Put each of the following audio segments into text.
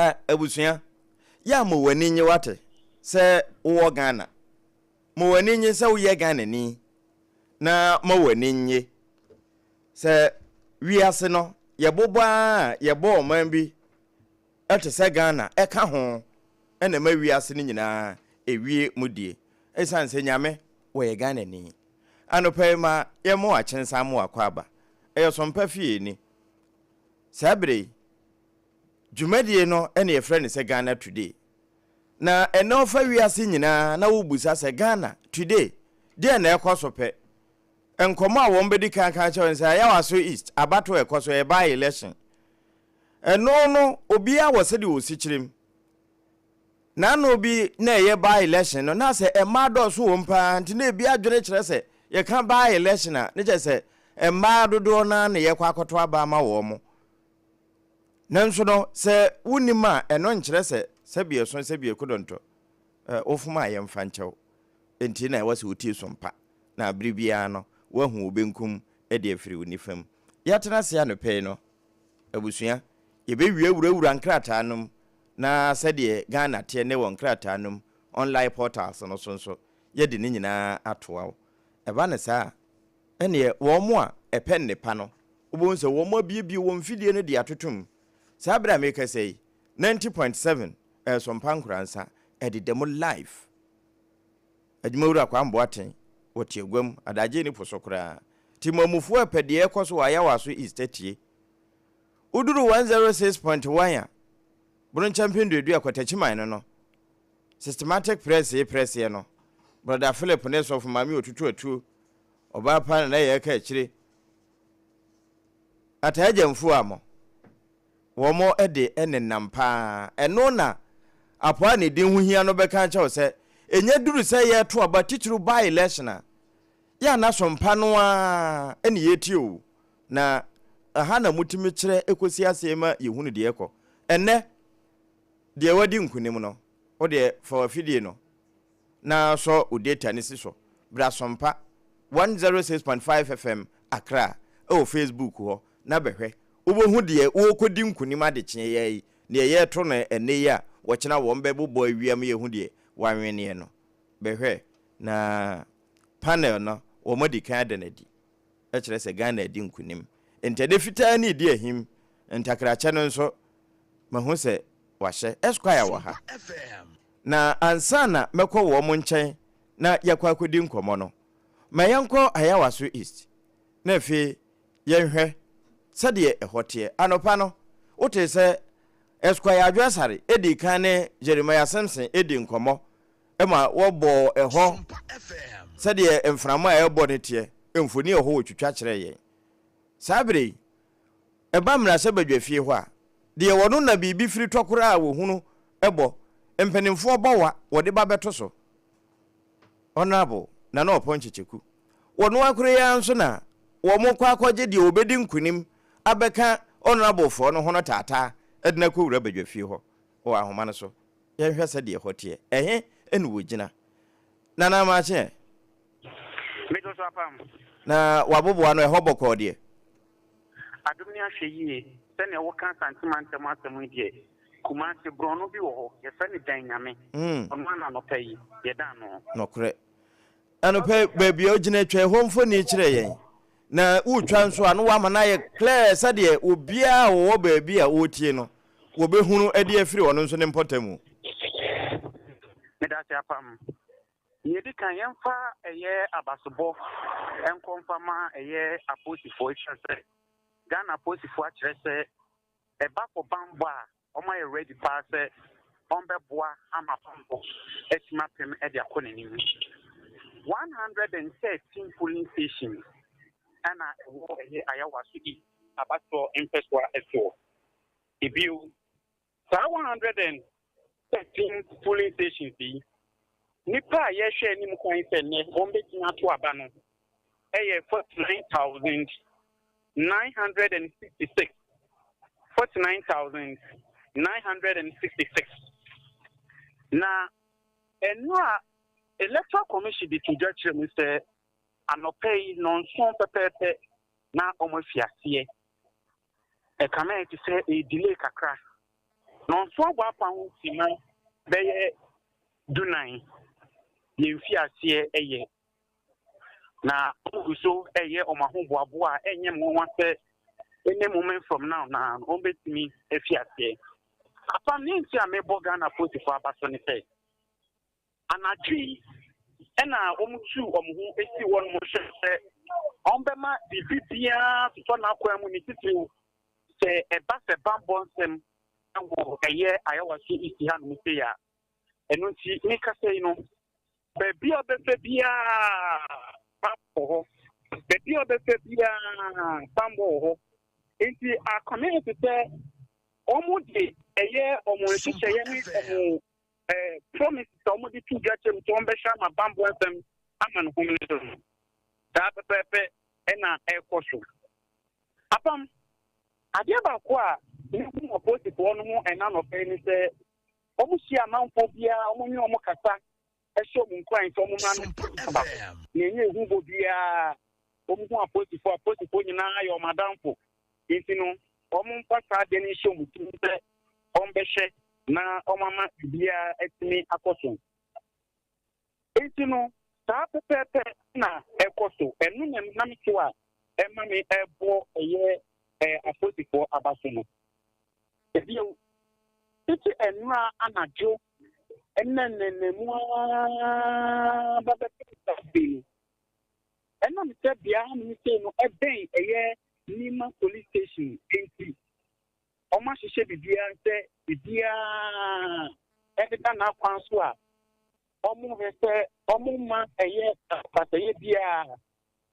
Ɛ abusua, yɛ a ma w'ani nnye wate sɛ wowɔ Ghana. Ma w'ani nnye sɛ woyɛ Ghanani na ma w'ani nnye sɛ wiase no yɛbobɔ ara a yɛbɔ ɔman bi te sɛ Ghana ɛka ho na ɛma wiase no nyinaa ɛwie mu die. Ɛsiane sɛ Nyame wɔyɛ Ghanani. Anɔpa yi ma yɛmmɔ w'akyensan mo w'akwaaba. Ɛyɛ Sompa fie ni. Saa berɛ yi, dwumadie no na yɛfrɛ no sɛ Ghana Today. Na ɛnnɛ wofa wiase nyinaa na wobisa sɛ Ghana Today, deɛn na ɛkɔ so pɛ? Nkɔmmɔ a wɔn bɛdi kan aka akyerɛ wo ne sɛ Ayawaso East abatoɔ a ɛkɔ so, ɛyɛ by election. Ɛno no obiara wɔ sɛdeɛ ɔsi kyerɛ mu. N'ano bi na ɛyɛ by election no na sɛ mmaa dɔɔso wɔ mu paa nti na ebi adwene kyerɛ sɛ yɛka by election a ne kyerɛ sɛ mmaa dodoɔ no ara na yɛkɔ akɔto aba ama wɔn mo. Nanso no sɛ wonim a ɛno nkyerɛ sɛ sɛbi ɛso sɛbi ɛkodɔntɔ wofom a yɛmfa nkyɛ wo. Enti na ɛwɔ sɛ wotie som pa na bere biara no woahu wo benkum de afiri wo nifa mu. Yɛatena ase anɔpa yi no abusua yɛbɛwie wurawura nkrataa no mu Na sɛdeɛ Ghana teɛ nnɛ wɔ nkrataa no mu, online portals no so nso, yɛde ne nyinaa atoa wo. Ɛba no saa a, ɛnneɛ wɔn a ɛpɛ nnepa no, wobɛhu sɛ wɔabuebue wɔn mfidie no de atoto mu. Saa berɛ a merekasa yi, 90.7 ɛresɔ mpa nkoransa, ɛdeda mu live. Adwumawura Kwame Boateng, wɔte aguam, adagyeɛ nni po so koraa. Temamufoɔ repɛ deɛ ɛrekɔ so wɔ Ayawaso East atie. Woduru 106.1 a, Bronkyɛ mpem Kwatakyiman no no, systematic press yi prɛseɛ no, Brɔda Philip ne Sɔfo Maame Otutu Atuo, Ɔbaa pa na na yɛreka akyire, Ataa Gyamfuo a mo, wɔn de nenam paa. Ɛno na apoa a ne din ho hia no bɛka akyerɛ wo sɛ, ɛnya duru sɛ yɛreto aba titiriw by election a, yɛ a na sompa no ara na yɛretie o. Na ɛha na motumi kyerɛ kɔsi aseɛ ma yɛhunu deɛ ɛrekɔ. Ɛnnɛ, deɛ wadi nkonim no, wo deɛ fa w'afidie no na sɔ wo data no si so. Bra Sompa 106.5 FM Accra wɔ Facebook hɔ na bɛhwɛ. Wobɛhu deɛ wɔrekɔdi nkonim adekyeɛ yi ara yi, deɛ yɛreto no ɛnnɛ yi a wɔkyena wɔbɛbobɔ awia ma yɛahu deɛ wɔanweneɛ no. Bɛhwɛ na panel no wɔadi kan ada no adi. Kyerɛ sɛ Ghana adi nkunim. Ntade fitaa no redi ahim. Ntakrakyɛ no nso, mahu sɛ wɔahyɛ. Esquire wɔ ha. Na ansa na mɛkɔ wɔn nkyɛn na yɛakɔ akɔdi nkɔmmɔ no, ma yɛnkɔ Ayawaso East na afei yɛnhwɛ sɛdeɛ ɛhɔ teɛ. Anɔpa no, wotee sɛ Esquire Adwo Asare dii kan ne Jeremiah Simpson dii nkɔmmɔ ma wɔbɔɔ ɛhɔ sɛdeɛ mframa a ɛrebɔ no teɛ mfoni a ɛwɔ hɔ wɔtwitwa kyerɛɛ yɛn. Saa berɛ yi, ɛba mmarahyɛbadwafie hɔ a, deɛ wɔno na biribi firi tɔ koraa a wɔhunu bɔ, mpanimfoɔ bɔ wa wɔde ba bɛto so. Honourable Nana Ɔpɔn Kyekyeku, wɔno ara koraa yi ara nso na wɔkɔ akɔgye deɛ ɔbɛdi nkunim abɛka Honourable foɔ no ho no taataa de no akɔwura badwafie hɔ wɔ ahoma no so. Yɛnhwɛ sɛdeɛ ɛhɔ teɛ. Ɛhe na wɔgyina? Nana Amakye ɛ? Meto so apam. Na w'aboboa no, ɛhɔ bɔkɔɔ deɛ? Adom ne ahwɛ yie. Sɛdeɛ woka Asante mantam asɛm yi deɛ, Kumasi borɔno bi wɔ hɔ, yɛfrɛ no Dan Nyame. Ɔno ara na anɔpa yi, yɛda ano. Nokorɛ. Anɔpa yi, baabi a wogyina twa ɛhɔ mfoni kyerɛ yɛn. Na woretwa nso a, na woama no ayɛ clear sɛdeɛ obiara a ɔwɔ baabi a ɔretie no, wɔbɛhunu de afiri ɔno nso ne mpɔtam. Medase apam. Nea edi kan, yɛmfa ɛyɛ abasobɔ nkɔ mfa ma ɛyɛ apolisifoɔ esiane sɛ Ghana apolisifoɔ akyerɛ sɛ ɛba kɔ banbɔ a wɔayɛ ready paa sɛ wɔbɛboa ama banbɔ atumi apem de akɔ n'anim. 113 polling stations ɛna ɛwɔ ɛyɛ Ayawaso East abatoɔ mpɛsoa soɔ. Ebio, saa 113 polling stations yi, nnipa a yɛhwɛ anim kwan sɛ nnɛ wɔbɛtumi ato aba no yɛ 49,966. 49,966. Na ɛno a Electoral Commission de to dwa kyerɛ mu sɛ anɔpa yi nnɔnson pɛpɛɛpɛ na wɔafi aseɛ. Ɛkame ayɛ te sɛ ɛyɛ delay kakra. Nɔnso abɔ afa ho simma bɛyɛ dunan, yɛn mfiaseɛ yɛ. Na wɔgu so reyɛ wɔn ahoboaboa a ɛnyɛ nwanwa sɛ any moment from now na wɔbɛtumi afi aseɛ. Apam ne nti a mebɔ Ghana apolisifoɔ aba so ne sɛ, anadwo yi ɛna wɔtu wɔn ho si hɔ nom hwɛ sɛ wɔbɛma biribi biara totɔ n'akwan mu ne titiriw sɛ ɛba sɛ bammɔ nsɛm wɔ ɛyɛ Ayawaso East hanom sei a. Ɛno nti mekasa yi no, Baabi a ɔbɛfa biara, bammɔ wɔ hɔ. Baabi a ɔbɛfa biara, bammɔ wɔ hɔ. Nti akame te sɛ wɔn de ɛyɛ wɔn nhyehyɛeɛ ne wɔn ɛɛ promises a wɔde to dwa kyɛm sɛ wɔbɛhyɛ ama bammɔ nsɛm ama no home so no. Saa pɛpɛɛpɛ ɛna ɛrekɔ so. Apam, adeɛ baako a mehu wɔ polisifoɔ no ho ɛna nɔpɛ ne sɛ wɔhyia amanfoɔ biara, wɔne wɔn kasa hyɛ wɔn nkuran sɛ wɔmmra no aba. Na ɛnyɛ ehubɔ biara. Wɔhu apolisifoɔ, apolisifoɔ nyinaa yɛ wɔn adamfo. Nti no, wɔmfa saa adeɛ no nhyɛ wɔn tirim sɛ wɔbɛhwɛ na wɔama biribiara atumi akɔ so. Nti no, saa pɛpɛɛpɛ na ɛkɔ so. Ɛno na ɛnam so a ɛma me ɛbɔ ɛyɛ apolisifoɔ aba so no. Bio, tete nnora anadwo ne nnɛnnɛmu ara ba bɛpem saa bere no, ɛnam sɛ beae hanom sei no bɛn ɛyɛ Nima Police Station nti, wɔahyehyɛ biribiara sɛ biribiara ɛdeda n'akwan so a wɔhwɛ sɛ wɔmma ɛyɛ basabasayɛ biara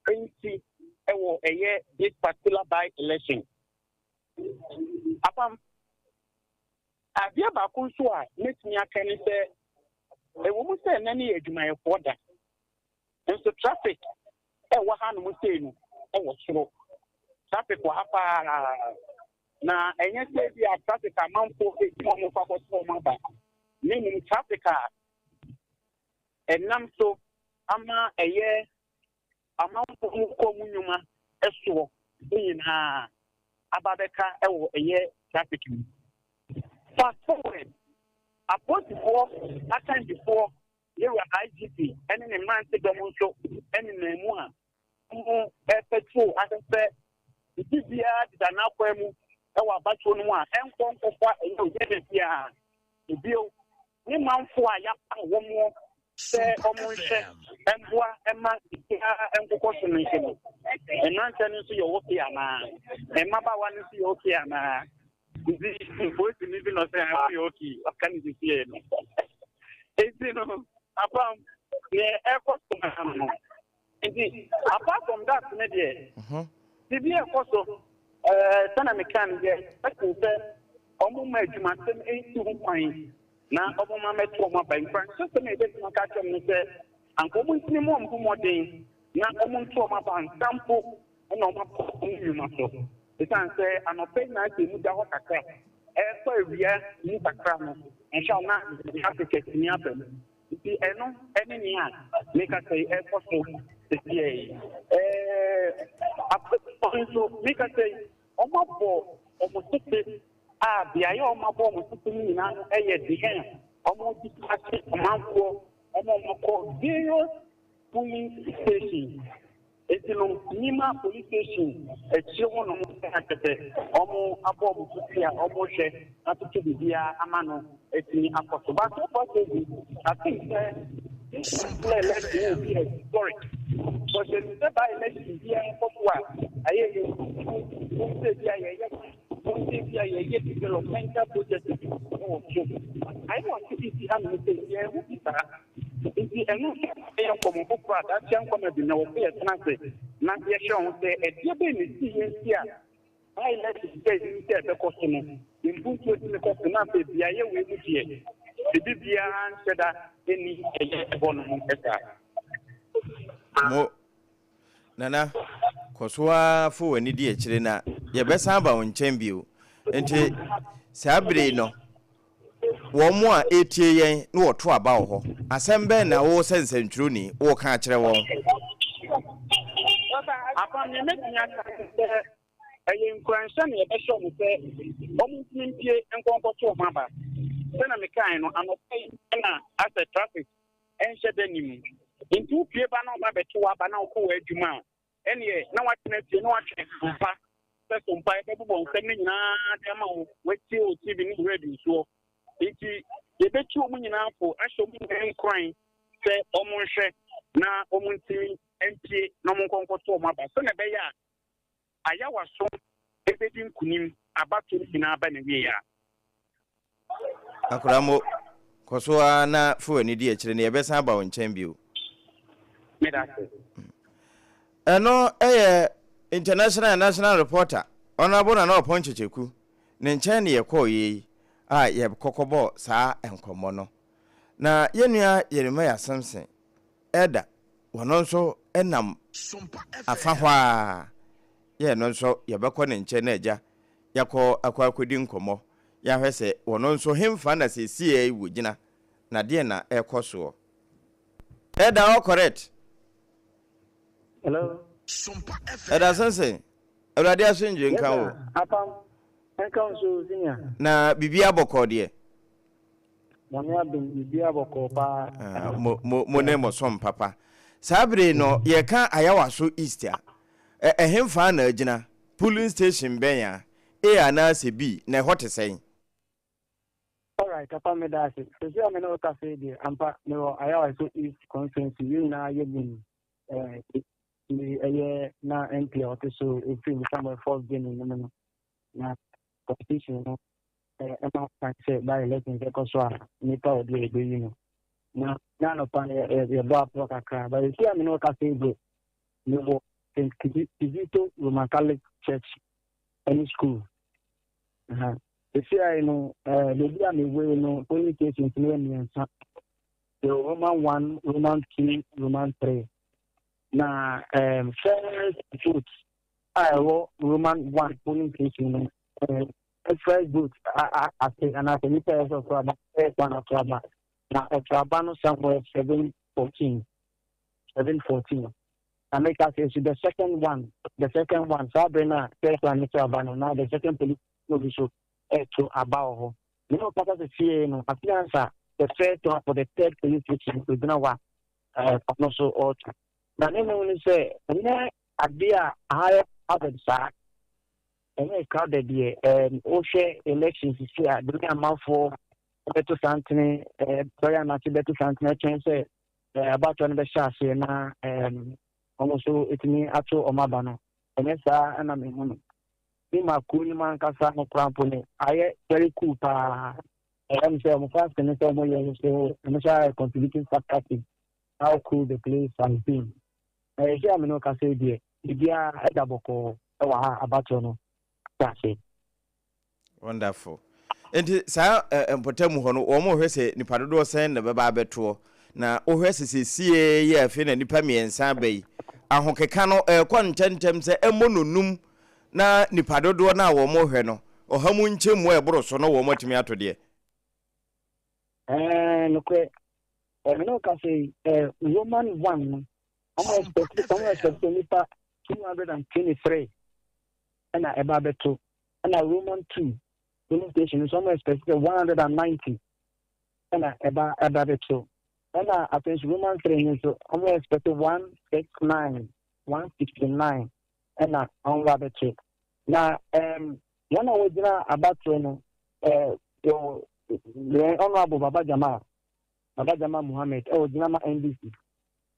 nsi wɔ ɛyɛ this particular by election. Apam, adeɛ baako nso a mɛtumi aka ne sɛ, ɛwɔ mu sɛ ɛnɛ no yɛ adwumayɛfoɔ da, nso traffic ɛwɔ hanom sei no ɛwɔ soro. Traffic wɔ ha paa, na ɛnyɛ sɛ bi a traffic amanfoɔ ɛdi wɔn kɔ akɔsɔ wɔn aba, na mmom traffic a ɛnam so ama ɛyɛ amanfoɔ mu kɔ mu nnwuma soɔ nyinaa aba bɛka wɔ ɛyɛ traffic mu. Fast forward, apolisifoɔ akandifoɔ yɛwura IGP ne ne mmerante dɔm nso nenam mu a wɔn patrol ahwɛ sɛ biribi biara deda n'akwan mu wɔ abatoɔ no mu a ɛnkɔ nkɔfa ɛyɛ ogyada biara. Bio, ne manfoɔ a yɛapaw wɔn sɛ wɔnhwɛ mmoa mma biribiara nkokɔ so no nso no, mmeranteɛ no nso yɛ okay anaa? Mmabaawa no nso yɛ okay anaa? Nti polisini bi na ɔsɛ ha yɛ okay, ɔka ne sisiɛ no. Enti no, apam, deɛ ɛkɔ so no, Nti apart from that ne deɛ, biribi a ɛkɔ so ɛɛ sɛnea meka no deɛ ɛsen sɛ wɔn mma adwumasɛm nsi ho kwan na wɔn mma mɛto wɔn aba. Nkuranhyɛsɛm a yɛbɛtumi aka akyerɛ wɔn ne sɛ anka wɔn ntumi mmɔ wɔn ho mmɔden na wɔn nto wɔn aba ansa mpo na wɔn akɔ wɔn nnwuma so. Esiane sɛ anɔpa yi na asɛ emu da hɔ kakra, ɛrekɔ awia mu kakra no, nhwɛ a na traffic atumi aba mu. Nti ɛno ne nea mekasa yi ɛrekɔ so sesiɛ yi. Ɛɛ apolisifoɔ nso mekasa yi wɔabɔ wɔn tete a beaeɛ a wɔabɔ wɔn tete no nyinaa no yɛ deɛ a wɔde akye ɔmanfoɔ ma wɔakɔ various polling stations. Enti no Nima police station akyire hɔ nom na kyerɛ sɛ wɔn abɔ wɔn so ti a wɔn rehwɛ atoto biribiara ama no atumi akɔ so. But so far so good. I think sɛ this particular election will be a historic. Because yɛnim sɛ by election biara kɔ so a ɛyɛ yɛ wɔn sɛ bi a yɛyɛ wɔn sɛ bi a yɛyɛ developmental project bi wɔ so. Ayɛ wɔ ase bi si hanom sɛ yɛn ho bi saa. Enti ɛno nso yɛ nkɔmmɔ foforɔ a daakye nkɔma bi na wɔ sɛ yɛtena ase na yɛhwɛ ho sɛ ɛdeɛ bɛn na ɛsii yɛn nti a by election sɛ yɛnim sɛ ɛbɛkɔ so no, mpuntuo tumi kɔ so na afei beaeɛ wei mu deɛ biribi biara nhyɛ da nni ɛyɛ ɛhɔ nom saa. Mo, Nana, kɔ so ara fa w'ani di akyire na yɛbɛsan aba wo nkyɛn bio. Nti saa bere yi no, wɔn a ɛretie yɛn na wɔto aba wɔ hɔ, asɛm bɛn na wo sɛ nsɛntwerɛni woreka akyerɛ wɔn? Apam, nea mɛtumi aka ne sɛ, ɛyɛ. Nkuranhyɛ na yɛbɛhyɛ wɔn sɛ wɔntumi mpue nkɔ nkɔto wɔn aba. Sɛnea mekae no, anɔpa yi na asɛ traffic nhyɛ da nni mu. Nti wopue ba na wɔba bɛto w'aba na wokɔ w'adwuma a, ɛnneɛ na woatena fie na woatwɛn Sompa sɛ Sompa bɛbobɔ nsɛm no nyinaa de ama wo, woatie wɔ TV ne radio soɔ. Nti yɛbɛtu wɔn nyinaa fo ahyɛ wɔn nyinaa nkuran sɛ wɔnhwɛ na wɔntumi mpue na wɔnkɔ nkɔto wɔn aba sɛnea ɛbɛyɛ a Ayawaso bɛdi nkunim abatoɔ no nyinaa ba n'awieɛ a. Akwadaa Mo, kɔ so ara na fa w'ani di akyire na yɛbɛsan aba wo nkyɛn bio. Meda ase. Ɛno yɛ International and National Reporter, Honourable Nana Ɔpɔn Kyekyeku, ne nkyɛn na yɛkɔeɛ yi a yɛkɔkɔbɔɔ saa nkɔmmɔ no. Na yɛn nua Yeremiah Simpson, Elder, Ɔno nso nam afa hɔ ara. Yɛ ɛno nso yɛbɛkɔ ne nkyɛn na agya yɛakɔ akɔ akɔdi nkɔmmɔ. Yɛahwɛ sɛ ɔno nso hemfa na seesei wɔgyina na deɛn na ɛrekɔ soɔ. Elder all correct. Hello. Elder Simpson, Awurade asomdwoe Yes nka wo. sir, Apam, nka wo nso senior. Na biribiara bɔkɔɔ deɛ? Nyame adom biribiara bɔkɔɔ paa. Ah, mo, mo, mo ne mo som papa. Saa bere no, yɛka Ayawaso East a, ɛhemfaa na agyina? Polling station bɛn a? A anaasɛ B, na ɛhɔ te sɛn? Alright, papa meda ase. Sɛsi a me ne wo kasa yi deɛ, ampa mewɔ Ayawaso East constituency, yɛn nyinaa yɛ nim eh, ɛyɛ na MP a ɔte so ɛfiri mu Samuel Forbes Jenny no mu no, na constitution no ɛma kwan sɛ by elections ɛkɔ so a nipa a ɔde ɛbɛyi no na na anɔpa no yɛbɔ aporɔ kakra but ɛsi a me ne ɔka sɛ deɛ mewɔ St. Kizito Roman Catholic Church ɛne school ɛsi a no baabi a mewɔ yi no polling stations no yɛ mmiɛnsa. Yɛwɔ Roman 1, Roman 2, Roman 3. Na first vote a ɛwɔ Roman 1 polling station no, first vote ase anaasɛ nipa yɛ sɛ ɔto aba, first one ato aba, na ɔto aba no somewhere 7:14, 7:14. Na meka sɛ so the second one, saa bere no a first one no to aba no, na the second police no bi so ɛto aba wɔ hɔ. Mene ɔkasa sɛ fie no afiansa the first one for the third police station ogyina hɔ a ɔno so ɔreto. Na ne mu no sɛ ɛnyɛ adeɛ a aha yɛ crowded saa, ɛnyɛ crowded deɛ. Wohwɛ election sisi a de ne amanfoɔ bɛto santene, sɔre anase bɛto santene ɛtwɛn sɛ abatoɔ no bɛhyɛ aseɛ na wɔn nso ɛtumi ato wɔn aba no, ɛnyɛ saa. Ɛna mehu no ne ma kuro no mu ankasa no koraa mpo no ayɛ very cool paa. Ɛyɛ sɛ wɔn fans ne sɛ wɔn yɛ nso ɛno nso ayɛ contributing factor to how cool the place has been. Ɛyɛ sɛ amene kasa yi deɛ, biribiara ɛda bɔkɔɔ ɛwɔ ha, abatoɔ no hyɛ ase. Wonderful. Nti saa mpɔtam hɔ no, wɔn hwɛ sɛ nipa dodoɔ sɛn na bɛba abɛtoɔ? Na wohwɛ sɛ sɛsie yɛ afei na nipa mmiɛnsa aba yi, ahokeka no ɛrekɔ ntɛmntɛm sɛ ɛmmɔ nonum na nipa dodoɔ no a wɔn hwɛ no 100 mu nkyɛmu a ɛboro so no wɔn atumi ato deɛ? Nokorɛ, ɛmene wo kasa yi, Roman 1 no, ɔmo expect nipa 223 ɛna ɛba abɛto, ɛna Roman 2 polling station nso ɔmo expect sɛ 190 ɛna ɛba abɛto, ɛna afei nso Roman 3 nso ɔmo expect 169, 169 ɛna ɔmo ba abɛto. Na wɔn a wɔgyina abatoɔ no, yɛwɔ yɛn Honourable Baba Jamal, Baba Jamal Muhammed, ɛwɔ gyina ma NDC,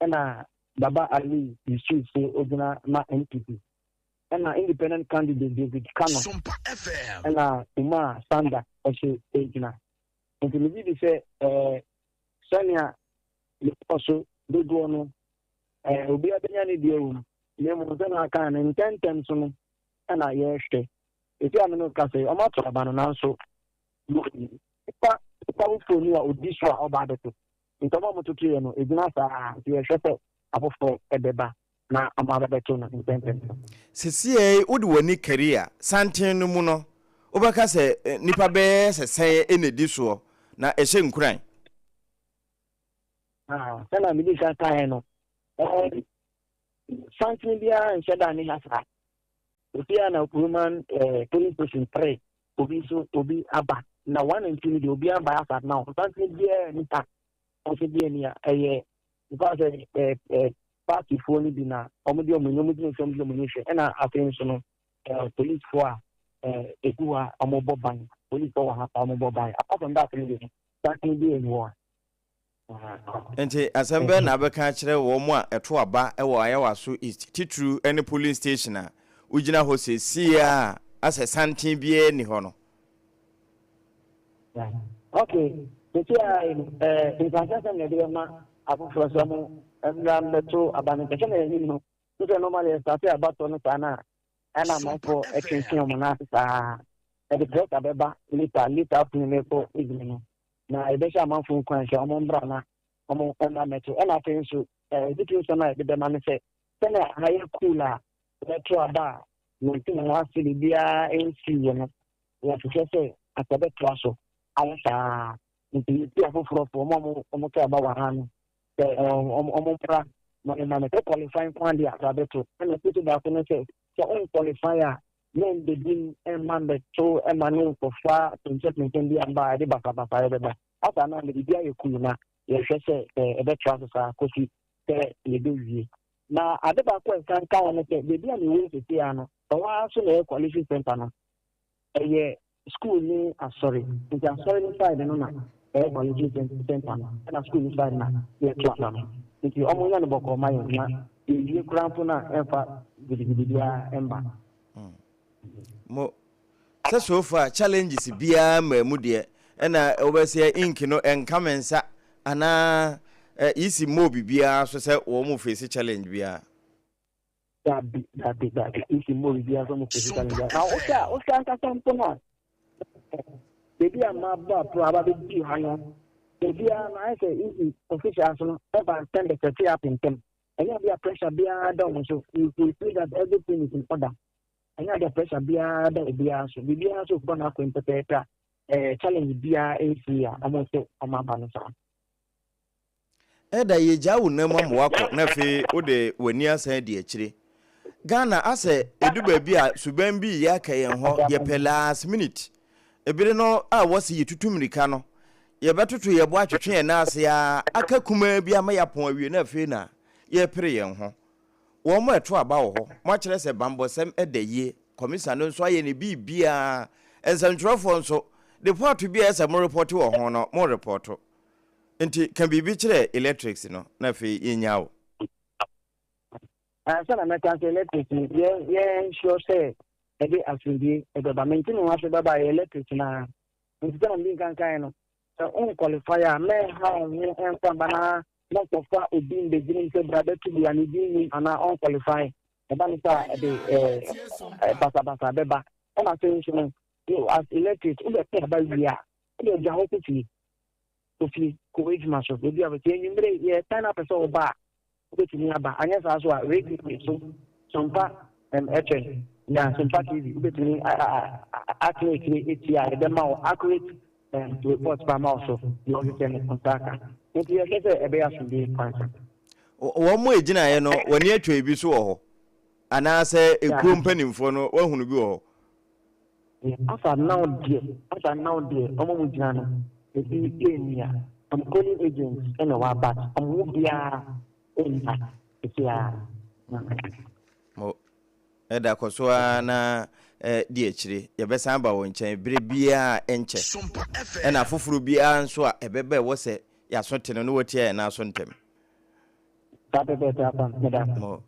ɛna Baba Ali Yusuf so ogyina ma NPP, ɛna independent candidate David Kano ɛna Umar Sanda ɛso egyina. Nti megye di sɛ sɛnea yɛkɔ so dodoɔ no, obiara bɛnya ne deɛ wɔ mu, na mmom sɛnea aka no ntɛntɛm so no ɛna yɛrehwɛ. Esi a me no ka sɛ ɔmo ato aba no, nanso nipa foforɔ ni a odi so a ɔba abɛto, nti ɔmo a ɔmo toto yɛ no egyina saa, nti yɛhwɛ sɛ afoforɔ ɛbɛba na ɔmo abɛbɛto no ntɛntɛm. Sesiei wode w'ani kari a, santen no mu no, wobɛka sɛ nnipa bɛyɛ sɛ sɛn na ɛdi soɔ, na ɛhyɛ nkuran? Ah, sɛnea mede kan kaeɛ no, santene biara nhyɛ da ne ha saa. Obi a na Roman polling station 3 obi nso obi aba, na 1 and 2 no deɛ obi aba asa now. Santen biara nipa nso bi ani a ɛyɛ nfa sɛ partyfoɔ no bi na wɔn de wɔn ani, wɔn gyina nso wɔn de wɔn ani hwɛ. Ɛna afei nso no policefoɔ a egu hɔ a wɔn bɔ ban, policefoɔ wɔ ha a wɔn bɔ ban. Apart from that no deɛ, santen bi ani hɔ a. Nti asɛm bɛn na abɛka akyerɛ wɔn a ɛto aba wɔ Ayawaso East, titiriw ne polling station a wogyina hɔ seesei a asɛ santen biara nni hɔ no? Okay, seesei a nkansasɛm na ɛde bɛma afoforɔ sɛ wɔn mmra mmɛto aba no. Sɛ na yɛnim no, sɛ normally yɛstate abatoɔ no saa no a, ɛna amanfoɔ twentwɛn wɔn nan ase saa. Ɛde pressure bɛba later, later afternoon mekɔ evening no. Na yɛbɛhyɛ amanfoɔ nkuran sɛ wɔn mmra na wɔn mmra mmɛto. Ɛna afei nso, titiri nsɛm a yɛde bɛma no sɛ, sɛnea ha yɛ cool a yɛto aba a yɛnte ho ase, biribiara nsi yɛ no, yɛhwehwɛ sɛ anka ɛbɛtoa so ayɛ saa. Nti yɛtu afoforɔ fo, wɔn a wɔto aba wɔ ha no, sɛ wɔn mmra na wɔn mmra mmɛto. Qualify nko ara deɛ, abra bɛto. Ɛna afutuo baako no sɛ, sɛ wonqualify a, yɛnbɛdi mu mma mmɛto ma ne nkɔfa pɛnsɛpɛnsɛm bi amba a ɛde basabasayɛ bɛba. Asa no a, na biribi ayɛ cool na yɛhwɛ sɛ ɛbɛtoa so saa kɔsi sɛ yɛbɛwie. Na ade baako a ɛsan ka ho ne sɛ, baabi a mewɔ yi seesei ara no, ɛhɔ ara nso na ɛyɛ coalition center no. Ɛyɛ school ne asɔre. Nti asɔre no side no na ɛyɛ coalition center no, ɛna school no side na yɛto aba no. Nti wɔnyɛ no bɔkɔɔ ma yɛn na yɛwie koraa mpo no a, ɛmfa gidigidi biara mma. Mo sɛ so far challenges biara mmaa mu deɛ, ɛna wobɛsɛ ink no ɛnka me nsa anaa EC mmɔɔ biribiara so sɛ wɔn mo face challenge biara? Dabi, dabi, dabi. EC mmɔɔ biribiara sɛ wɔn face challenge biara. Na wohwɛ a, wohwɛ ankasa mpo no a, baabi a mabɔ aporo aba bɛduru ha no, baabiara no ayɛ sɛ EC officials no ɛba ntɛm bɛsɛte up ntɛm. Ɛnyɛ adeɛ a pressure biara da wɔn so. You will see that everything is in order. Ɛnyɛ adeɛ a pressure biara da obiara so. Biribiara nso kɔ n'akwan pɛpɛɛpɛ a challenge biara nsi a wɔn nso wɔn aba no saa. Ɛda yɛgyaa wo nam ama woakɔ na afei wode w'ani asan adi akyire. Ghana asɛ ɛdu baabi a suban bi reyɛ aka yɛn hɔ, yɛpɛ last minute. Ebere no a wɔse yɛtutu mmirika no, yɛbɛtoto yɛn bo atwetwe yɛn nan ase ara aka kumaa bi ama yɛapɔn awie na afei na yɛrepere yɛn ho. Wɔn a ɛto aba wɔ hɔ, moakyerɛ sɛ bammɔsɛm da yie, kɔmisa no nso ayɛ ne biribiara, nsɛntwerɛfoɔ nso, repɔɔto bi a ɛsɛ sɛ morepɔɔto wɔ ho no, morepɔɔto. Nti ka biribi kyerɛ electrics no na afei yɛnnya wo. Ansa na mɛka sɛ electric no, yɛ yɛ ensure sɛ ɛde asomdwie ɛbɛba. Mente me ho ase bɛba yɛ electric no ara. Nti sɛ na medi nkan kaeɛ no, sɛ wo qualify a, mɛnha wo ho ɛmfa mba na mɛnkɔfa obi mbɛgyina mu sɛ bra bɛto bi a ne din nnim anaa ɔnqualify. Ɛba no saa a, ɛde ɛɛ basabasa bɛba. Ɛna afei nso no, as electric, wobɛto aba wie a, wode agya hɔ kɔ fie. Kɔ fie, kɔ w'adwuma so. Baabi a wobɛte anwummere yɛ time na apɛ sɛ woba a, wobɛtumi aba. Anyɛ saa so a, radio so, Sompa FM, na Sompa TV, wobɛtumi atena akyire atie a yɛbɛma wo accurate report pa ama wo so deɛ wohwehwɛ no wo nsa aka. Nti yɛhwɛ sɛ ɛbɛyɛ asomdwoe kwan so. Wɔn a ɛgyinaeɛ no, wɔn ani atwa ebi so wɔ hɔ? Anaasɛ ekuo mpanimfoɔ no, woahunu bi wɔ hɔ? Asa now deɛ, asa now deɛ ɔmo mo gyina no ebi nni a, ɔmo polling agents ɛna ɛwɔ ha but ɔmo mu biara nni ha sisi ara. Mo ɛda kɔ so ara na di akyire. Yɛbɛsan aba wo nkyɛn berɛ biara a ɛnkyɛ. Ɛna afoforɔ biara nso a ɛbɛba ɛwɔ sɛ yɛaso te no na watia yɛn nan so ntɛm. Saa pɛpɛɛpɛ apa, meda ase. Mo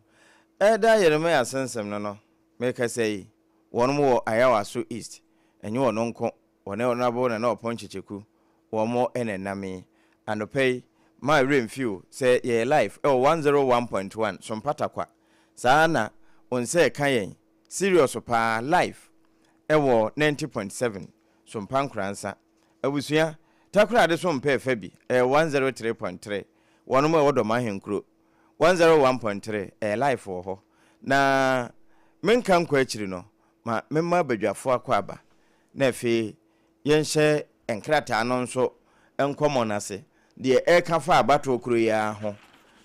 ɛda Yeremia asensɛm no no, merekasa yi, Wɔnom wɔ Ayawaso East, ɛnyɛ ɔno nko, wɔne Honourable Nana Ɔpɔn Kyekyeku, wɔn na ɛnam yi. Anɔpa yi, ma werɛ mfi o sɛ yɛyɛ live wɔ 101.1 Sompa Tarkwa, saa ara na wo nsa ɛka yɛn serious paa live wɔ 90.7 Sompa Nkoransa. Abusua, Takoradi so mpɛ ɛfa bi, ɛyɛ 103.3, wɔnom ɛwɔ Dɔm Ahenkuro. 101.3 ɛyɛ life wɔ hɔ na menka nkɔ akyiri no ma memma badwafoɔ akɔ aba na afei yɛnhyɛ nkrataa no nso nkɔmmɔ no ase deɛ ɛreka fa abatoɔ kuro yi ara ho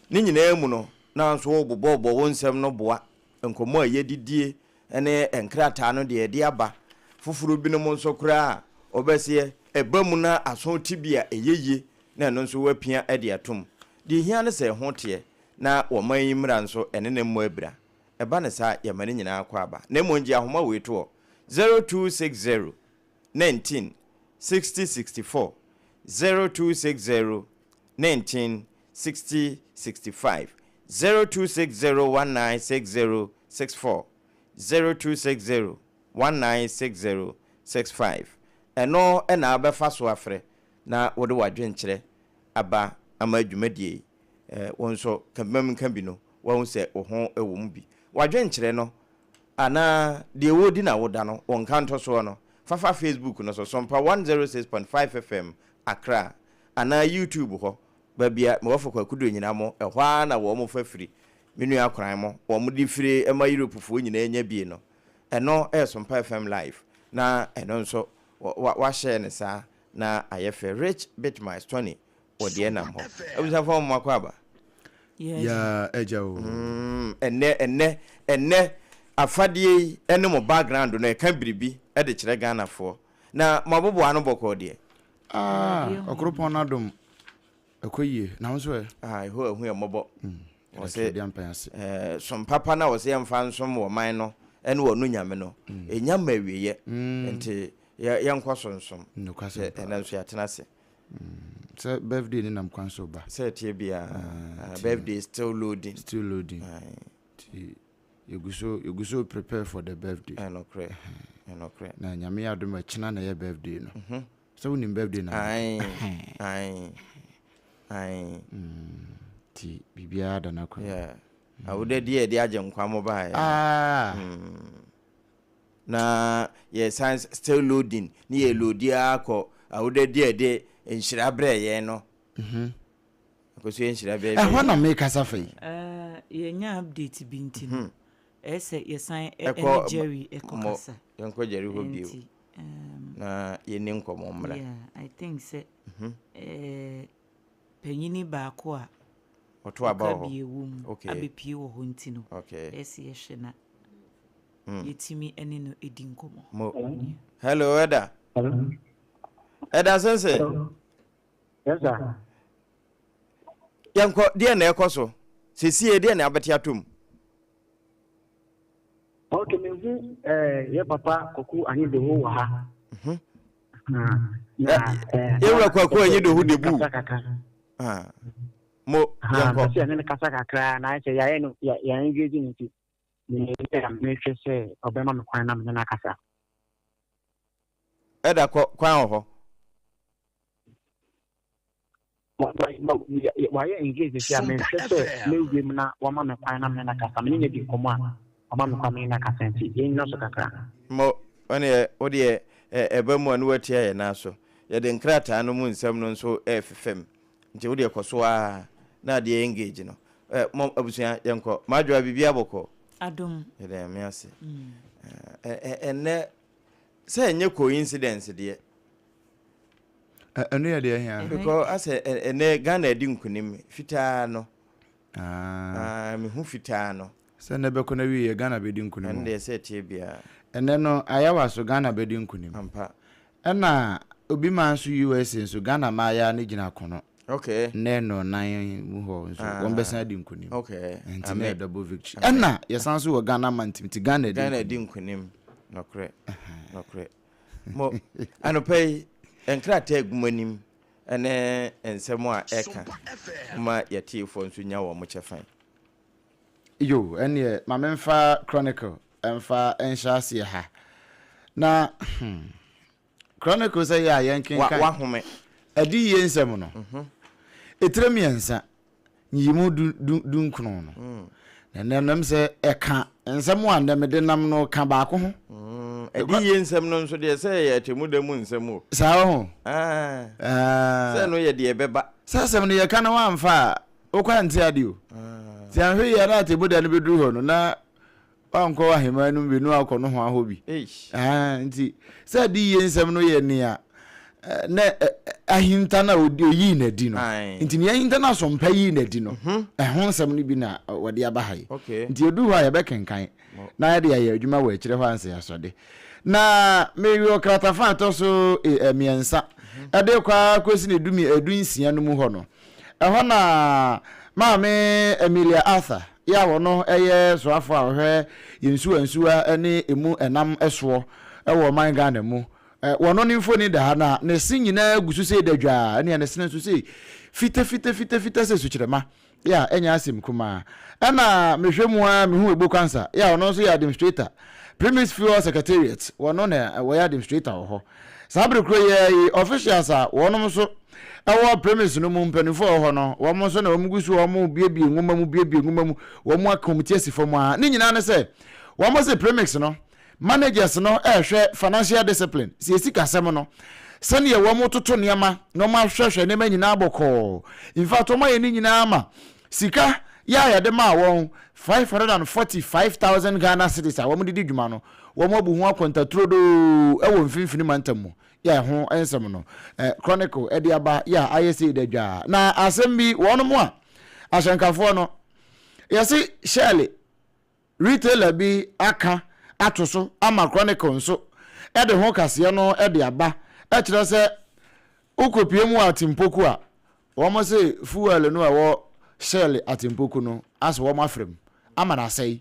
ne nyinaa mu no na nso wobobɔbɔ wo nsɛm no boa nkɔmmɔ a yɛdidie. ne nkrataa no deɛ ɛde aba. Foforɔ binom nso koraa a wɔbɛseɛ ɛba mu na aso te bi a ɛyɛ yie na ɛno nso wɔapia de atom. Deɛ ɛhia ne sɛ ɛho teɛ na wɔman yi mmara nso ɛne no mmɔ abira. Ɛba no saa a yɛma ne nyinaa kɔ aba. Na mmom gye ahoma wei to hɔ, 0260 19 60 64, 0260 19 60 65, 0260 19 60 64, 0260 1960 65. Ɛno na wobɛfa so afrɛ na wode w'adwenkyerɛ aba ama dwumadie yi. Wo nso ka bi ma menka bi no, woahu sɛ wo ho wɔ mu bi. W'adwenkyerɛ no anaa deɛ wɔredi na woda no wo nkantosoɔ no, fa fa Facebook no so, Sompa 106.5 FM Accra, anaa YouTube hɔ, baabi a mewɔ Kwaku Duonyina mo, ɛhɔ ara na wɔn fa firi, me nua Koran mo, wɔn de firi ma Europefoɔ nyinaa nya bie no, ɛno yɛ Sompa FM Live, na ɛno nso wa share no saa na ayɛ fɛ. Rich Bitmice Tony wɔ deɛ nam hɔ. Abusuafoɔ mo akɔ aba. Yaa agya o. Mm, ɛnɛ ɛnɛ ɛnɛ afadeɛ yi ɛne mo background no ɛka biribi ɛde kyerɛ Ghanafoɔ. Na mo aboboa ano bɔkɔɔ deɛ. Ah, Ɔkoropɔn no adom ɛkɔ yie. Na wo nso ɛ? Ah, Yehowa hu yɛn mmɔbɔ. Yɛda Ɔse, Twɛdeɛ Ampa ase. eh, som papa no a ɔse yɛmfa nsom wɔ man no ɛne ɔno Nyame no, ɛnya mma awieɛ. Nti yɛ, yɛnkɔ so nsom. Nokwasɛm Sɛ paa. ɛnɛ nso yɛatena ase. Sɛ birthday no nam kwan so ba. Sɛ ɛteɛ biara, Ah, nti birthday still loading. Still loading. Aye. Nti yɛgu so, yɛgu so prepare for the birthday. Ɛnokorɛ, ɛnokorɛ. Na Nyame yɛ adom a ɛkyena na ɛyɛ birthday no. Sɛ wonim birthday na? Ae, ae, ae. Nti biribiara da n'akwan. Yeah. Awoda di a yɛde agye nkwa mo baeɛ. Ah. Na yɛsan still loading ne yɛ loadi ara kɔ awoda di a yɛde nhyira brɛɛ yɛn no. Akosua nhyira bɛɛ Ɛhɔ na mekasa fa yi. Eh, yɛnya update bi nti no, ɛyɛ sɛ yɛsan Ɛkɔ ɛne Jerry ɛkɔ mo kasa. yɛnkɔ Jerry hɔ bio. Nti, um, Na yɛnni nkɔmmɔ mmra. Yeah, I think sɛ eh, panyini baako a Ɔto aba ɔka wɔ hɔ. bi ɛwɔ mu Okay. abɛpie wɔ hɔ nti no, Okay. ɛyɛ sɛ yɛhwɛ na yɛtumi ɛne no ɛdi nkɔmmɔ. Mo. Hello, Ɛda. Hello. Ɛda Sense. Hello. Yes, sir. Yɛnkɔ, deɛ na ɛkɔ so? Sesie deɛ na abɛte atom? Ok, mehu eh, yɛ papa Kwaku Anyidoho wɔ ha. Na, eh, Yɛwura Kwaku Anyidoho de bu. Kasa kakra. Ah. Mo, Ha, yɛnkɔ. mpɛ sɛ yɛne no kasa kakra na ayɛ sɛ yɛayɛ no yɛ yɛ engage no nti mehwɛ mehwɛ sɛ ɔbɛma me kwan na me ne no akasa. Ɛda kɔ kwan wɔ hɔ. Wayɛ engage sisi a mehwɛ sɛ mɛwie mu na wama me kwan na me ne no akasa. Me ne no adi nkɔmmɔ a ɔma me kwan me ne no akasa nti yɛnnyina so kakra. Mo, ɛneɛ wodeɛ ɛba mu a na woatia yɛn nan so. Yɛde nkrataa no mu nsɛm no nso refefam. Nti wodeɛ kɔ so ara na adeɛ engage no. Mo abusua yɛnkɔ. Madwoa biribiara bɔkɔɔ? Adom. Yɛda Nyame ase. Ɛnnɛ sɛ ɛnyɛ coincidence deɛ. Ɛno yɛ deɛ hia. Because asɛ ɛnɛ Ghana adi nkunim fitaa no. Ah, mehu fitaa no. Sɛ ɛnɛ bɛkɔ na wie yɛ Ghana bɛdi nkunim. Ɛno deɛ sɛ ɛteɛ biara. Ɛnɛ no Ayawa so Ghana bɛdi nkunim. Ampa. Ɛna obi maa nso USA nso Ghana maayaa no gyina akono. Okay. Nnɛ nnɔnan mu hɔ nso wɔn bɛsan adi nkunim. Okay. Nti na yɛ double victory. Ɛna yɛsan so wɔ Ghana mantim nti Ghana adi nkunim. Ghana adi nkunim. Nɔkorɛ. Nɔkorɛ. Mo, anɔpa yi, nkrataa egu mo anim ne nsɛm a ɛka ma yɛtiefoɔ nso nya wɔn kyɛfa yi. Yo, ɛneɛ ma memfa Chronicle mfa nhyɛ aseɛ ha. Na hmm, Chronicle sɛ yɛ a yɛnkenkan. Wahome. Adiyie nsɛm no. Etire mmiɛnsa, nyiyimu du du dunkron no. Na ɛnɛ nam sɛ ɛka nsɛm a nnɛ mede nam no ka baako ho. Adiyie nsɛm no nso deɛ sɛ ɛyɛ atemmuda mu nsɛm o. Saa ho. Sɛ ɛno yɛ deɛ ɛbɛba. Sɛ asɛm no yɛka na woamfa a, wokɔ ante ade o. Nti anhwɛ yie a na atemmuda no bɛduru hɔ no na Wankɔ ahemman no mu bi na wakɔ nohoa hɔ bi. Nti sɛ adiyie nsɛm no yɛ nea na ahinta no a oyii no adi no. Nti nea ahinta no asompa yii no adi no, mhm. ɛho nsɛm no bi na wɔde aba ha yi. Nti edu hɔ a yɛbɛkenkan. Na yɛde ayɛ adwuma wɔ akyire hɔ ansa yɛasɔde. Na mewɔ kratafa a ɛtɔ so mmiɛnsa ɛde kɔ ara kɔsi ne du 16 no mu hɔ no. Ɛhɔ na Maame Emilia Arthur yɛ a ɔno yɛ soafoɔ a ɔhwɛ yɛn nsuwansuwa ne emu ɛnam soɔ wɔ ɔman Ghana mu. Wɔno ne mfoni da ha na ne se nyinaa gu so sei da dwaa, ɛnea ne sene nso sei fitafitafitafita sɛ sukyerɛma. Yɛ a ɛnyɛ asɛm kumaa. Ɛna mehwɛ mu ara mehu Ebo Quansah, yɛ a ɔno nso yɛ administrator, Premix Fuel Secretariat, wɔno na wɔyɛ administrator wɔ hɔ. Saa bere koro yi ara yi, officials a wɔnom nso ɛwɔ Premix no mu, mpanimfoɔ a ɛwɔ hɔ no, wɔn nso na wɔn gu so wɔn buebue nwoma mu, buebue nwoma mu, wɔn aka wɔn ti asi fam ara. Ne nyinaa ne sɛ, wɔn se Premix no, Managers no rehwɛ financial discipline, sɛ sikasɛm no, sɛdeɛ wɔtoto nneɛma na wɔahwɛhwɛ nneɛma nyinaa bɔkɔɔ. In fact, wɔayɛ ne nyinaa ma sika yɛ a yɛde maa wɔn 545,000 Ghana cedis a wɔde di dwuma no, wɔabu ho akonta turodoo wɔ mfimfini mantam mu. Yɛ ɛho nsɛm no Chronicle de aba yɛ a ayɛ sei da dwaa. Na asɛm bi, wɔnom a ahyɛnkafoɔ no, yɛse Shirley Retailer bi aka ato so ama Chronicle nso de ho kaseɛ no de aba kyerɛ sɛ wokɔpue mu wɔ Atimpoku a, wɔn se fuel no a ɛwɔ Shell Atimpoku no ase wɔn afra mu ama no asɛe.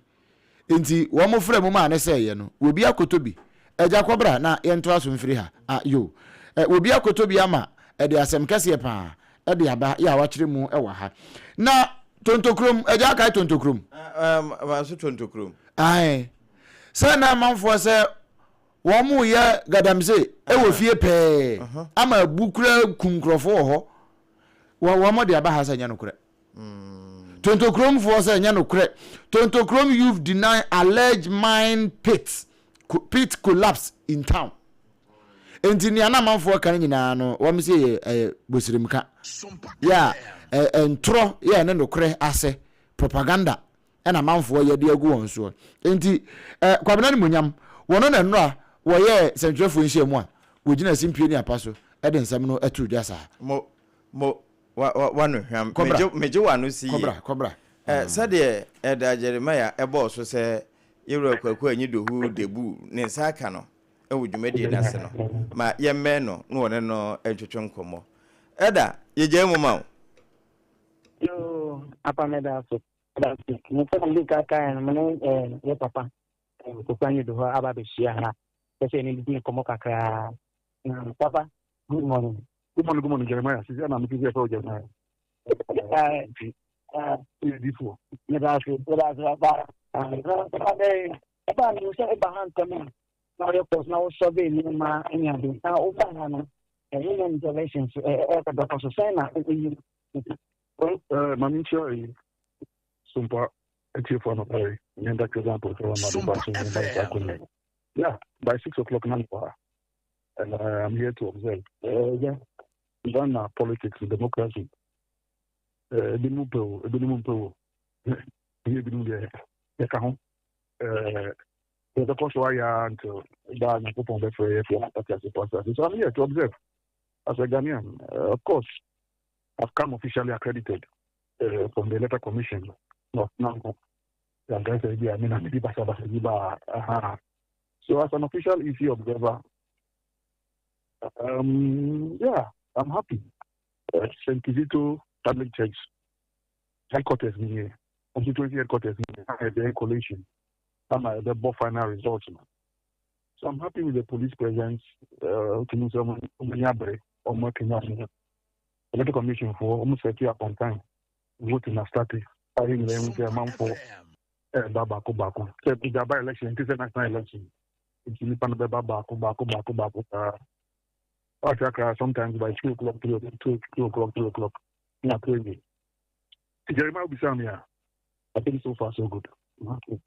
Nti wɔn fra mu maa no sɛeɛ no, wɔbi akɔtɔ bi. Agya kɔbra na yɛntoa so mfiri ha. Ah, yo. Wɔbi akɔtɔ bi ama ɛde asɛm kɛseɛ paa de aba yɛ a wakyerɛ mu wɔ ha. Na Tontokurom, agya akae Tontokurom? Manso Tontokurom. Ae. Sɛ na amanfoɔ sɛ wɔn yɛ gadamse wɔ fie pɛɛ ama abu kura kum nkurɔfoɔ wɔ hɔ. Wɔn de aba ha sɛ nyɛ nokorɛ. Tontokuromfoɔ sɛ nyɛ nokorɛ. Tontokurom youth deny alleged mine pit pit collapse in town. Enti nea na amanfoɔ ka no nyinaa no, wɔn sɛ yɛ ɛyɛ bosirimka. Yɛ a ntorɔ yɛ ne nokorɛ asɛ propaganda ɛna amanfoɔ yɛ de agu wɔn soɔ. Enti ɛ Kwabena Animuonyam, wɔn na nnora wɔyɛɛ sɛntwerɛfoɔ nhyiamu a wɔgyina simpie ne apa so de nsɛm no too dwa saa. Mo, mo, wa, wa, w'ano hwam. Kɔbra. Megye, megye w'ano si yie. Kɔbra, kɔbra. Ɛ, sɛdeɛ Ɛda Jeremiah ɛbɔɔ so sɛ Yɛwura Kwaku Anyidoho Debu ne nsa aka no wɔ dwumadie no ase no, ma yɛmmɛn no na wɔne no ntwetwe nkɔmmɔ. Ɛda, yɛgyae mu ma wo. Yoo, apa meda ase. Meda ase. Me sɛ mede ka kae no, me ne eh, yɛ papa eh, Kofi Anyidoho aba abɛhyia ha. Pɛ sɛ yɛne didi nkɔmmɔ kakraa. Na papa, good morning. Good morning, good morning, Jeremiah. Sisi ana mete sɛ ɛfɛ Jeremiah. Eh, eh, Yɛ difoɔ. Meda ase, meda ase papa. Ah, papa bɛyɛ, ɛba no sɛ woba ha ntɛm a, na woyɛ course na wosɔbe nneɛma ne ade. Na woba ha no, ɛyɛ na interventions ɛkɔdɔkɔ so sɛn na ɛyi. Well, maame nkyia yi Sompa atiefoɔ anɔpa yi, ne Dr. Example sɛ wɔma de ba so ne ba saa akonnwa. Yeah, by 6 o'clock na mewɔ ha. And I'm here to observe. Yeah, Ghana politics, democracy. Ebinom pɛ o, ebinom mpɛ o. Ɛyɛ ebinom deɛ yɛka ho. Yɛbɛkɔ so ayɛ until daa Nyankopɔn bɛfrɛ yɛ fi asase ase fo asase. So I'm here to observe. As a Ghanaian, of course, I've come officially accredited from the Electoral Commission. Not now. So as an official EC observer, yeah, I'm happy. St. Kizito Catholic Church headquarters here, constituency headquarters here, the collation. I'm the final results. So I'm happy with the police presence. Electoral Commission for almost set up on time. Voting has started. I think they will ɛba baako baako sɛ ɛba election nti sɛ national election nti nipa no bɛba baako baako baako baako saa ɔhwɛ akra sometimes by 2 o'clock, 3, 2 o'clock, 3 o'clock na akɔ awie. Jeremiah obisa me a, I think so far so good. Okay.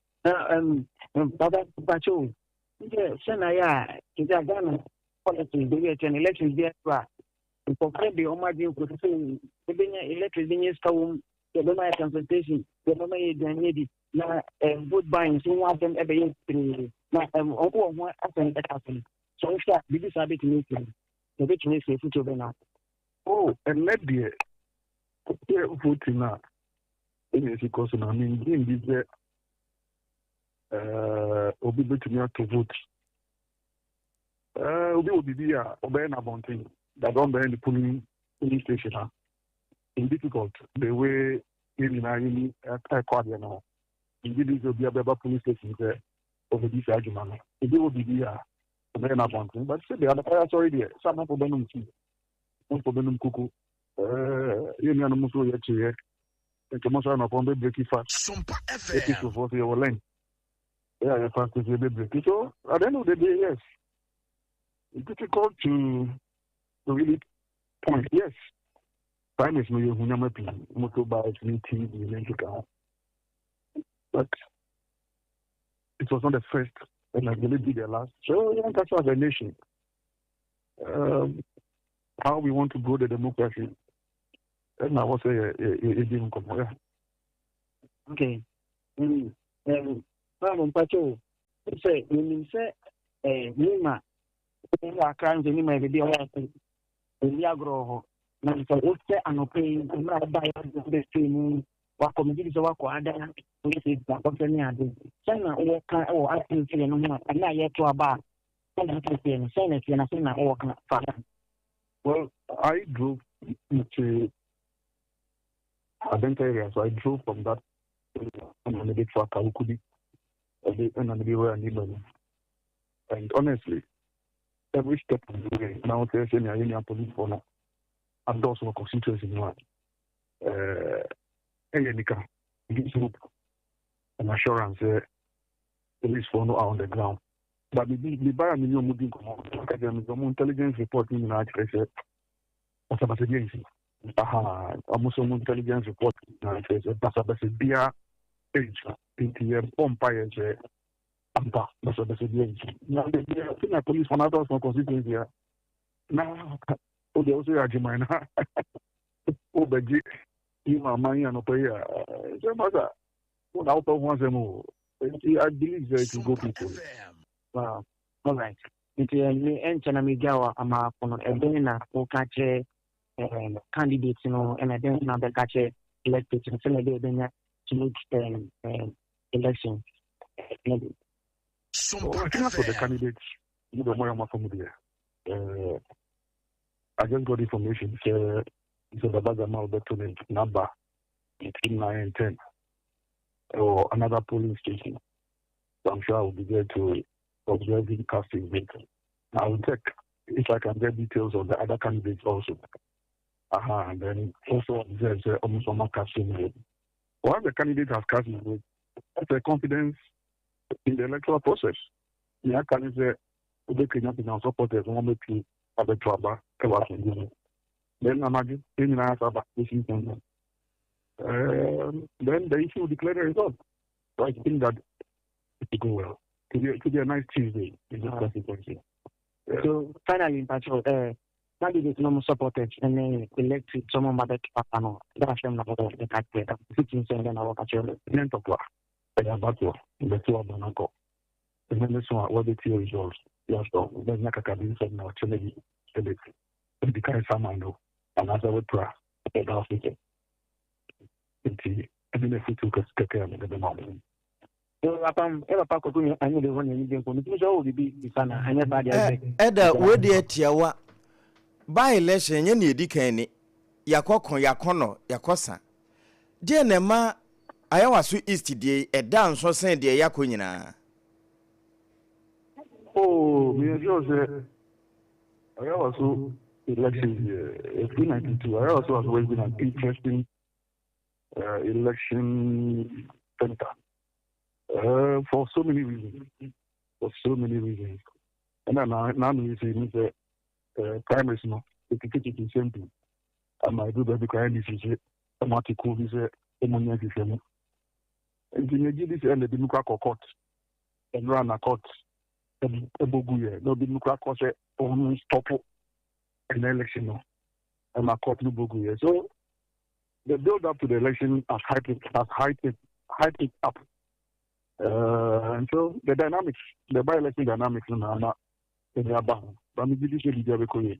Baba Pacho, sɛ sɛ na yɛ a nti Ghana politics de yɛ kyɛn elections bi ɛto a nkɔfo de ɔmo adwene kɔ sɛ ebenya elections bi nye sika wɔm, yɛbɛma yɛ transportation, yɛbɛma yɛ aduane adi, na vote buying nso ho asɛm ɛbɛyɛ pii na ɔmo wɔ ho asɛm ɛka so no sɛ ɔhwɛ a biribi saa bɛtumi esi no ɛbɛtumi esi efutuo bɛ na. Oh, ɛnɛ deɛ sɛ voting a ɛna esi kɔ so na mengye ndi sɛ Obi bɛtumi ato vote. Obi wɔ biribi a ɔbɛyɛ no abɔnten, but ɔmbɛyɛ no polling polling station ha. It's difficult the way yɛn nyinaa yɛni ɛkɔ adeɛ no ho. Megye di sɛ obi abɛba polling station sɛ ɔbɛdi saa adwuma no. Obi wɔ biribi a ɔbɛyɛ no abɔnten, but sɛ deɛ anɔpa yɛ asɔre deɛ, sɛ amanfoɔ bɛnom tea, amanfoɔ bɛnom koko. Yɛn nuanom nso yɛ kyeeɛ, nti mo nso anɔpa wɔn bɛ break fast. Yɛ Kristofoɔ so yɛwɔ lɛn. Yɛ a yɛ fast so yɛ bɛ break. So at the end of the day, yes, it's difficult to really point. Yes, primaries no yɛ hu nneɛma pii, motorbikes ne TV ne nkeka ho. But it was not the first and I believe be the last. So yɛn kasa as a nation, how we want to grow the democracy, ɛna wɔ sɛ yɛ yɛ yɛ di nkɔmɔ yɛ. Okay. Maame mpakyɛ o, sɛ yɛnim sɛ Nima wɔ Accra nso Nima yɛ baabi a ɔyɛ ase ɛni agorɔ wɔ hɔ. Na sɛ wosɛ anɔpa yi mmerɛ a woba yɛ bɛfiri mu wakɔ megye di sɛ wakɔ ada woyɛ sɛ akɔhwɛ ne ade sɛn na wowɔ ka wɔ atmosphere no ho a ɛnɛ a yɛto aba a sɛn na atmosphere no sɛn na ɛteɛ na sɛn na wowɔ ka fa? Well, I drove to Adenta area, so I drove from that area and maybe truck Kawukudi, and maybe where I need money. And honestly, every step of the way, now there's any any police for now. And also constituency no. Ɛyɛ nika gives hope and assurance police for no are on the ground. But me me buy me new di nkɔmɔ, aka kyerɛ me sɛ ɔmo intelligence report ne nyinaa kyerɛ sɛ basabasa bi nsi. Aha, ɔmo sɛ ɔmo intelligence report nyinaa kyerɛ sɛ basabasa biara nsi. Nti yɛ bɔ mpa yɛ sɛ ampa basabasa bi nsi. Na de bi a na police for na adɔɔso constituency a na o deɛ ɔsɛ yɛ agyeman na o bɛgye yi ma aman yi anɔpa yi a sɛ masa wo na wopɛ ho asɛm o. Nti I believe sɛ it will go peacefully. Wow. All right. Nti me ɛnkyɛ na megya wɔ amaafo no, ɛdɛn na woka kyerɛ candidate no, ɛna ɛdɛn na bɛka kyerɛ electorate no sɛnea ɛbɛyɛ ɛbɛnya smooth election? Oh, I think for the candidates, you know, more from there. I just got information. So Baba Jamal Betone number between 9 and 10 or another polling station. So I'm sure I will be there to observe him casting vote. I will check if I can get details of the other candidates also. And then also observe almost on my casting vote. Once the candidate has cast his vote, that's a confidence in the electoral process. Yeah, can say obekenya supporters wɔn bɛ abɛto aba ɛwɔ asɛnni mu. Then anadwo yɛn nyinaa asa aba esi nsɛm. Then the issue will declare the result. So I think that it will go well. It will be a nice Tuesday in this constituency. Yeah. So finally, Pacho, candidates no more supported and then elected someone by the papa no. That's them na the card. Fifteen cent na work actually. Ntɔkwa ɛyɛ abatoɔ bɛto aba no akɔ. Ɛnɛ ne so a wɔbɛtie results. Yɛasɔ wobɛnya kakabi nsɛm na ɔkyɛ no bi ɛde ɛdi kan saman no anaasɛ wotra ɛda hospital. Nti ɛne na fotu kɛkɛ a mede bɛma wo. Apam ɛ papa kɔkɔ mi anyi de hɔ na ɛni den ko mi sɛ ɔwɔ bibi bisa na anyɛ ba deɛ sɛ. Ɛda wo deɛ tiawa, by election nyɛ ne ɛdi kan ni, yɛakɔko yɛakɔnɔ yɛakɔsa deɛ na ɛma Ayawaso East deɛ ɛda nso sen deɛ yɛakɔ nyinaa. Oh, me sure sɛ Ayawaso elections here, 92, Ayawaso has always been an interesting election center for so many reasons. For so many reasons. And then now you see me say primaries no, it is simple. I might do baby crying this is it. I'm not cool this is a money system. Nti megye di sɛ ɛna ebi mu kɔ akɔ court, ɛnura na court ɛbɔgu yɛ na obi mu kɔ akɔ sɛ ɔno stop ɛna election no, ɛma court no bɔgu yɛ. So the build up to the election has hyped it up, and so the dynamics, the by election dynamics no na ama ɛde aba ho, ba megye di sɛ biribi abɛkɔ yɛ.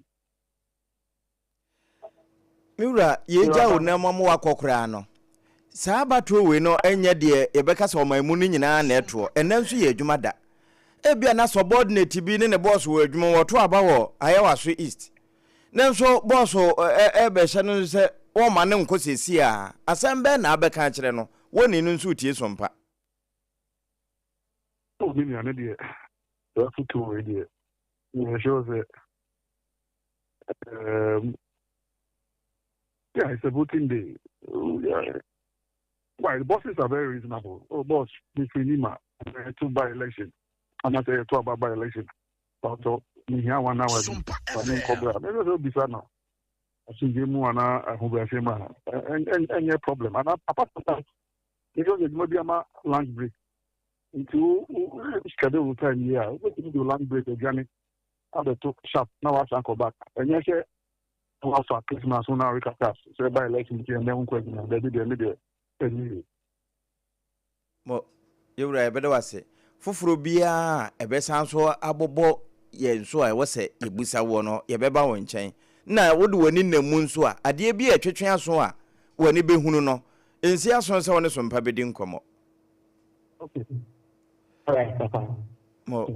Me wura, yɛgya wo nam ama wakɔ koraa no, Saa abatoɔ wei no nyɛ deɛ yɛbɛka sɛ ɔman mu no nyinaa na ɛtoɔ. Ɛnnɛ nso yɛ adwuma da. Ebia na subordinate bi ne ne bɔɔso wɔ adwuma mu, wɔto aba wɔ Ayawaso East. Nanso bɔɔso rebɛhyɛ no sɛ wɔmma no nkɔ seesei ara. Asɛm bɛn na abɛka akyerɛ no? Wɔnni no nso retie so mpa. Oh me nua me deɛ saa afotuo wei deɛ meyɛ sure sɛ um, yeah, it's a voting day. Oh, yeah. Why the bosses are very reasonable. Oh boss, me free nima to by election. I'm not to about by election. But me here one hour. But me cobra. Maybe so bisa no. Asomdwe mu ana ahobrɛase mu a ɛnyɛ problem. And apart from that, because adwuma bi ama lunch break. Nti wo wo schedule wo time yie a wobɛtumi de lunch break aduane abɛto sharp na wasan kɔ back. Ɛnyɛ sɛ wafa Christmas ho na rekasa sɛ by election nti ɛnɛ wonkɔ adwuma. Dabi deɛ me deɛ ɛnyɛ yie. Mo, yɛwura yɛbɛda wo ase. Foforɔ biara a ɛbɛsan so abobɔ yɛn so a ɛwɔ sɛ yɛbusa woɔ no, yɛbɛba wo nkyɛn. Na wode w'ani nam mu nso a, adeɛ bi a ɛtwetwe aso a w'ani bɛhunu no, nsi aso sɛ wo ne Sompa bɛdi nkɔmmɔ. Okay. All right, Papa. Mo.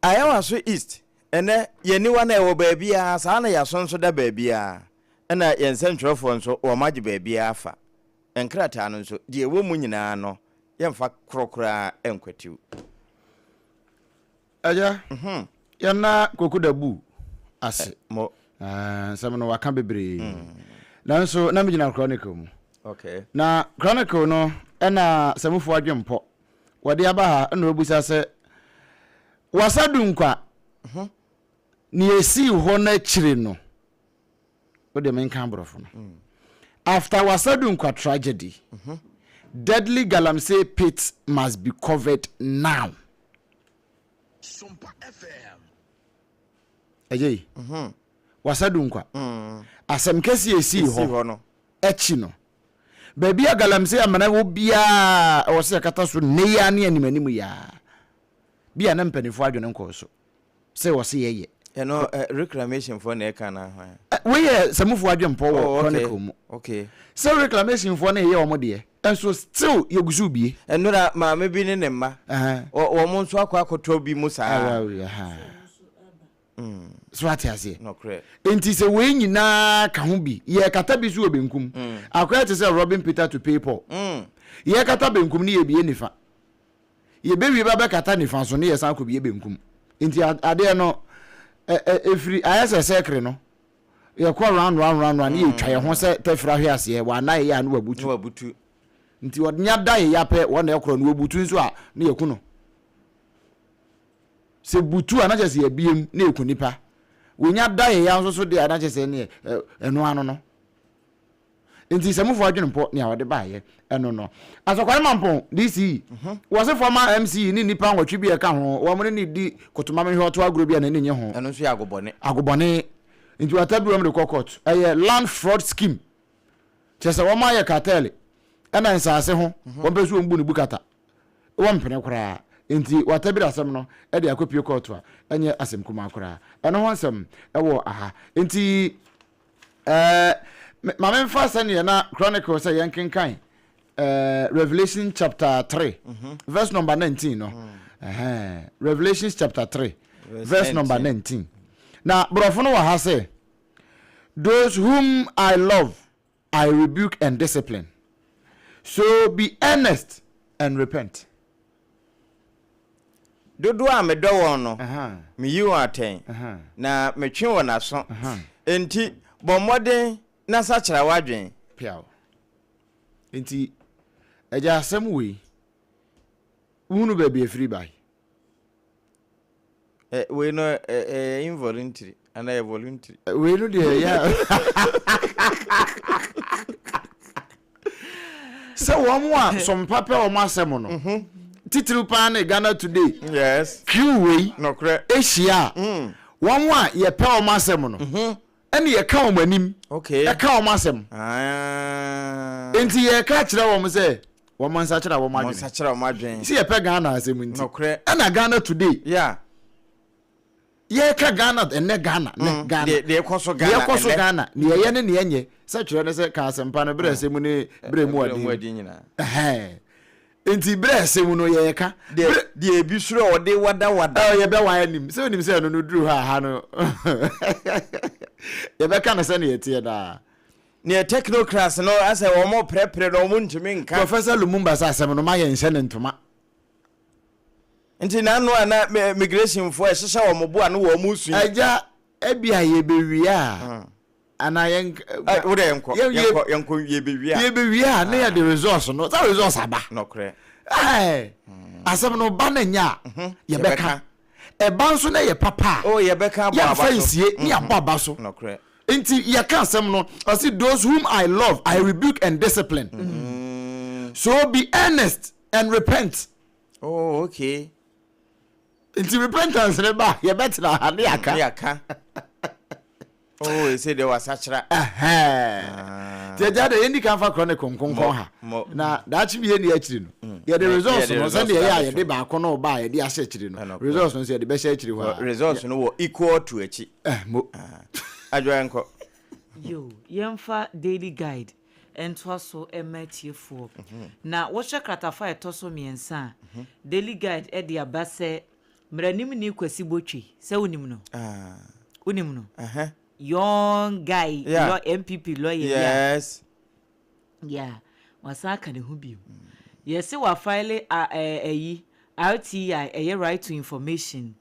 Ayawaso East, ɛnɛ yɛn aniwa no ɛwɔ baabiara, saa na yɛaso nso da baabiara, ɛna yɛn nsɛntwerɛfoɔ nso wɔn agye baabiara afa. Nkrataa no nso, deɛ ɛwɔ mu nyinaa no, yɛmfa korɔ koraa nkwatiw. Agya, yɛnna Kwaku Dabu ase. Mo. Nsɛm no waka bebree. Nanso na megyina Chronicle mu. Okay. Na Chronicle no ɛna Samufo adwempɔ wɔde aba ha ɛna obisa sɛ Wasa Dunkwa nea esii hɔ no akyiri no wode menka aborɔfo no mm. After Wasa Dunkwa tragedy mm -hmm. deadly galamsey pit must be covered now. Sompa FM. Ɛyɛ yi. Mhm. Wasa Dunkwa. Mm. Asɛm kɛse esii hɔ no akyi no. Baabi a galamsey amena wɔ biara ɛwɔ sɛ yɛkata so nnɛ yi ara ne anim anim yi ara. Bi a na mpanimfoɔ adwene nkɔɔ so sɛ wɔ se yɛyɛ. Ɛno eh, reclamation foɔ na ɛka na hwan? Eh, wei yɛ Samufoɔ adwempɔ wɔ oh, okay. Chronicle mu. Okay. Sɛ reclamation foɔ no yɛyɛ wɔn deɛ, nso still yɛgu so bie. Ɛnora maame bi ne ne mma, wɔn nso akɔ akɔtɔ bi mu saa. Mm. So ate aseɛ. Nɔkorɛ. Nti sɛ wei nyinaa ka ho bi, yɛkata bi so wɔ benkum. Mm. Akɔyɛ te sɛ robbing Peter to pay Paul. Mm. Yɛkata benkum ne yɛbie nifa. Yɛbɛwie ba bɛkata nifa so ne yɛsan kɔbie benkum. Nti adeɛ no, ɛfiri ayɛ sɛ sɛkere no. Yɛkɔ round round round round ne yɛtwa yɛn ho sɛ tɛfira hwe aseɛ, wɔana yɛyɛ a ne wabutu. Ne wabutu. Nti ɔnya da yɛya pɛ, wɔn na ɛkorɔ no, wɔbutu nso a ne yɛku no. Sɛ butu a na kyerɛ sɛ yɛabiem na ɛku nipa. Wɔnya da yɛya nso so deɛ a na kyerɛ sɛ ɛneɛ ɛno ano no. Nti sɛ mofo adwene mpɔ nea wɔde baayɛ ɛno no. Asɔkware Mampong DCE, mhm. wɔse former MC ne nnipa nwɔtwe bi a ɛka ho, wɔn ne ne di kotoma mehwɛ ɔto agorɔ bi a n'ani nye ho. Ɛno nso yɛ agobɔne. Agobɔne. Nti wɔatabiri wɔn de kɔ court. Ɛyɛ land fraud scheme. Kyerɛ sɛ wɔn ayɛ cartel ɛna nsaase ho, mhm. wɔn pɛ so wɔn bu ne bu kata. Wɔmpene koraa. Enti wɔatabiri asɛm no de akɔpue kɔɔto a, ɛnyɛ asɛm kumaa koraa. Ɛno ho nsɛm wɔ aha. Enti ɛɛ ma memfa sɛdeɛ na Chronicle sɛ yɛnkenkan ɛɛ Revelation chapter 3 mm -hmm. verse number 19 no. Mm. Ɛhɛn Revelation chapter 3 verse number 19. Na borɔfo no wɔ ha sɛ those whom I love I rebuke and discipline. So be earnest and repent. Dodoɔ a medɔ wɔn no, meyi wɔn atɛn, na metwe wɔn aso. Enti bɔ mmɔden na sakyera w'adwene. Piaw. Enti, agya asɛm wei, wohunu baabi afiri bae? Eh, wei no ɛyɛ eh, eh, involuntary anaa ɛyɛ voluntary. Eh, wei no deɛ ɛyɛ sɛ wɔn a sɔmpa pɛ wɔn asɛm no mhm. titiriw paa ne Ghana Today yes kiw wei nokorɛ ahyia a mm. wɔn a yɛpɛ wɔn asɛm no mhm. ɛne yɛka wɔn anim ɛka wɔn asɛm ah. nti yɛka kyerɛ wɔn sɛ wɔn nsakyera wɔn adwene nsakyera wɔn adwene sɛ yɛpɛ Ghana asɛm nti nokorɛ ɛna Ghana Today yeah. Yɛka Ghana ɛnɛ Ghana nɛ mm, Ghana. Deɛ ɛkɔ so Ghana ɛnɛ. Deɛ ɛkɔ so Ghana deɛ ɛyɛ ne deɛ ɛnyɛ sɛ twerɛ ne sɛ ka asɛmpa no berɛ ɛsɛ mu ne berɛ mu ɔden nyinaa. Nti berɛ ɛsɛ mu no yɛka. Deɛ ebi soro a ɔde wada wada. Ɛ yɛbɛ wa anim sɛ onim sɛ ɛno no duru hɔ a ha no yɛbɛka no sɛdeɛ ɛteɛ daa. Neɛ technocrats no asɛ wɔn prɛprɛ no wɔn ntumi nka. Professor Lumumba sɛ asɛm no ma yɛn nhyɛ ne ntoma. Nti n'ano a na migration foɔ ɛhyehyɛ wɔn bo a no wɔn su. Agya ebia yɛbɛwie a hmm. anaa yɛn. Wo de yɛnkɔ yɛnkɔ yɛnkɔ yɛbɛwie a. Yɛbɛwie a ne yɛde resource no sɛ resource aba. Nɔkorɛ. Ɛɛ hmm. asɛm no ba na nya a mhm. yɛbɛka ɛba nso na yɛ papa a. Oh yɛbɛka abɔ aba so. Yɛnfa nsie ne yɛabɔ aba so. Nɔkorɛ. Nti yɛka asɛm no ɔsi those whom I love I rebuke and discipline. Mm. So be earnest and repent. Oh, okay. Nti repentance ne ba yɛbɛtena ha ne yɛaka. Ne yɛaka. Oh, ese deɛ wasakyera. Ah. Nti agya de yɛndi kan fa chronicle nkonkɔn ha. Na daakye bi yɛnni akyiri no. Mm. Yɛde results no sɛdeɛ ɛyɛ a yɛde baako no ba a yɛde ahyɛ akyiri no. Results no nso yɛde bɛhyɛ akyiri hɔ a. Results no wɔ equal to akyi. Eh, mo. Ah. Adwoa nkɔ. Yo, yɛmfa daily guide. ntoa so mma atiefoɔ. Na wohwɛ kratafa a ɛtɔ so mmiɛnsa a, Daily Guide de aba sɛ mmaranimni Kwasi Botwe, sɛ wonim no? Wonim no? Young guy, yeah. NPP lawyer bi a. Yes. Yeah, wasan aka ne ho bio. Yɛse wafile ayi RTI, ɛyɛ right to information,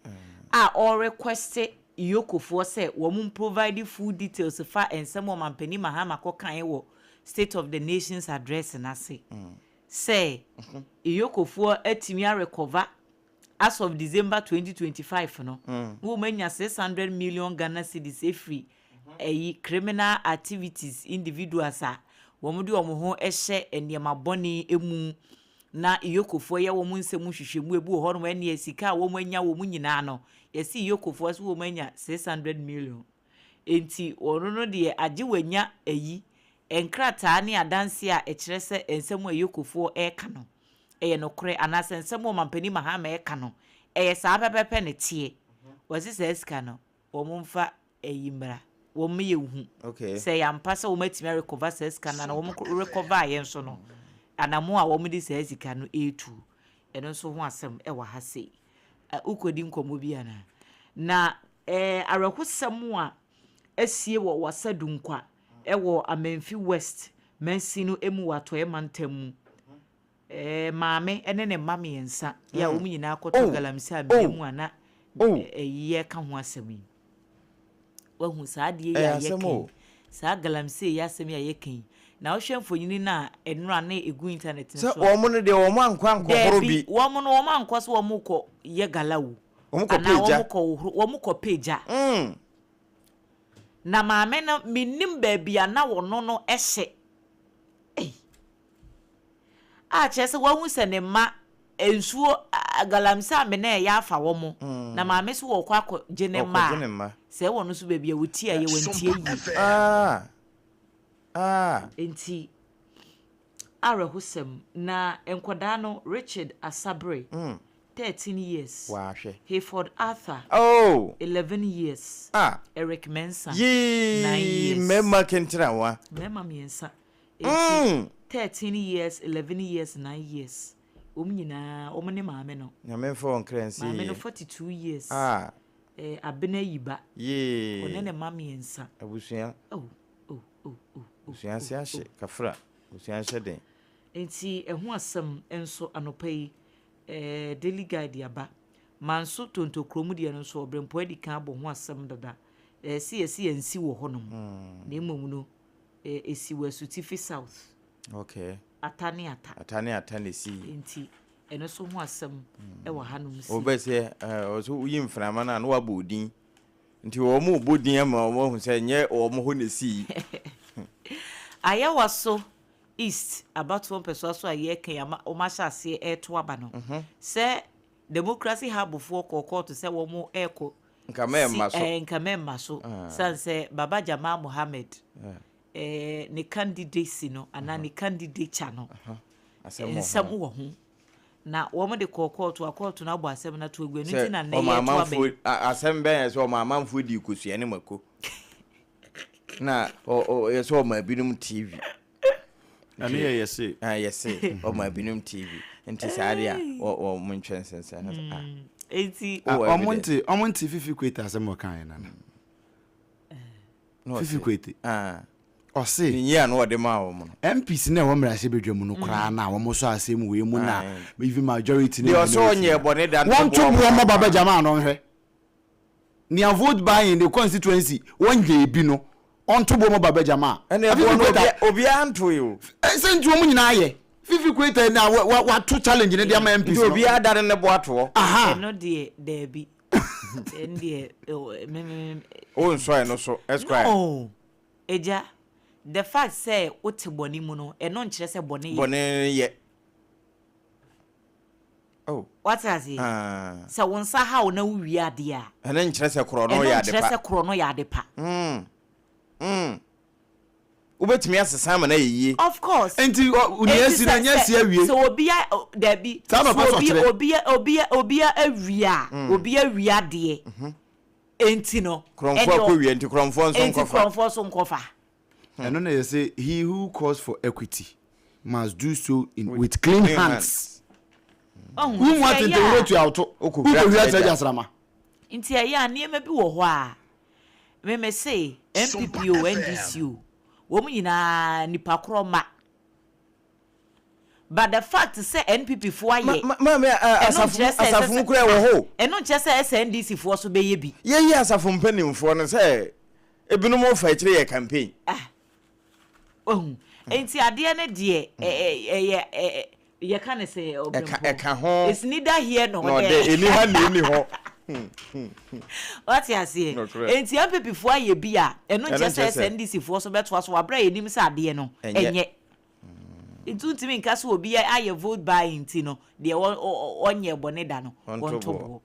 a ɔrequeste EOCO foɔ sɛ wɔn mprovide full details fa nsɛm a Ɔmanpanin Mahama kɔ kaeɛ wɔ State of the Nations Address no ase sɛ EOCO foɔ atumi arecover as of December 2025 no na wɔn anya 600 million Ghana cedis afiri ɛyi criminal activities individuals a wɔn de wɔn ho hyɛ nneɛma bɔne mu na Iyokofoɔ yɛ wɔn nsɛm nhwehwɛmu ebi wɔ hɔnom ɛneɛ sika a wɔn anya wɔn nyinaa no yɛse Iyokofoɔ so wɔn anya 600 million enti wɔn no deɛ agye wɔanya ayi nkrataa ne adanseɛ a ɛkyerɛ sɛ nsɛm a Iyokofoɔ ɛreka no ɛyɛ nokorɛ anaasɛ nsɛm a Ɔmanpanin Mahama ɛreka no ɛyɛ saa pɛpɛpɛ na ɛteɛ wɔse saa sika no wɔn mfa ayi mmra, wɔn ma yɛnhu sɛ ɛyɛ ampa sɛ wɔn atumi arekɔva saa sika no anaa wɔn rekɔvaeɛ nso no, anamo a wɔn de saa sika no retu, ɛno nso ho asɛm wɔ ha sei. Wokɔdi nkɔmmɔ bi anaa? Na eh, awerɛhosɛm a asie wɔ Wassa Dunkwa wɔ Amenfi West mansin no mu wɔ Atɔeɛ mantam mu. Eh, maame ne ne mma mmiɛnsa yi a wɔn nyinaa kɔtɔ Oh, galamsey amena oh, mu a na oh. ɛyi yɛreka ho asɛm yi. Wahu saa adeɛ yi Ɛyɛ a asɛm yɛka yi, o. saa galamsey yi asɛm yi a yɛka yi. Na wohwɛ mfonini no a ɛnora na ɛgu internet no Sɛ so a, wɔn no deɛ wɔn ankɔ ankɔhoro daabi, bi. wɔn no wɔn ankɔ sɛ wɔn rekɔ yɛ gala o, Wɔn kɔ anaa pɛ gya. wɔn kɔ hohoro, wɔn kɔ pɛ gya. Na maame no, mennim baabi a na wɔno no hyɛ. Ei! A kyerɛ sɛ wahu sɛ ne mma nsuo galamsey amena a ɛyɛ afa wɔn na maame so wɔkɔ akɔ gye ne mma a sɛ wɔn nso baabi a wɔti a yɛ wɔntie yie. Nti awerɛhosɛm na nkwadaa no Richard Asabere 13 years, Hayford Arthur 11 years, Eric Mensah 9 years. Mmarima kenterawa. Mmarima mmiɛnsa. Enti 13 years, 11 years, 9 years, wɔn nyinaa wɔn ne maame no. Nyame mfa wɔn kra nsie Maame no yie. 42 years, Ah. eh, Abena Yiba, Yee. ɔne ne mma mmiɛnsa. Abusua. Oh, oh, oh, oh, oh, Abusua ase oh, ahye, oh. kafra. Abusua nhyɛ den. Enti ɛho asɛm nso anɔpa yi, eh, Daily Guide aba. Manso Tonto kurom deɛ no nso, Ɔberempɔn adi kan abɔ ho asɛm dada. Eh, se yɛse yɛnsi wɔ hɔnom, na mmom no, Esi wɔ Asutifi South. Okay. Ata ne Ata. Ata ne Ata na esi. Nti ɛno nso ho asɛm wɔ hanom si. Wobɛ sɛ ɔsɛ woyi mframa no a na wabɔ odin. Nti wɔn bɔ din ama wɔn ahu sɛ nyɛ wɔn hɔ na esi. Ayawaso East abatoɔ mpɛsoa so a yɛreka yi ama wɔn ahyɛ aseɛ ɛreto aba no. Sɛ Democracy Hub foɔ kɔɔ kɔɔto sɛ wɔn ɛrekɔ Nka mɛmma so. Si eh, nka mɛmma so. Sane sɛ Baba Jamal Mohammed eh, ne candidacy no anaa ne candidature no, nsɛm wɔ ho. Na wɔn de kɔɔ kɔɔto a kɔɔto no abɔ asɛm no ato agu ɛno Sɛ nti na nnɛ ɔma yɛreto aba amanfoɔ yi. asɛm bɛn yɛ sɛ ɔma amanfoɔ dii kosua ne mako na yɛ sɛ ɔma binom TV. Ɛno yɛ yɛse. Ah, yɛse ɔma binom TV nti saa deɛ a wɔn ntwɛn nsensɛn no ah. Enti. Ah, ɔmo nte ɔmo nte Fifi Kwete asɛm ɔkaeɛ nana. Fifi Kwete. Ah. Ɔse. Ne nyia no ɔde maa wɔn no. MPs na ɛwɔ mmarahyɛbadwa mu no koraa na wɔn sɔ asɛm wei mu na even majority ne Deɛ ɔsɛ minority. ɔnyɛ bɔne da Wɔn to boɔ mmɔ Baba Jamal no nhwɛ. Nea vote buying the constituency wɔnyɛ ebi no ɔnto boɔ mmɔ Baba Jamal. Ɛna Fifi ɛboɔ no Kwete. obiara nto yi o. Sɛ nti wɔn nyinaa yɛ. Fifi Kwete na wato challenge ne de ama MPs Nti no. obiara dane ne bo atoɔ. Aha. Ɛno deɛ daabi. Ɛno deɛ me me me. Wo nsɔ ɛno so Esquire. No. Agya, the fact sɛ wote bɔne mu no, ɛno nkyerɛ sɛ bɔne yɛ. Bɔne yɛ. Oh. Wate aseɛ? Ah. Sɛ wo nsa haw na wowie adeɛ a. Ɛno nkyerɛ sɛ korɔ no yɛ ade pa. Ɛno nkyerɛ sɛ korɔ no yɛ ade pa. Wobɛtumi asesa ama no ayɛ yie. Of course. Nti nea asi no ɛnyɛ asi awie. Sɛ obi a dabi. Saa na ɔpɛ sɛ ɔkyerɛ. Obi obi obi awia a obi awia adeɛ. Enti no. Korɔmfoɔ akɔwia nti korɔmfoɔ nso nkɔfa. Enti korɔmfoɔ nso nkɔfa. Ɛno na yɛsɛ he who calls for equity must do so in with clean hands. Wo mu atente wuro tua woto. Wokɔhwira sɛ gyasrama. Nti ɛyɛ a nneɛma bi wɔ hɔ a me me se NPP o NDC o wɔn nyinaa nipa korɔ mma. But the fact sɛ NPP foɔ ayɛ Maame ɛno nkyerɛ sɛ asafo mu kura wɔ hɔ o. Ɛno nkyerɛ sɛ ɛsɛ NDC foɔ so bɛyɛ bi. Yɛyi asafo mpanimfoɔ no sɛ ebinom fa akyire yɛ campaign. Ah, wahu. Nti adeɛ no deɛ ɛyɛ yɛka ne sɛ ɔbrɛmpɔn. Ɛka ho. It's neither here nor there. Nor there. Ɛni ha na ɛni hɔ. Wate aseɛ? Nti NPP foɔ ayɛ bi a, ɛno nkyerɛ sɛ ɛsɛ NDC foɔ so bɛtoa so wɔ aberɛ a yɛnim sɛ adeɛ no ɛnyɛ. Nti wontumi nka sɛ obi ayɛ vote buying nti no, deɛ ɔnyɛɛ bɔne da no, wɔnto boɔ.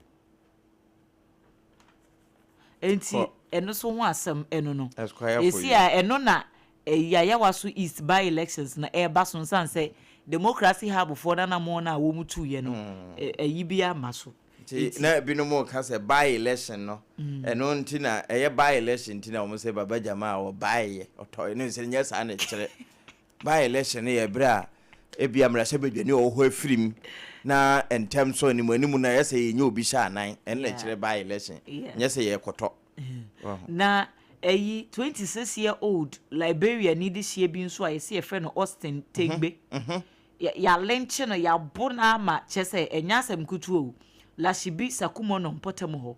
Nti ɛno so ho asɛm ɛno no. Ɛsi a ɛno na Yayawaso East by elections no ɛreba so nsan sɛ Democracy Hub foɔ no anamɔn no a wɔn tuiɛ no, ɛyi bi ama so. Nti na ebinom reka sɛ by election no, ɛno nti na ɛyɛ by election nti na wɔn sɛ Baba Jamal ɔbaeɛ, ɔtɔeɛ no sɛ nyɛ saa na ɛkyerɛ. By election no yɛ berɛ a ebia mmarahyɛbadwani a ɔwɔ hɔ afiri mu na ntɛm so anim anim no ayɛ sɛ yɛnya obi hyɛ anan, ɛno na ɛkyerɛ by election, nyɛ sɛ yɛrekɔtɔ. Na ɛyi 26 year old Liberia ni dehyeɛ bi nso a yɛsɛ yɛfrɛ no Austin Tegbe. Yɛalenkye no, yɛabo no ama kyerɛ sɛ ɛnyɛ asɛm ketewa o. Lashibi Sakumono mpɔtam hɔ.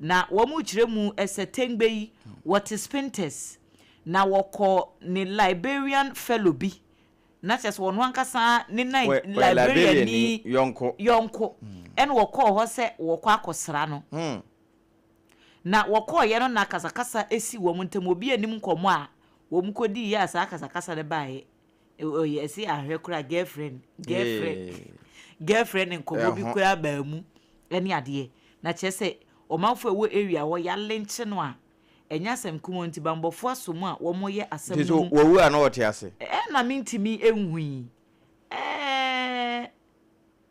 Na wɔrekyerɛ mu sɛ Tengbe yi, wɔte Spintex, na wɔkɔɔ ne Liberian fellow bi, na kyerɛ sɛ ɔno ankasa ne Nai Ɔyɛ Liberiani Liberiani yɔnko. yɔnko, ɛna wɔkɔɔ hɔ sɛ wɔkɔ akɔsra no. Na wɔkɔeɛ no na akasakasa si wɔn ntam, obi annim nkɔmmɔ a wɔkɔdiiɛ a saa akasakasa no baeɛ. Ɔyɛ ɛse ahwɛ koraa girlfriend girlfriend girlfriend nkɔmɔ bi koraa baa mu ɛne adeɛ na kyerɛ sɛ ɔmanfoɔ ɛwɔ area hɔ yalenkye no a ɛnyɛ asɛm kumaa nti banbɔfoɔ asɔ mu a wɔn yɛ asɛm no mu. Nti so wawu a na ɔte ase? Ɛna mentumi nhui ɛɛ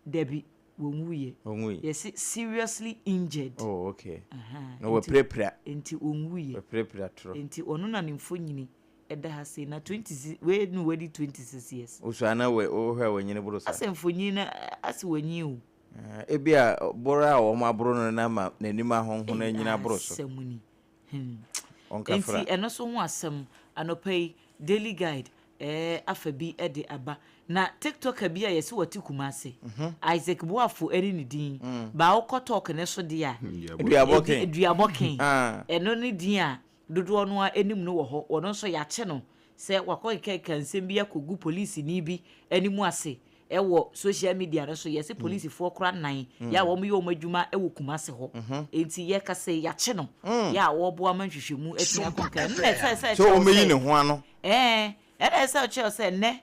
dabi wɔnwuiɛ. Wɔnwui. Yɛse seriously injured. Oh okay. Aha, Na wapirapira. Nti wɔnwuiɛ. Wapirapira toro. Nti ɔno na ne mfonyini ɛda ha sei na 26 wei no wadi 26 years. Osua na wɔ wohwɛ a wanyini boro saa. Asɛ mfonyin no asɛ wanyin o. Ebi a boro a wɔn aboro no na ama n'anim ahonhono anyini aboro so. Asɛm ni. Hmm. Ɔnkafra. Enti ɛno so ho asɛm anɔpa yi Daily Guide eh, afa bi de aba. Na TikToker bi a yɛse wɔte Kumasi, Isaac Boafo ne ne din. Baa wokɔ talk ne so deɛ a, Duabɔ Ken. Duabɔ Ken. Ɛno ne din a dodoɔ no ara nim no wɔ hɔ. Ɔno nso yɛakye no sɛ wakɔkekakeka nsɛm bi akɔgu polisini bi anim ase wɔ social media no so. Yɛse polisifoɔ koraa nnan yɛ a wɔyɛ wɔn adwuma wɔ Kumasi hɔ. Enti yɛkasa yi yɛakye no yɛ a wɔreboa ma nhwehwɛmu atumi akɔ nkan. Ɛno na ɛsɛ sɛ Sɛ ɛkyerɛ wo wɔmmɛyi sɛ ne ho ano. ɛɛ ɛna ɛsɛ sɛ ɔkyerɛ wo sɛ nnɛ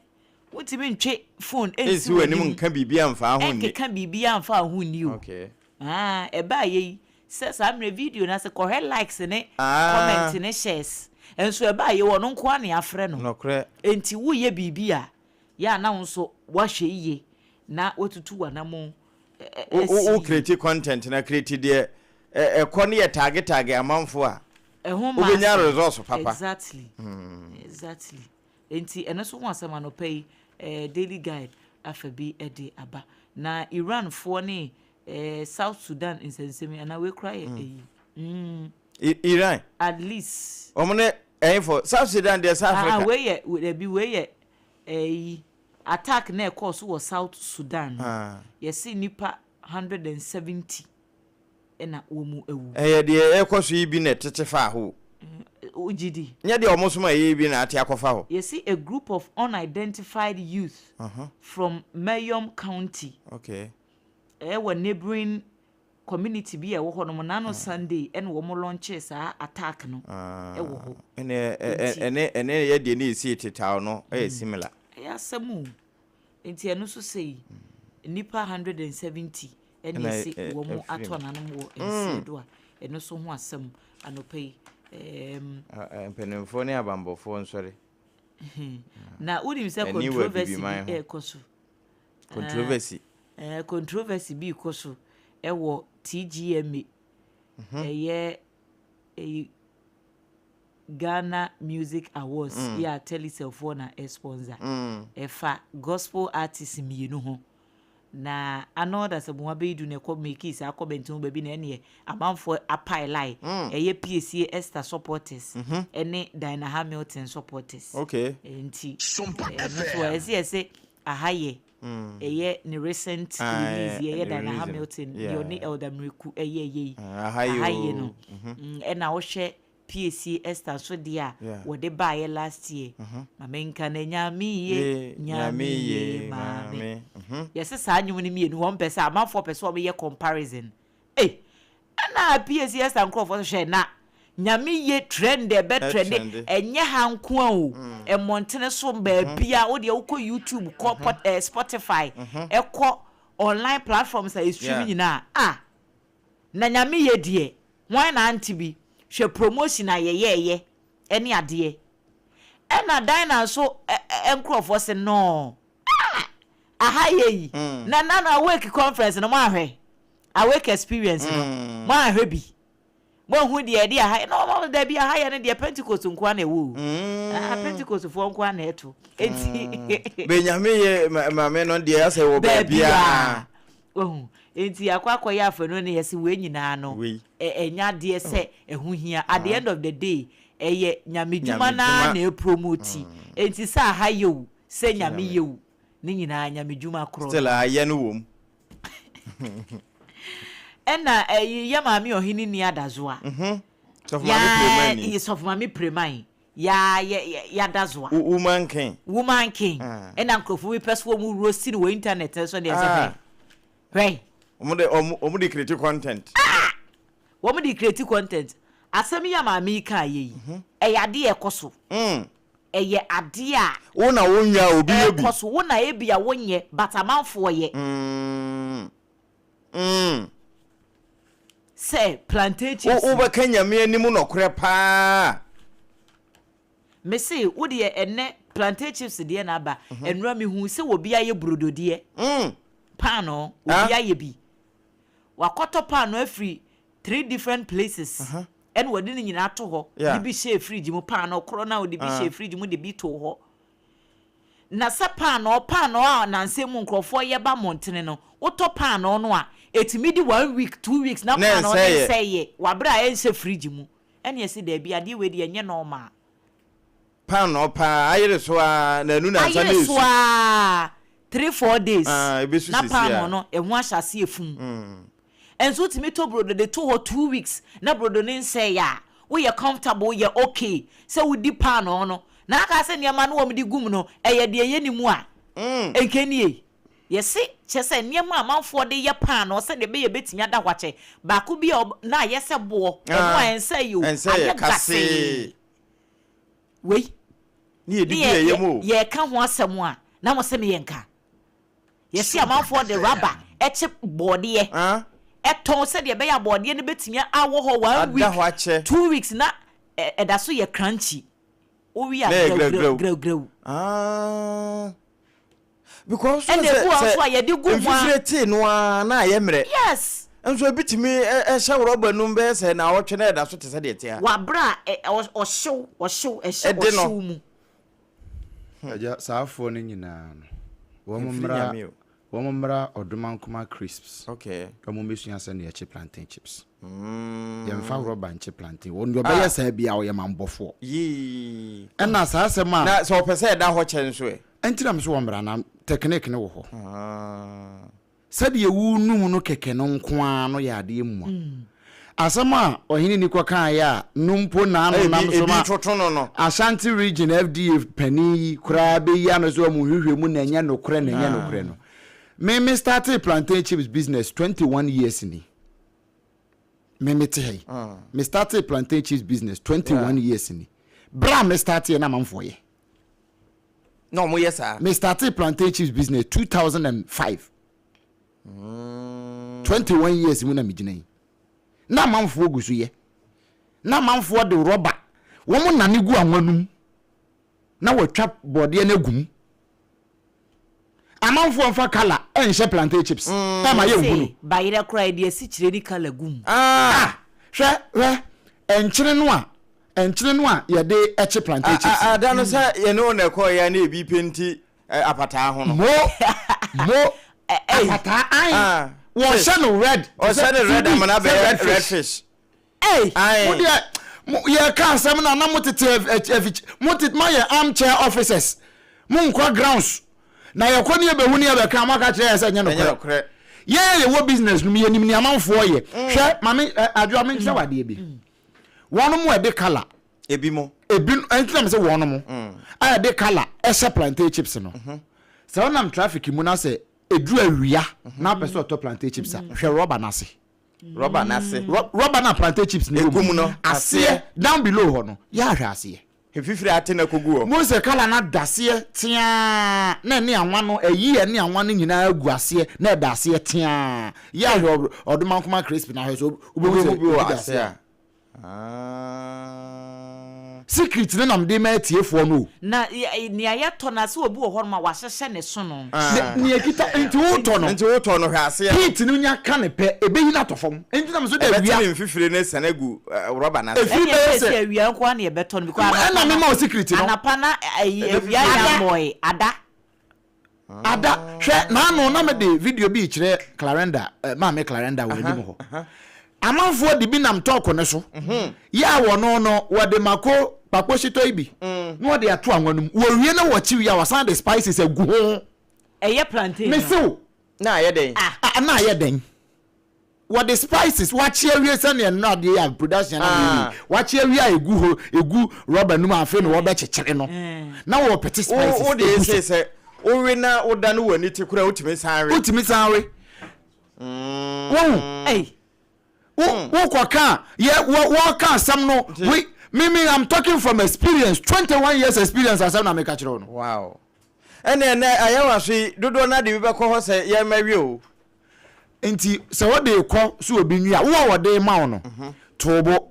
wontumi ntwe phone nsi Nsi w'anim w'anim nka biribiara mfa wo ho nni. nkeka biribiara mfa wo ho nni o. Okay. Ah, ɛbaa yɛ yi sɛ saa mmerɛ video no ase kɔhwɛ likes ne Ah. comment ne shares nso ɛbaa yɛ ɔno nko ara na yɛafrɛ no. Nɔkorɛ. Enti woyɛ biribi a, yɛ a na wo nso woahwɛ yie. na watutu w'anamɔn Wo wo wo create content na create deɛ ɛkɔ ne yɛ tag tag amanfoɔ a Ɛho mma wobɛnya asɛm. results papa. Exactly. Exactly. Enti ɛno nso ho asɛm anɔpa yi eh, Daily Guide afa bi de aba. Na Iranfoɔ ne eh, South Sudan nsɛnsɛm yi anaa wei koraa yɛ ɛyi. Mm. Iran. At least. Wɔn ne ɛyinfo South Sudan deɛ South Ah, Africa. ah, wei yɛ dabi wei yɛ ɛyi attack na ɛkɔɔ so wɔ South Sudan no. Ah. Yɛse nnipa 170 na wɔn awu. Ɛyɛ deɛ ɛrekɔ so yi bi na ɛtete faa hɔ o. Wogye di? Nyɛ deɛ wɔn som a ɛyɛ yi bi na ate akɔfa hɔ. Yɛse a group of unidentified youth from Mayom County Okay. ɛwɔ neighbouring community bi a ɛwɔ hɔ nom n'ano Sunday ɛna wɔn launchee saa attack no ɛwɔ hɔ. Ɛne Nti. ɛne ɛne yɛ deɛ ne yɛsi tetaw no ɛyɛ similar. Ɛyɛ asɛm o. Nti ɛno nso sei, nnipa 170 ɛna Ɛna ɛse ɛ- wɔn ɛfiri ato mu. ananom wɔ nsie do a, ɛno nso ho asɛm anɔpa yi. Ɛɛm, Mpanimfoɔ ne abanbɔfoɔ nsɔre. na wonim sɛ Ani wɔ controversy bi Abibiman ho. ɛrekɔ so. Controversy. Ɛɛ, controversy bi rekɔ so ɛwɔ TGMA. Ɛyɛ ɛyi Ghana Music Awards yi a Telecel foɔ na ɛsponsor. Ɛfa gospel artist mmienu ho. Na Arnold Asamoah Baidu na ɛkɔ makii saa comment ho baabi na ɛneɛ amanfoɔ apae line. Ɛyɛ Piesie Esther supporters ɛne Dinah Hamilton supporters. Okay. Nti Sompa ɛno nso FM. ɛsɛ yɛsɛ aha yɛ ɛyɛ ne recent Ah, release eh, yɛyɛ ne Dinah release no. Hamilton deɛ Yeah. ɔne Elder Miraku ɛyɛ yɛ yi. Ah, aha yɛ Aha yɛ o. no. Ɛna wohwɛ Piesie Esther nso deɛ a Yeah. wɔde baeɛ last year. Ma menka na Nyame ye, Ye, Nyame ye maame. maame. Yɛsɛ saa nnwom no mmienu wɔn pɛ sɛ amanfoɔ pɛ sɛ wɔyɛ comparison. Ei, ɛna Piesie Esther nkurɔfoɔ nso hwɛ na Nyame ye trend ɛbɛ trend Ɛtrend. ɛnyɛ ha nko a o. Mmɔntene so baabi a wodeɛ wokɔ YouTube kɔ Spotify ɛkɔ online platforms a ɛstream Yeah. nyinaa. Ah, na Nyame ye deɛ wɔn na ante bi hwɛ promotion a yɛyɛɛyɛ ɛne adeɛ. Ɛna Dinah nso nkurɔfoɔ sɛ no. Ah, aha yɛ yi. Na na na Awake conference no mo ahwɛ. Awake experience no mo ahwɛ bi. Mo ahu deɛ ɛde aha na wɔn dabi aha yɛ no deɛ Pentecost nko ara na ɛwɔ o. Ah, Pentecost foɔ nko ara na ɛto. Enti Benyame ye maame no deɛ asɛ wɔ baabiara. Wahu. Enti akɔ akɔyɛ afanu no yɛsɛ wei nyinaa no Wei. ɛnyɛ adeɛ sɛ ɛho hia. At the end of the day ɛyɛ nyame dwuma Nyame naa dwuma. na ɛpromote. Enti sɛ aha yɛ o, sɛ nyame yɛ o, ne nyinaa nyame dwuma korɔ. Still ayɛ no wɔ mu. Ɛna ɛyi yɛ maame ɔhene ni adazoa. Sɔfo maame Preman ni. Sɔfo maame Preman. Ya yɛ yadazoa. Woman king. Woman king. Ah. Ɛna nkurɔfoɔ bi pɛ so wɔn roast no wɔ internet so deɛ sɛ Ah. hwɛ. Hwɛ. Wɔn de wɔn de create content. Wɔn de create content. Asɛm yi a maame yi kaa yɛ yi. Ɛyɛ adeɛ a ɛkɔ so. Ɛyɛ adeɛ a. Wo na wo nya obi yɛ bi. Ɛkɔ so wo na ebi a wonyɛ but amanfoɔ yɛ. Sɛ plantain chips. Wo bɛka nyame anim nɔkorɛ paa. Mese wo deɛ ɛnɛ plantain chips deɛ na aba. Ɛnura mi hu sɛ obi ayɛ burododeɛ. Paano obi ayɛ bi. Wakɔtɔ paano afiri 3 different places. Ɛna wɔde ne nyinaa to hɔ. Yeah. De bi hyɛ fridge mu paano korɔ na wɔde bi hyɛ fridge mu de bi to hɔ. Na sɛ paano paano a nansa mu nkurɔfoɔ yɛ ba mmɔntene no, wotɔ paano no a etumi di 1 week 2 weeks na Na paano no ɛnsɛeɛ. nsɛeɛ. Wabere a ɛnhyɛ fridge mu. Ɛna yɛsi daabi adeɛ wei deɛ ɛnyɛ normal. Paano paa ayere so a na enu nansa na Ayere so esu. a 3-4 days. Ah, ebesu Na sisi paano a. no ɛho ahyɛ ase efum. Ɛnso wotumi tɔ brodo de to hɔ 2 weeks na brodo ne nsɛe a woyɛ comfortable woyɛ okay sɛ wodi paano no na aka sɛ nneɛma no wɔn de gum no ɛyɛ deɛ ɛyɛ ne mu a nke nie yɛse kyɛ sɛ nneɛma a amanfoɔ de yɛ paano sɛdeɛ ɛbɛyɛ bɛtumi ada hɔ akyɛ baako bi a na ayɛ sɛ boɔ ɛno a ɛnsɛ yi o Ɛnsɛ yɛ ayɛ kasee. gasee wei Ne yɛdi ne gu yɛ yam o. yɛka ho asɛm a na mo sɛ meyɛ nka yɛse amanfoɔ de rubber ɛkye bɔɔdeɛ Ah? ɛtɔn sɛdeɛ ɛbɛyɛ a bɔɔdeɛ no bɛtumi awɔ hɔ 1 Ada week, hɔ akyɛ. 2 weeks na ɛda so yɛ crunchy. Wowi a Na yɛ grɛw, grɛw, grɛw, grɛw. Ah. Because Ɛna sɛ ebi wɔ hɔ sɛ nso a yɛde gu mu a. mfifire tee no ara na ayɛ mmerɛ. Yes. Nso ebi tumi hyɛ rɔba no mu bɛyɛ sɛ naawɔtwe na ɛda so te sɛ deɛ ɛte ara. Wɔ abere a ɔhyew ɔhyew ɛhyɛ Ɛde no. ɔhyew mu. Agya, saa afoɔ no nyinaa no, wɔn Mfiri mmra Nyame o. Wɔn mmra Ɔdomankoma Crisps. Okay. Na wɔn mmɛsua sɛnea yɛkye plantain chips. Mm. Yɛnfa rɔba nkye plantain. Wɔn deɛ ɔbɛyɛ saa biara ɔyɛ manbɔfoɔ. Yii. Ɛna saa asɛm a. Na sɛ ɔpɛ sɛ ɛda hɔ kyɛ nso ɛ? Ɛnti na me so wɔn mmra na technique no wɔ hɔ. Ah. Sɛdeɛ wonum no kɛkɛ no nko ara no yɛ adeɛ mua. Asɛm a ɔhene ni kɔkaeɛ a no mpo n'ano nam so ma Ebi toto no no. Ashanti Region FDA panin yi koraa bɛyi ano sɛ wɔn nhwehwɛmu na ɛnyɛ nokorɛ na ɛnyɛ nokorɛ no. Me me startee plantain chips business 21 years ni. Me me te ha yi. Me startee plantain chips business 21 years ni. Berɛ a me starteɛ na amanfoɔ yɛ. Na wɔn yɛ saa. Me startee plantain chips business 2005. 21 years mu na megyina yi. Na amanfoɔ gu so yɛ. Na amanfoɔ de rɔba wɔn nane gu anwa no mu na wɔatwa bɔdeɛ no agu mu. Amanfoɔ mfa kala nhyɛ plantain chips ɛma yɛ nhu no. Bayerɛ koraa yɛde asikyire ne kala gu mu. Ah! Hwɛ hwɛ nkyene no a nkyene no a yɛde kye plantain chips. Ada no sɛ yɛne wo na ɛkɔɔ yɛ na ebi penti apataa ho no. Mo mo apataa ae Ah, wɔhyɛ no red. Ɔhyɛ no red amana bɛyɛ red fish. Ei! Ae. Mo deɛ mo yɛka asɛm no a na mo tete afikyi mo tete mo ayɛ armchair officers mo nkɔ grounds na yɛkɔ ne yɛbɛhu ne yɛbɛka mo aka kyerɛ yɛn sɛ ɛnyɛ Ɛnyɛ nokorɛ. nokorɛ. Yɛn a yɛwɔ business no mu yɛnim nea amanfoɔ yɛ. Hwɛ maame ɛ Adwoa menkyerɛ wo adeɛ bi. Wɔn mo a ɛde colour. Ebi mo. Ebi ɛnti na me sɛ wɔn mo a ɛde colour ɛhyɛ plantain chips no. Sɛ wonam traffic mu na sɛ ɛduru awia na wopɛ sɛ ɔtɔ plantain chips a hwɛ rɔba no ase. Rɔba no ase. Rɔba no a plantain chips no wɔ mu no aseɛ down below hɔ no yɛ ahwɛ aseɛ. Efifiri ate na kogu hɔ. Mo sɛ kala no ada aseɛ teaa na ɛne anwa no ɛyi ɛne anwa no nyinaa agu aseɛ na ɛda aseɛ teaa yɛ ahwɛ ɔdomankoma crispy na ahwɛ so wobɛhu sɛ bi wɔ ebi da aseɛ a. Ah. Secret no na mede ma atiefoɔ no o. Na nea yɛtɔ no ase obi wɔ hɔnom a wahyehyɛ ne so no. Ah. Nea ekita nti wotɔ no. Nti wotɔ no hwɛ aseɛ. Heat no nya ka ne pɛ ebeyi no atɔ fam nti na me so de awia. Ɛbɛte ne mfifire no asiane agu rɔba no ase. Efiri bɛyɛ sɛ. Ɛnna ɛsɛ awia nko ara na yɛbɛtɔ no because anɔpa na. Ɛna mema wo secret no. Anɔpa na awia yɛ amɔe ada. Ada, hwɛ, n'ano na mede video bi rekyerɛ Clarenda, eh, Maame Clarenda wɔ anim hɔ. Amanfoɔ de bi nam tɔɔko no so. Mhm. Yɛ a wɔno no, wɔde mako kpakpo hyetɔ yi bi, mm. na wɔde ato anwa no mu. Wɔwie na wɔkye wie a, wɔsan de spices agu ho. Ɛyɛ plantain no. Mese wo. Na ayɛ dɛn? Ah, na ayɛ dɛn? Wɔde spices wakye awie sɛnea nnora adeɛ yɛ a production na ah. wakye awie a egu hɔ egu rɔba no mu afei na wɔbɛkyekyere no na wɔpete spices wo de ese sɛ wowe na woda no w'ani te kora wotumi san we wotumi san we mm. wohu wokɔ ka yɛ wɔka asɛm no we me me i'm talking from experience 21 years experience asɛm na meka kyerɛ wo no wow ɛnna ɛnɛ ayɛwa so yi dodoɔ no ade bi bɛkɔ hɔ sɛ yɛmma wie o Nti sɛ wode rekɔ sɛ obi nwi a, wo a wɔde rema wo no, to wo bo.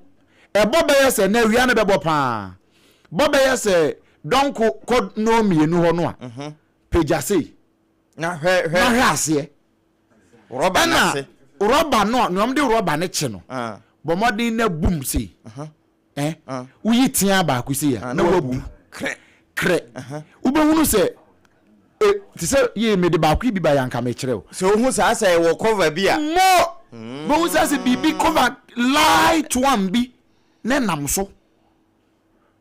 Ɛbɔ bɛyɛ sɛ, na awia no bɛbɔ paa. Bɔ bɛyɛ sɛ dɔnko kɔ nnɔnmienu hɔ no a, pagya sei. Na hwɛ hwɛ. Na hwɛ aseɛ. Rɔba no ase. Ɛna rɔba no a, nea wɔde rɔba no kye no, bɔ mmɔden na bum sei. Eh, woyi tea baako sei a, na wabu. Krɛ. Krɛ. Wobɛhunu sɛ, e, te sɛ yie mede baako yi bi ba yɛ anka mekyerɛ wo. Sɛ wohu saa sɛ ɛwɔ cover bi a. Mo! Bɛhu sɛ sɛ biribi cover light one bi na ɛnam so.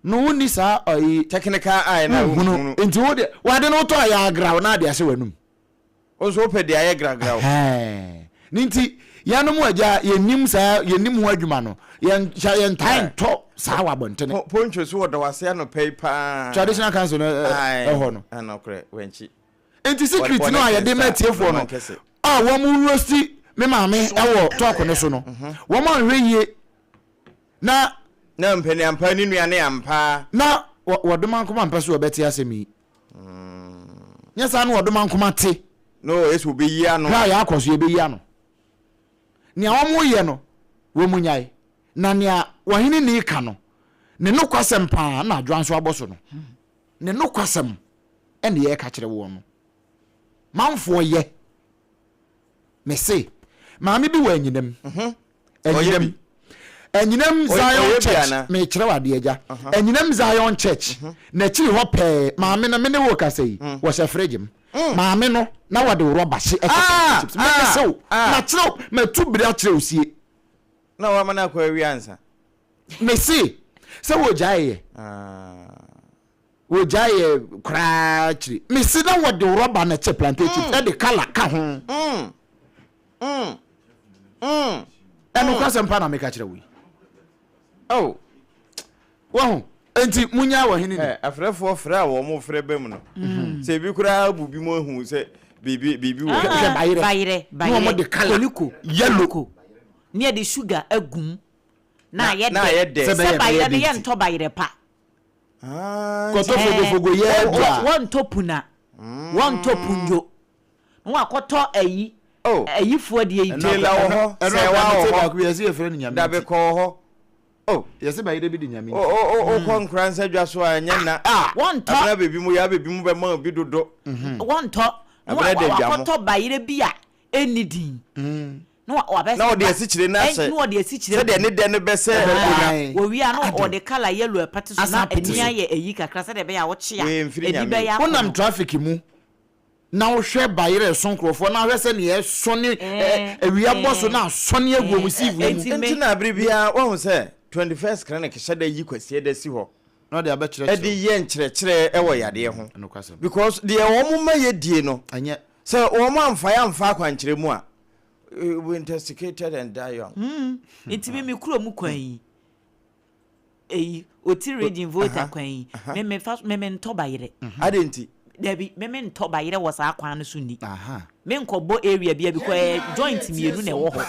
No wonni saa ɔyi. Technical eye na wohunu. Nti wo deɛ, wade no wotɔ a yɛ agraw na ade ahyɛ w'anum. Wo nso wopɛ deɛ ayɛ gragraw. Ɛhɛn. Ne nti, yɛnom agya, yɛnnim saa, yɛnnim ho adwuma no, yɛn, yɛntaa ntɔ saa wɔ abɔntene. Poncho so wɔda wase anɔpa yi paa. Traditional council no ɛhɔ no. Anokorɛ, wankyi. Nti secret no a yɛde ma atiefoɔ no, a wɔn roasti me maame ɛwɔ tɔɔko no so no, wɔn anhwɛ yie na. Na mpani ampa ne nua ne ampa. Na wɔdoma nkoma mpɛ so wɔbɛte asɛm yi. Nyɛ saa na ɔdomankoma te. No, ɔyɛ sɛ ɔbɛyi ano. Hwɛ a yɛakɔ so yɛbɛyi ano. Nea wɔyɛ no, wɔn nyae. Na nea ɔhene ni ka no, ne nokwasɛm paa na adwoa nso abɔ so no. Ne nokwasɛm ɛna yɛreka kyerɛ wɔn no. Manfoɔ yɛ. Mese, maame bi wɔ anyinam. Mhm. Anyinam. Anyinam Zion Church. Mekyerɛ wo adeɛ agya. Anyinam Zion Church. Mhm. N'akyiri hɔ pɛɛ, maame no me ne wo kasa yi, mm. wɔhyɛ fridge mu. Mm. Maame no na wɔde rɔba hye ɛkyɛ ah, chips. Mene ah, se wo, ah. makyerɛ wo, matu bere akyerɛ wo sie. Na wama no akɔ awie ansa. Mese, sɛ wɔgyaeɛ. Wɔgyae yɛ koraa akyiri. Mese na wɔde rɔba na ɛkyɛ plantain chips ɛde kala ka ho. Ɛnokwasɛm pa na meka kyerɛ wo yi. Oh. Wahu? Enti munya wɔ hene ni. Afrɛfoɔ frɛ a wɔn frɛ ba mu no, sɛ ebi koraa bu bi mu ahu sɛ biribi biribi wɔ. Hwɛ bayerɛ. Bayerɛ, Na wɔn de bayerɛ, kala koliko, yellow. koliko, ne yɛde sugar agum na ayɛ Na ayɛ dɛ. dɛ. Sɛ bayerɛ no yɛntɔ bayerɛ pa. Kɔtɔ fogofogo yɛ bi a. Wɔntɔ puna, wɔntɔ punyo, na wakɔtɔ ayi, ayifoɔ deɛ yi. Taylor wɔ hɔ, Sɛwa wɔ hɔ, Dabekɔ wɔ hɔ. Oh. Yɛsɛ bayerɛ bi de nyame nti. Wokɔ Nkoransa dwa so a ɛnyɛ nna. Wɔntɔ. Abena baabi mu yɛ abɛbi mu bɛma obi dodo. Wɔntɔ. Na wakɔtɔ bayerɛ bi a ɛnni din. Na wabɛ Na ɔde asikyire no ahyɛ. Na ɔde asikyire Sɛdeɛ ne dɛ no bɛsɛ akonnwa. Wɔwie a na ɔde colour yellow ɛpete so na ani ayɛ ayi kakra sɛdeɛ ɛbɛyɛ a wokye a Wei mfiri ɛdi Nyame bɛyɛ o. Wonam akɔnnɔ. traffic mu na wohwɛ bayerɛ ɛso nkurɔfoɔ na wohwɛ sɛdeɛ ɛsɔ ne awia bɔ so na asɔne agu wɔn sieve mu. Enti me. Nti na bere biara woahu sɛ 21st Clinic hyɛ da yi Kwasiada si hɔ Na ɔde abɛkyerɛkyerɛ. de yɛ nkyerɛkyerɛ wɔ yadeɛ ho. Nokwasɛm. Because deɛ wɔn ma yɛdie no, Ɛnyɛ. sɛ wɔn amfa yɛ amfa akwankyerɛ mu a, we be intoxicated and die young. Mm, nti me me kuro mu kwan yi, eyi, Oti region Volta kwan yi, me me fa me me ntɔ bayerɛ. Adɛn nti? Dabi, me me ntɔ bayerɛ wɔ saa kwan no so nni. Me nkɔ bɔ area bia because ɛyɛ joint mmienu na ɛwɔ hɔ.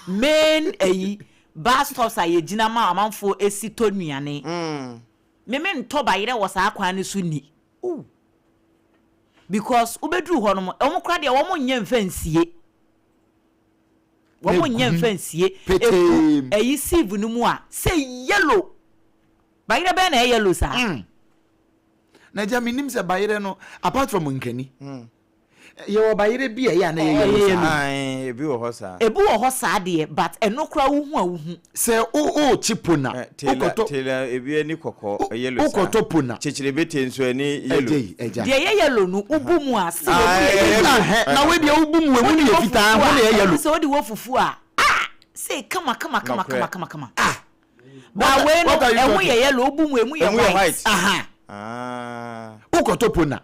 Main eyi, bus stops a yɛgyina ma amanfoɔ esi tɔ nnuane. Me me ntɔ bayerɛ wɔ saa kwan no so nni. Because wobɛduru hɔ nom, wɔn koraa deɛ wɔn nyɛ mfa nsie. Wɔn nyɛ mfa nsie. Egu ɛyi sieve no mu a, sɛ yellow. Bayerɛ bɛn na ɛyɛ yellow saa? Mm. Na agya menim sɛ bayerɛ no apart from nkani. Mm. Yɛwɔ bayerɛ bi a ɛyɛ a na ɛyɛ yellow saa. Ae, ebi wɔ hɔ saa. Ebi wɔ hɔ saa deɛ, but ɛno koraa wohu a wohu. Sɛ wo wokye pona, Taylor, wokɔtɔ. Taylor, ebi ani kɔkɔɔ, yellow saa. Wokɔtɔ pona. Kyekyere bete nso ani yellow. Agya yi, agya. Deɛ ɛyɛ yellow no, wobu mu a, still emu yɛ yellow. Ahɛ, na wei deɛ wobu mu, emu no yɛ fitaa, ɛho na ɛyɛ yellow. Sɛ wode wɔ fufuo a, ah, sei kama kama kama kama kama kama. Ah. Ba wei no, ɛho yɛ yellow, wobu mu, emu yɛ white. Aha. Wokɔtɔ pona.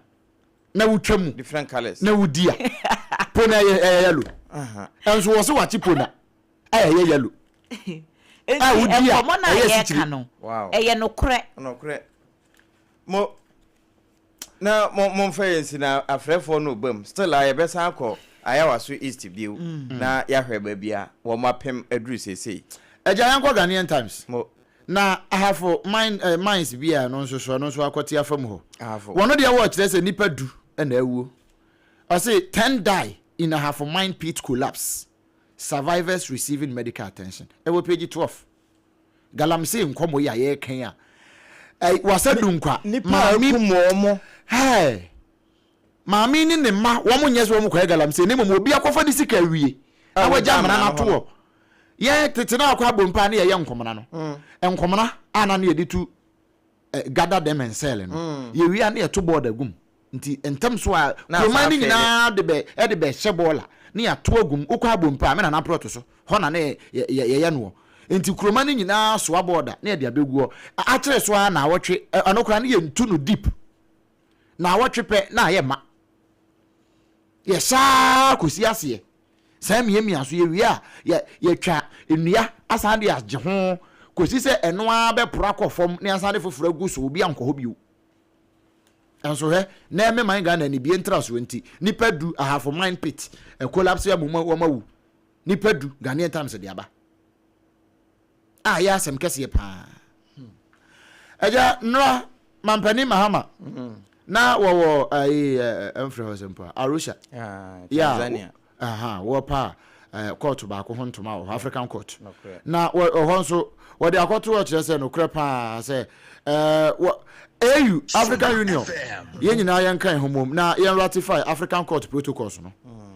na wotwa mu different colours na wodi a po na ɛyɛ ɛyɛ yellow ɛnso wɔ so wakye po na ɛyɛ yellow a wodi a ɛyɛ sikyiri no ɛyɛ nokorɛ nokorɛ mo na mo mo nfa yɛn si na afrɛfoɔ no bam still a yɛbɛsan akɔ ayawaso east bio mm. na yɛahwɛ baabi a wɔn apem aduru seesei. Ɛgya yɛn kɔ Ghanaian Times. Mo. Na Ahafo mine eh, mines bi a ɛno nso so ɛno nso akɔte afa mu hɔ. Ahafo. Wɔn deɛ wɔrekyerɛ sɛ nnipa du na awuo. Ɔse ten die in Ahafo mine pit collapse, survivors receiving medical attention. Ɛwɔ page 12. Galamsey nkɔmɔ yi a yɛreka yi a, eh, wasa du nkwa. Nipa a akum wɔn. Hey. Maame ne ne mma wɔn nyɛ sɛ wɔn kɔyɛ galamsey na mmom obi akɔfa ne sika awie na wagya amena no ato hɔ. Yɛn tete na akɔ abɔ mpa ne yɛyɛ nkɔmena no. Mm. Nkɔmena a na ne yɛde tu eh, gather them and sell no. Mm. Yɛwie a ne yɛto bɔɔd agum. Nti ntɛm so a kuroma no nyinaa de bɛ de bɛhyɛ bɔɔla ne yɛato agum. Wokɔ abɔ mpa a me nana prɔto so hɔ na ne yɛyɛ noɔ. Nti kuroma no nyinaa soa bɔɔda ne yɛde abɛgu hɔ. Akyere so a na awɔtwe ɛno koraa ne yɛntu no deep. Naawɔtwe pɛ na ayɛ ma. Yɛhyɛ ara kɔsi aseɛ. San miamia so. Yɛwie a, yɛ, yɛtwa nnua asan de agye ho kɔsi sɛ ɛno ara bɛporo akɔ fam na yɛasan de foforɔ agu so. Obi ankɔ hɔ bio. Nso hwɛ, na ɛme man Ghana ni bie ntrasoɔ nti, nipa du Ahafo mine pit collapse ama wɔn awu. Nipa du, Ghanaian Times de aba. a ɛyɛ asɛm kɛseɛ paa. Agya nnora mampanin Mahama na wɔwɔ ayi ɛmfrɛ hɔ sɛ mpo a Arusha. Ah, Tanzania. Aha, wɔpa kɔɔto baako ho ntoma wɔ hɔ, African court. Na wɔ hɔ nso Wɔde akɔto hɔ kyerɛ sɛ nokorɛ paa sɛ ɛɛ wɔ AU, African Union, yɛn nyinaa yɛnka yɛn ho mmom na yɛn ratify African Court Protocols no.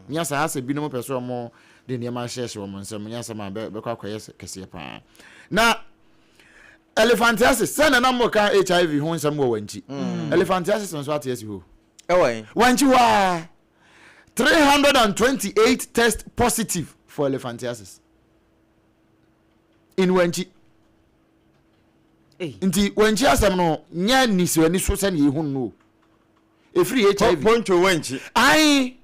Nyɛ saa sɛ binom pɛ sɛ wɔn de nneɛma hyehyɛ wɔn nsam, nyɛ asɛm a bɛkɔ akɔyɛ kɛseɛ paa. Na elephantiasis, sɛ na na moka HIV ho nsɛm wɔ wankyi. Elephantiasis nso ate asi hɔ. Ɛwɔ he? Wankyi hɔ ara. 328 test positive for elephantiasis. In wankyi. Nti wankyi asɛm no nyɛ nisuani ani so sɛnea ehu no o. Efiri HIV. Poncho wankyi. Ae.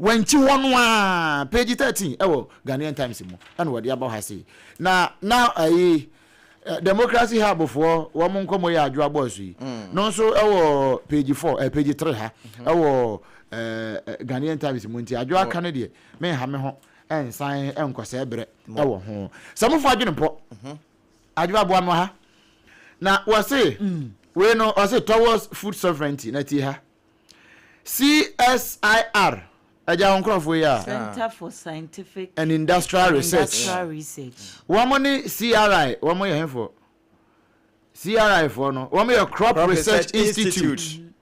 Wankyi hɔ no ara, page 13 ɛwɔ Ghanaian Times mu ɛna wɔde aba ha sei. Na na ayi Democracy Hub foɔ wɔn nkɔmɔ yɛ adwo abɔɔ so yi. Mm. No nso ɛwɔ page 4, eh, page 3 ha mm-hmm. ɛwɔ eh, Ghanaian Times mu nti adwo aka no deɛ menha me ho ɛnsan ɛnkɔsɛe berɛ ɛwɔ ho. Sɛ mofa adwene mpɔ mm-hmm. adwo aboa no ha. Na wɔse mm. wei no ɔse towards food sovereignty na tie ha. CSIR, agya wo nkurɔfoɔ yi a. Center for Scientific and Industrial Research. Industrial Research. Wɔn ne CRI, wɔn yɛ henfoɔ? CRI foɔ no, wɔn yɛ Crop, Crop Research, Research Institute. Institute.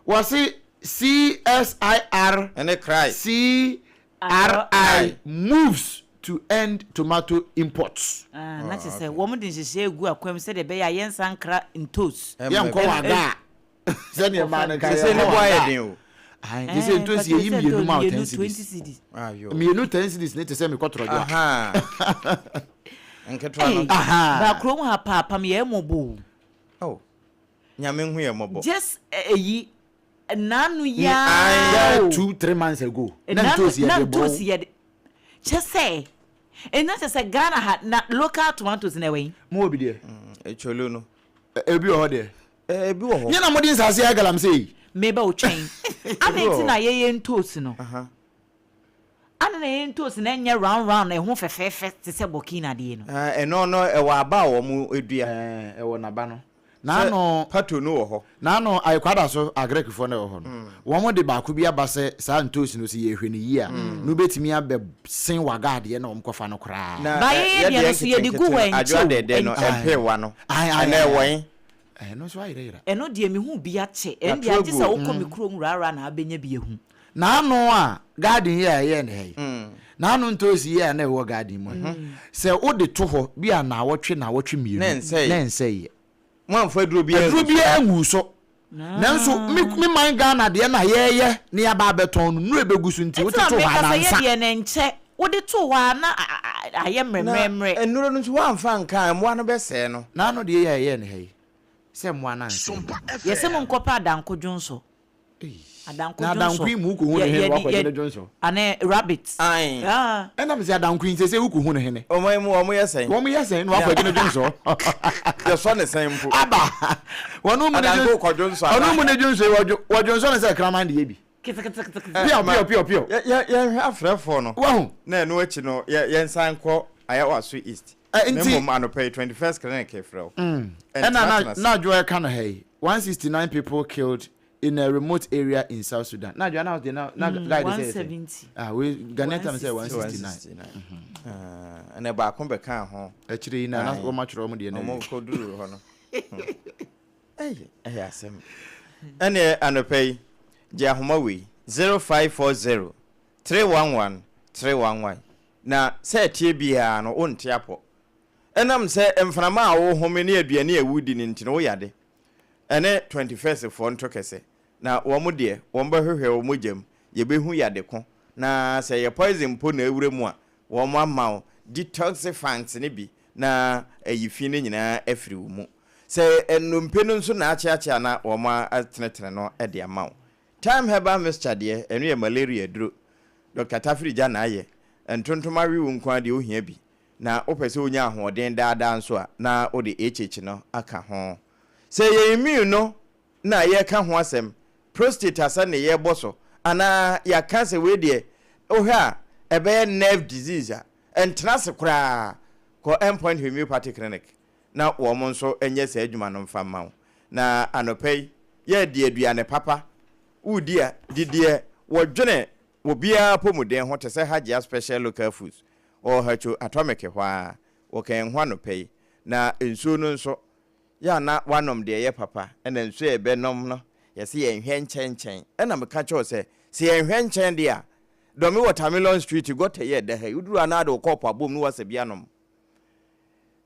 Wɔse CSIR ɛne CRI. CRI moves to end tomato imports. Ah, na kyerɛ sɛ wɔn de nhyehyɛe egu akwan mu sɛdeɛ ɛbɛyɛ a yɛnsan nkra ntos. Yɛnkɔ wɔ aga. Sɛdeɛ mmaa no ka yɛ ne bo ayɛ den o. Ayi sɛ ntosi yɛyi mmienu ma o 10 cedis. Mmienu 10 cedis ne te sɛ mekɔ tɔrɔdwa. Nketewa no. Ba kurom ha paapam yɛ mmɔbɔ o. Nyame nhu yɛ mmɔbɔ. Just eyi nanu yaa o. 2, 3 months ago. Na ntosi yɛ de bɔ. Na ntosi yɛ de kyɛ sɛ ɛnya kyɛ sɛ Ghana ha na local tomatoes na ɛwɔ yi. Mo wɔ bi deɛ. Echolo no. Ebi wɔ hɔ deɛ. Ebi wɔ hɔ. Nyɛ na mode nsase ayɛ galamsey yi. Meba o twɛn. Adɛn nti na yɛyɛ ntoosi no? Adɛn na yɛyɛ ntoosi no ɛnyɛ round round ɛho fɛfɛɛfɛ te sɛ Burkina deɛ no? Ɛno no ɛwɔ aba a wɔn dua. Ɛwɔ n'aba no. N'ano. Pato no wɔ hɔ. N'ano ayekwada so Agrekfoɔ no ɛwɔ hɔ no. Wɔn de baako bi aba sɛ saa ntoosi no sɛ yɛhwɛ no yie a no bɛtumi abɛ sen waga adeɛ na wɔn kɔfa no koraa. Na Ba yɛyɛ deɛ no so yɛde gu hɔ ɛnkyɛ o. Adwoa dɛdɛ no ɛmpeewa no ɛnɛ ɛwɔ he? Ɛno nso ayerɛyerɛ. Ɛno deɛ mehu bi akyɛ. Ɛno deɛ agye sɛ wokɔ me kurom rara na abɛnya bi ahu. N'ano a garden yi a ɛyɛɛ no ha yi, n'ano ntoosi yi a na ɛwɔ garden mu ha, sɛ wode to hɔ bi a naawɔtwe naawɔtwe mmienu na ɛnsɛeɛ. Moamfa aduro biara Aduro biara nguu so. Nanso me me man Ghana deɛ na yɛyɛ na yɛaba abɛtɔn no, nnuro ɛbɛgu so nti Nti wote na too hɔ meka a sɛ yɛ nansa. deɛ no ɛnkyɛ. Wode too hɔ a na ayɛ Na mmerɛmmerɛmmerɛ. nnuro no nso woamfa anka a, mmoa no bɛsɛe no. N'ano deɛ yi a ɛyɛɛ no ha yi, sɛ mmoa no ansɛe no. Yɛse monkɔpɛ adanko dwonsɔ. Adanko Na adanko dwonsɔ. yi mu wokohu Yɛ no hene yɛde wakɔgye yɛ ne dwonsɔ. ane rabbit. Ae. Ah. Ɛna mese adanko yi sese wokohu no hene. Ɔman yi mu wɔn yɛ sɛn? Wɔn yɛ sɛn na wakɔgye ne dwonsɔ. Yɛsɔ ne sɛn mpo. Aba. Wɔn mu ne Adanko kɔ dwonsɔ Ɔno anaa? mu ne dwonsɔ yi wɔdwo wɔdwonsɔ no sɛ kraman deɛ bi. Keteketekete. Piaw piaw piaw piaw. Yɛ yɛ yɛnhwɛ afrɛfoɔ no. Wahu. Na ɛno akyi no yɛ yɛnsan nkɔ Ayawaso East. Ɛ Na nti. mmom anɔpa yi 21st Clinic frɛ wo. Ɛna na Ɛntena tena na ase. adwo ɛka no ha yi 169 people killed in a remote area in South Sudan. Na adwo na na na guide sɛ yɛ sɛ. 170. Ah we Ghanaian time sɛ 169. 169. Ah, ɛnna baako bɛkaa ho. Akyire yi na na Ae. wɔn atwerɛ wɔn deɛ na Wɔn awie. kɔduruu hɔ no. Ɛy, ɛyɛ asɛm. Ɛnneɛ anɔpa yi, gye ahoma wei, 0540 311 311. Na sɛ ɛteɛ biara no, wonte apɔ. Ɛnam sɛ mframa a wohome ne aduane a wodi no nti no, woyade. Ɛne 21st foɔ nto kɛsɛ. Na wɔn deɛ, wɔbɛhwehwɛ wo mogya mu, yɛbɛhu yade ko, na sɛ ɛyɛ poison mpo na awura mu a, wɔn ama wo detoxifants no bi na ayi fi no nyinaa afiri wo mu. Sɛ nnompe no nso na akyeakyea a na wɔn atenetene no de ama wo. Thyme herbal mixture deɛ, ɛno yɛ malaria aduro. Dɔkta Tafiri Gya na ayɛ. Ntontom awe wo nko ara deɛ wohia bi. Na wopɛ sɛ wonya ahoɔden daa daa nso a, na wode HH no aka ho. Sɛ ɛyɛ immune no na yɛreka ho asɛm, prostate asɛm na yɛrebɔ so, anaa yɛaka sɛ wei deɛ wohwɛ a ɛbɛyɛ nerve disease a, ntena ase koraa kɔ Endpoint Homeopathy Clinic na wɔn nso nyɛ saa adwuma no mfa mma wo. Na anɔpa yi, yɛredi aduane papa. Woredi a, di deɛ wɔdwene obiara apɔmuden ho te sɛ Hajia Special Local Foods wɔ Hacho Atomic hɔ ara. Wɔka yɛn ho anɔpa yi. Na nsuo no nso, yɛ a na woanom deɛ ɛyɛ papa, ɛna nsuo a yɛbɛnom no, yɛse yɛnhwɛ nkyɛnkyɛn. Ɛna meka kyerɛ wo sɛ, sɛ yɛnhwɛ nkyɛn deɛ a, Dɔme Watermelon Street gɔta yi a ɛda ha yi, woduru ha na wode wo kɔɔpo abom na woasa bi anom.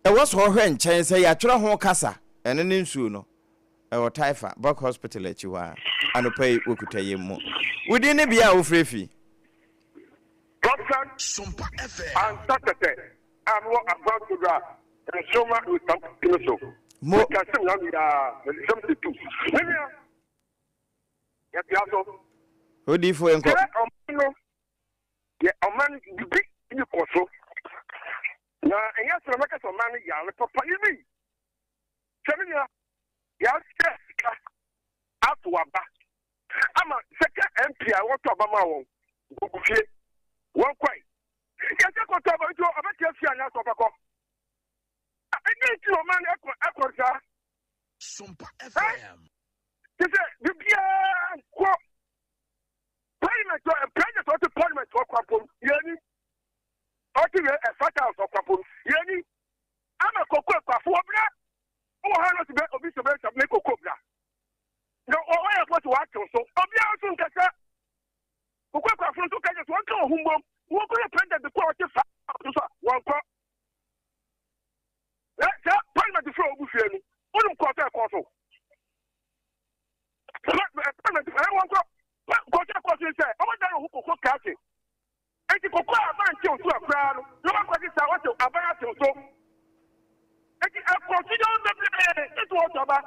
Ɛwɔ sɛ ɔhwɛ nkyɛn sɛ yɛatwerɛ ho kasa, ɛno ne nsuo no. Ɛwɔ Taifa, Buck Hospital akyi hɔ ara. Anɔpa yi, wɔkuta yɛn mu. Wo din ne bea a wofrɛ fi? Prophet Sompa FM. Ansa Tɛtɛ a mewɔ Afghan Kodra nsoromma nsam no so. Mo. Meka sɛ nyame a mede 72. Me nua, yɛtoa so. Odiyifo yɛnkɔ. Sɛ ɔman no yɛ ɔman bibi bi kɔ so na ɛnyɛ sɛ mɛka sɛ ɔman no yare papa yi bi. Sɛ me nua, yɛahyɛ sika ato aba ama sɛkɛ MP a wɔtɔ aba maa wɔn gugu fie wɔn kɔe. Yɛsɛ kɔtɔ aba nti ɔbɛte afie anaasɛ ɔbɛkɔ. Ɛdɛn nti na ɔman no ɛkɔ ɛkɔ saa? Sompa FM. Te sɛ biribiara nkɔ parliament president ɔte parliament ɔkwampom yɛni ɔte wɛ ɛfata house ɔkwampom yɛni ama koko akuafo ɔbrɛ wɔ ha no sɛ bɛ obi sɛ bɛ sɛ me koko bra na ɔyɛ fo sɛ wɔatew so obiara nso nkasa koko akuafo nso kasa sɛ wɔnka wɔn ho mbom wɔnkɔ yɛ president kɔ a ɔte fa so a wɔnkɔ na sɛ parliament fo a wɔgu fie no wonim kɔɔto a ɛkɔɔ so parliament ɛ wɔnkɔ kɔɔto a ɛkɔɔ so sɛ ɔbɛdan wɔn ho koko krakye Enti koko a aban tew so koraa no, na wɔakɔgye saa wɔtew aban atew so. Enti ɛkɔ so yɛ wɔn bebree sɛ wɔtɔ aba.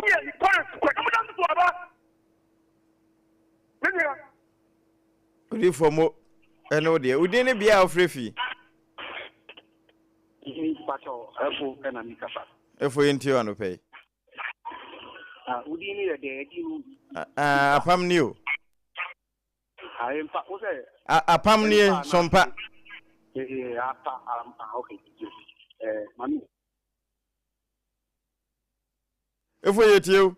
Wɔn yɛ parents kɔ na wɔda so aba. Me nua. Odiyifoɔ mo ɛne wo deɛ. Wo din ne bea a wofrɛ fi? Mpakyɛw, ɛfo ɛna mi kasa. Ɛfo yɛ ntie anɔpa yi. Ah, wo din no yɛ dɛ, ɛdin no. Ah, apam ni o. Apam nie, sompa. Efo yɛ tie o.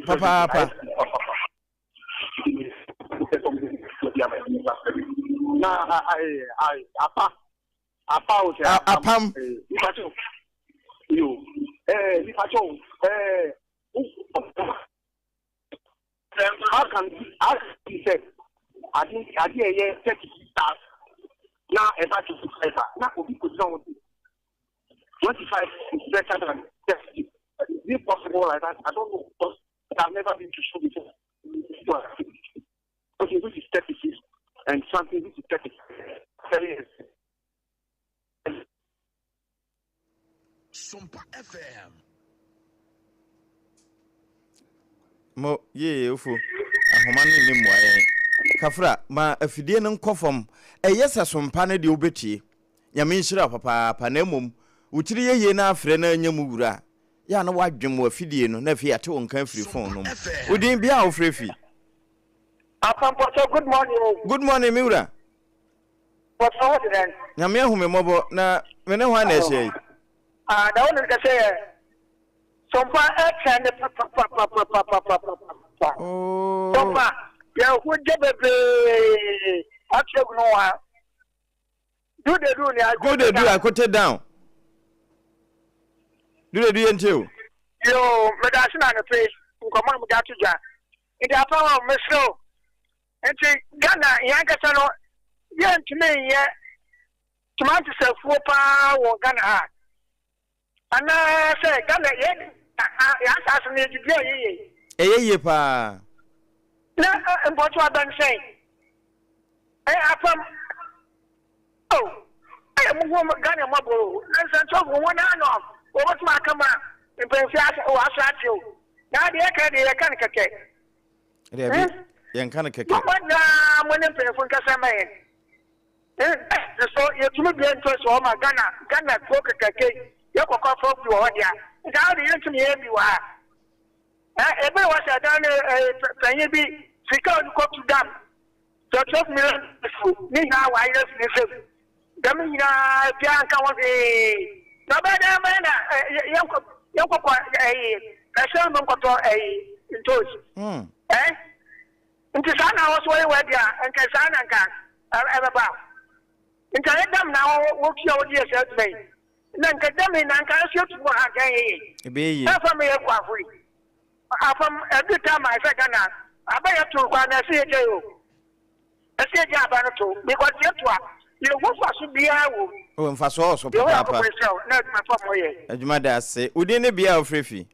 Papaapa. Na apa Apa o sɛ apam. Nipa kyɛw. Yo. Eh, nipa kyɛw. Eh, how can how can you say ade ade ɛyɛ 36,000 na ɛba 25 a na obi kò gyina wɔn 25 is better than 30. Is it possible like that? I don't know because I've never been to school before. Okay, which is 36 and something which is 37 years. Sompa FM. Mo yee ofo ahoma no nni mmoa yɛn. Kafra, ma afidie no nkɔ fam. Ɛyɛ sɛ sompa no deɛ wobɛtie. Nyame nhyira wo papaapa na mmom wo tiri yɛ yie na afrɛ na anya mu wura a, yɛ a na woadwem w'afidie no na afei yɛate wo nka afiri phone no mu. Wo din, bea a wofrɛ fi? Asampɔkyɛ good morning o. Good morning me wura. Pɔtɔ wo te dɛn? Nyame ahu me mmɔbɔ na me ne hwan na ahyia yi? Ah na wo ne kɛsɛ yɛ Sompa ɛkyɛn ne papapapapapapapa. Oh. Sompa yɛ ho gye bebree akyerɛ gu no wa. Do the do ni I Do the do I kote down. Do the do yɛn tie o. Yoo meda ase na anɔpɛ yi nkɔmɔ a mede ato dwa. Nti afa hɔ mesrɛ wo nti Ghana yɛn ankasa no yɛntumi nyɛ tomantos afuo paa wɔ Ghana ha anaa sɛ Ghana yɛn yɛn asaase no yɛde dua yɛ yie. Ɛyɛ yie paa. Na mpɔto abɛn sɛn ɛ apam o ɛyɛ mo ho Ghana mmɔbɔ o na nsɛntwerɛfo wɔn ano wɔbɛtumi aka ma mpanyinfoɔ asɔ aso ate o. Na deɛ yɛka deɛ yɛka no kɛkɛ. Dabi, yɛnka no kɛkɛ. Momma nyinaa mo ne mpanyinfo nkasa ma yɛn. So yɛtumi bue ntɔs wɔ hɔ ma Ghana Ghana kuro kɛkɛkɛ yi yɛ kɔkɔ afɔ bi wɔ hɔ deɛ nka awo de yɛntumi yɛ bi wɔ ha. Ebe wɔ sɛ dan no panyin bi sika ɔde kɔtu dam 12 million dollars ne nyinaa wɔayerɛ afi ne nsam. Dɛm nyinaa biara nka ho hwee. Na ɔbɛyɛ dɛn ama na yɛnkɔ yɛnkɔkɔ ɛyi ɛhyɛn mu nkɔtɔ ɛyi ntoosi. Ɛɛ. Nti saa na wo so wɔyɛ w'adi a, nka saa na nka ɛbɛba. Nka yɛ dam na wotua wode yɛ saa adwuma yi. Na nka dam yi na nka ɛso atu wɔ ha nka ɛnyɛ yie. Ɛbɛyɛ yie. Ɛfa meyɛ kuafo yi. Afam ɛdu time a ɛsɛ Ghana aba yɛ to koraa na ɛsɛ yɛgya yi o. Ɛsɛ yɛgya aba no to because yɛ to a yɛhu mfaso biara wɔ mu. O mfasoɔ wɔ so Yehowa papaapa. Nyankopɔn nhyira wo na adwuma pa mo yɛ. Adwuma da ase. Wo din ne bea a wofrɛ fi?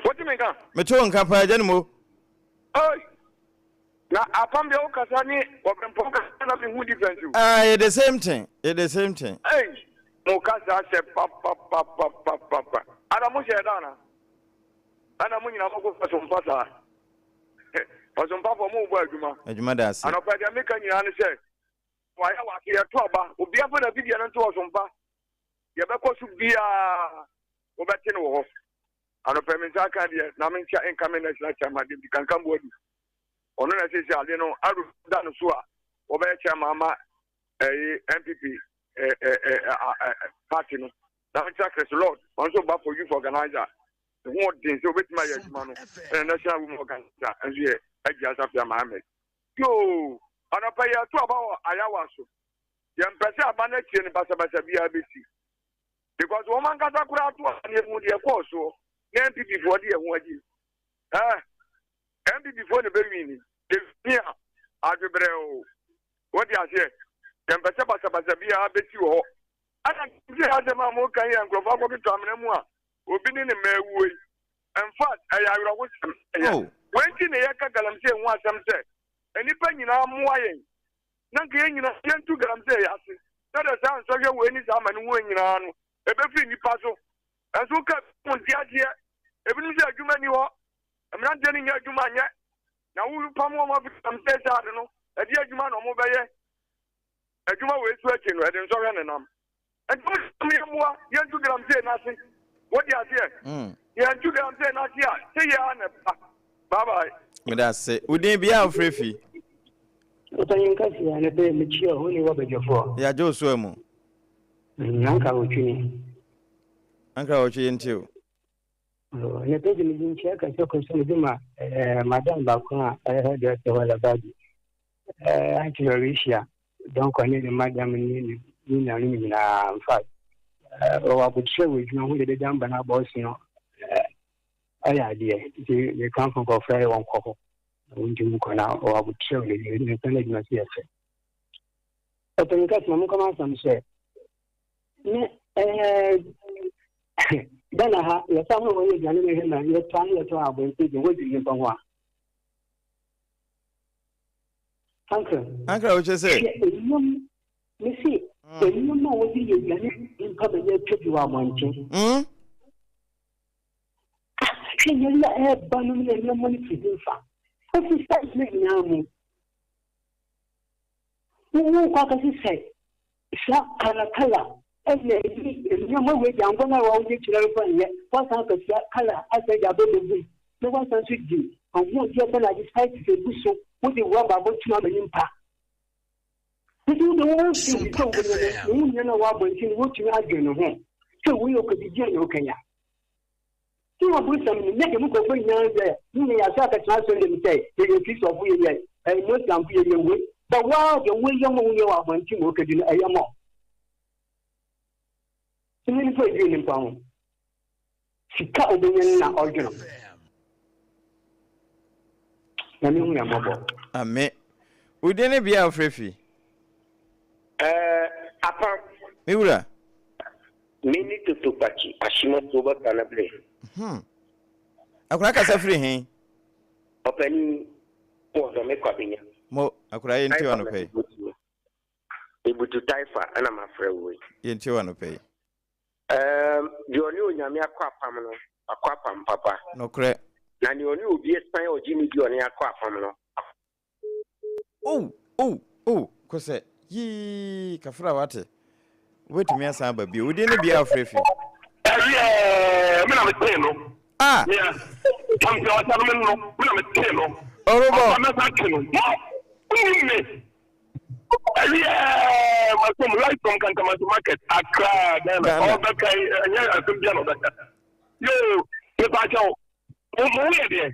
Wote me nka? Mete wo nka paa, Agyanimo. Oi! Na apam deɛ wo kasa ne ɔbrɛmpɔn kasa na me hu difference o. Ah, yɛ the same thing, yɛ the same thing. Ei! Mo kasa sɛ papapapapapa. Ada mo hyɛ da ana? Ana mo nyina mo kɔ ɔsompa saa? Ɔsompafoɔ mo bɔ adwuma. Adwuma da ase. Anɔpa deɛ meka nyinaa ne sɛ wayɛ wase yɛto aba obia fa n'afidie no nto ɔsompa. Deɛ ɛbɛkɔ so biara wobɛte no wɔ hɔ. Anɔpa yi me nsa aka deɛ na menkyɛ nka me national chairman David Kankan Boadu. Ɔno na seesei ade no aro da no so a wɔbɛyɛ chairman ama ɛyi NPP ɛ ɛ ɛ party no. Na menkyɛ Chris Lord, ɔno nso ba for youth organizer. Ne ho ɔden sɛ obetumi ayɛ adwuma no. Ɛna national women organizer nso yɛ Agya Asafia Mohammed. Yoo, anɔpa yi yɛto aba wɔ Ayawa so. Yɛmpɛ sɛ aba no akyire no basabasa biara bɛsi. Because wɔn ankasa koraa to aba no yɛhu deɛ ɛkɔɔ soɔ na NPP foɔ de yɛn ho agye. Eh, NPP foɔ na ɛbɛwini. Yɛwini a, adwebrɛ o. Wote aseɛ? Yɛmpɛ sɛ basabasa biara bɛsi wɔ hɔ. Ɛna sɛ asɛm a moka yi a nkurɔfoɔ akɔtoto amena mu a obi ne ne mma awuo yi. In fact, ɛyɛ awerɛhosɛm. Ɛyɛ. Oh. Wei nti na yɛka galamsey ho asɛm sɛ nnipa nyinaa mmoa yɛn na nka yɛn nyinaa yɛntu galamsey ase sɛdeɛ saa nsɔhwɛ wei ne saa amanehunu nyinaa no ɛbɛfiri nnipa so. Nanso woka ebinom nte aseɛ. Ebinom sɛ adwuma nni hɔ, mmeranteɛ no nyɛ adwuma nyɛ, na wopam wɔn afiri galamsey saa ade no, ɛde adwuma na wɔbɛyɛ. Adwuma wei so akyi no, ɛde nsɔhwɛ nenam. Nti mo yɛ mmoa yɛntu galamsey no ase. Wote aseɛ? Mm. Yɛntu galamsey no ase a, sɛ yɛ ara na ɛba. Bye bye. Meda ase. Wo din bia a wofrɛ fi? Ɔpanyin kɛseɛ anɔpɛ yi mekyia wo ne w'abadwafoɔ. Yɛagye wo so amu. Anka awotwe ni. Anka awotwe yɛntie o. Anɔpɛ de mede nkyia kɛseɛ kɔ so mede ma eh, madam baako a ɔyɛ hairdresser wɔ Labadi. Eh, Auntie Mauricia Donkor ne ne madam ne ne nuanom nyinaa in fact eh, ɔwɔ abokyerɛ wɔ adwuma ho de deda mba no abɔ ɔse no eh, ɔyɛ adeɛ nti mekamfo nkurɔfoɔ yɛ wɔn kɔ hɔ na wɔntumi nkɔ na ɔwɔ abokyerɛ wɔ n'adwuma ne nsa no adwuma so yɛ fɛ. Ɔpanyin ka sɛ ma monkɔma asɛm sɛ ne ɛɛ Ghana ha yɛsa ho wɔyɛ aduane no hwɛ na yɛtɔ ano yɛtɔ abɔnten de wɔdwi nyimpa ho a. Uncle. Uncle wokyɛ sɛ. Hwɛ nnwom me se nnwom a wɔde yɛ aduane nyimpa ma yɛtwa bi wɔ abɔnten. Mm. Hwɛ yɛn a ɛreba no ne nneɛma no firi he fa? Ɛfiri saa nneɛma nyinaa mu. Wokɔ akɔsi sɛ saa kalakala ɛna ɛyi nneɛma wei de angola a wɔde kyerɛ no fa nyɛ wasan akɔsia kala asan de abɛbɛgu na wasan nso di ahoɔden bɛ na ade spices egu so wode rɔba abɔtum ama nipa. Nti wode wo fi sɛ wobɛnya no wo nua no a wɔ abɔnten no wotumi adwene ne ho sɛ wei ɔkɔdidi a na ɔkanya. Sɛ ɔbonsam no, na dɛm nkorɔfoɔ nyinaa yɛ ne nyɛ yɛasɔ akɛtena asɔre dɛm sɛ yɛyɛ Kristofo, yɛyɛ ɛɛ Muslimfo, yɛyɛ wei. But waa deɛ woyɛ ma woyɛ wɔ abɔnten ma wokɛdi no ɛyɛ ma wo. Sɛ nipa edwene nipa ho. Sika a obenya no na ɔdwene ho. Nyame hu yɛn mmɔbɔ. Ame. Wo din ne bea a wofrɛ fi? Ɛɛ, Apa. Me wura. Me ne Toto Kpakyi Ashima Tuoba Kanabre. Hmm. Akwadaa kasa firi he? Ɔpanin, wɔ dɔ me Kwabenya. Mo, akwadaa yɛntie wo anɔpa yi. Ebutu Taifa ɛna mafrɛ wo yi. Yɛntie wo anɔpa yi. Ɛɛm, deɛ ɔne Onyame akɔ apam no, wakɔ apam papa. Nokorɛ. Na deɛ ɔne obi asiane a ɔgye no di ɔne akɔ apam no, Oh oh oh kosɛ yii kafra wate wobɛtumi asan aba bio wo din ne bia wofrɛ fi. Ɛwiɛɛ me na me tee no. Ah. Mea champion ɔsa no me no me na me tee no. Ɔrobɔ. Ɔsa mɛsa twe no. Mo wonim me. Ɛwiɛɛ masom live from Kantamanto market Accra Ghana. Ghana. Ɔbɛka yi ɛnyɛ asɛm bia na ɔbɛka. Yoo mepa kyɛw mo mo ho yɛ deɛ.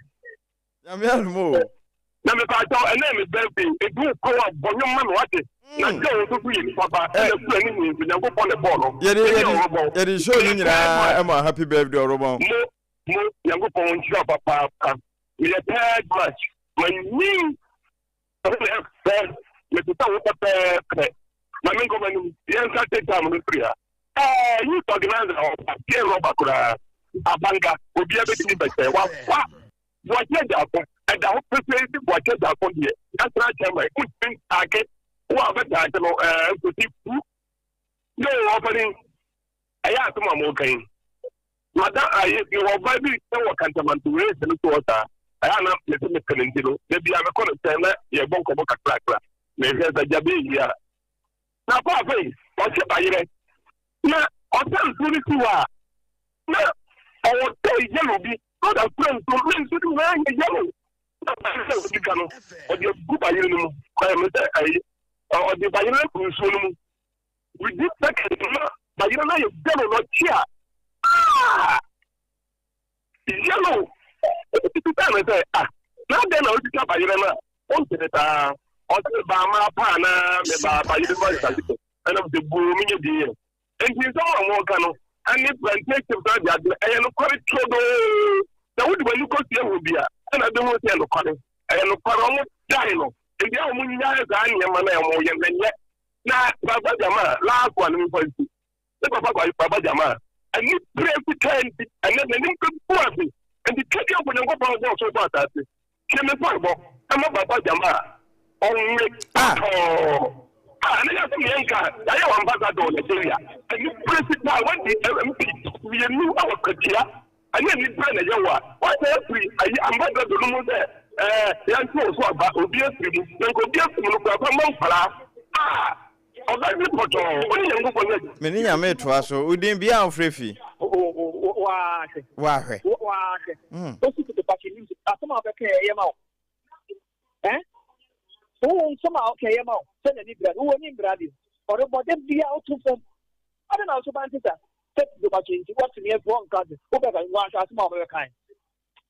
Nyame adom o. Na mepaakyɛw ɛnɛ yɛ me birthday enti wo kɔ a bɔ nwom ma me wate na Mm. gye wo nso so yɛ nipa ba Eh. ɛna kura ne nyii nso Nyankopɔn na ɛbɔɔ no Yɛde ɛne yɛde ɔrobɔn yɛde show no meyɛ third nyinaa match ɛma happy birthday ɔrobɔn. mo mo Nyankopɔn nhyira wo papaapa meyɛ third match manyin ɛho na ɛfɛ mete sɛ wo pɛpɛɛpɛ ma menkɔ m'anim yɛnsa take time no firi ha ɛɛ youth organizer ɔba tie rɔba koraa abanga obiara bɛtumi bɛkyɛ wafa Boakye Agyarko, ɛda hɔ pefee sɛ Boakye Agyarko deɛ national chairman wontumi ntaake wo a wobɛtaake no ɛɛ nkosi fu yoo ɔpanin ɛyɛ asɛm a moka yi mada ayi mewɔ ɔbaa bi wɔ kantamanto race no so hɔ saa ɛyɛ ana mese mepɛ no nti no da bia mekɔ no nkyɛn na yɛbɔ nkɔmmɔ kakrakra mehwɛ sɛ gya bɛyɛ a na kɔ afei ɔhyɛ bayerɛ na ɔsɛ nsuo no si hɔ a na ɔwɔ tɛ yellow bi na ɔde afura nsuo na nsuo no nyinaa yɛ yellow na bayerɛ a ɔdi ka no ɔde agu bayerɛ no mu ɛyɛ me sɛ ɛyi ɔde bayerɛ no agu nsuo no mu within seconds na bayerɛ no ayɛ yellow na ɔkye a ah Yellow! Obisaa no sɛ, Ah, na adɛn na wotwitwa bayerɛ no a wontene saa? Ɔse, Mebaa mapa anaa mebaa bayerɛ no asase so? Ɛna mese, Boo, menyɛ bi yɛ. Enti nsɛm a wɔka no ne plantain chips no ade ade no, ɛyɛ nokware turodoo. Sɛ wode w'ani kɔsi ahu bi a, ɛna wobɛhu sɛ ɛyɛ nokware. Ɛyɛ nokware, wɔgyae no. Enti a wɔnyae saa nneɛma no a wɔyɛ no, ɛnyɛ. Na Baba Jamaa, last one, memfa nsi. Ne papa Baba Jamaa anibere fitaa nti, ɛnnɛ n'anim bɛgu ase. Enti twɛdeɛ mpo Nyankopɔn bɔɔ soro bɔɔ asase. Tie me mpaebɔ ma Baba Jamaa ɔnwe Ah! pɔtɔɔ. Ah, ɛnɛ yɛ asɛm yɛn nka yɛayɛ wɔ ambassador wɔ Nigeria. Anibere fitaa wadi MP mmienu wɔ Katia. Ɛnyɛ anibere na ɛyɛ wo a woasɛ afiri ayi ambassador no mu sɛ ɛɛ yɛnto wo so aba obi afiri mu. Na nka obi afiri mu no koraa fa ma nkwaraa. Ah! Ɔbɛgye pɔtɔɔ, wo ne Nyankopɔn nyɛ adwuma. Me ne Nyame retoa so. Wo din bia a wofrɛ fi? Wahwɛ. Wahwɛ. Wahwɛ. Osi tete paki nim asɛm a wobɛka ɛyɛ ma wo. Eh? Wo nsɛm a woka ɛyɛ ma wo sɛ n'ani bra no, wo ani mbra deɛ. Ɔrebɔ da bia woto fam. Adɛn na wo so ba nte saa? Sɛ tete paki nti woatumi afi hɔ nka sɛ wobɛka wahwɛ asɛm a wobɛka.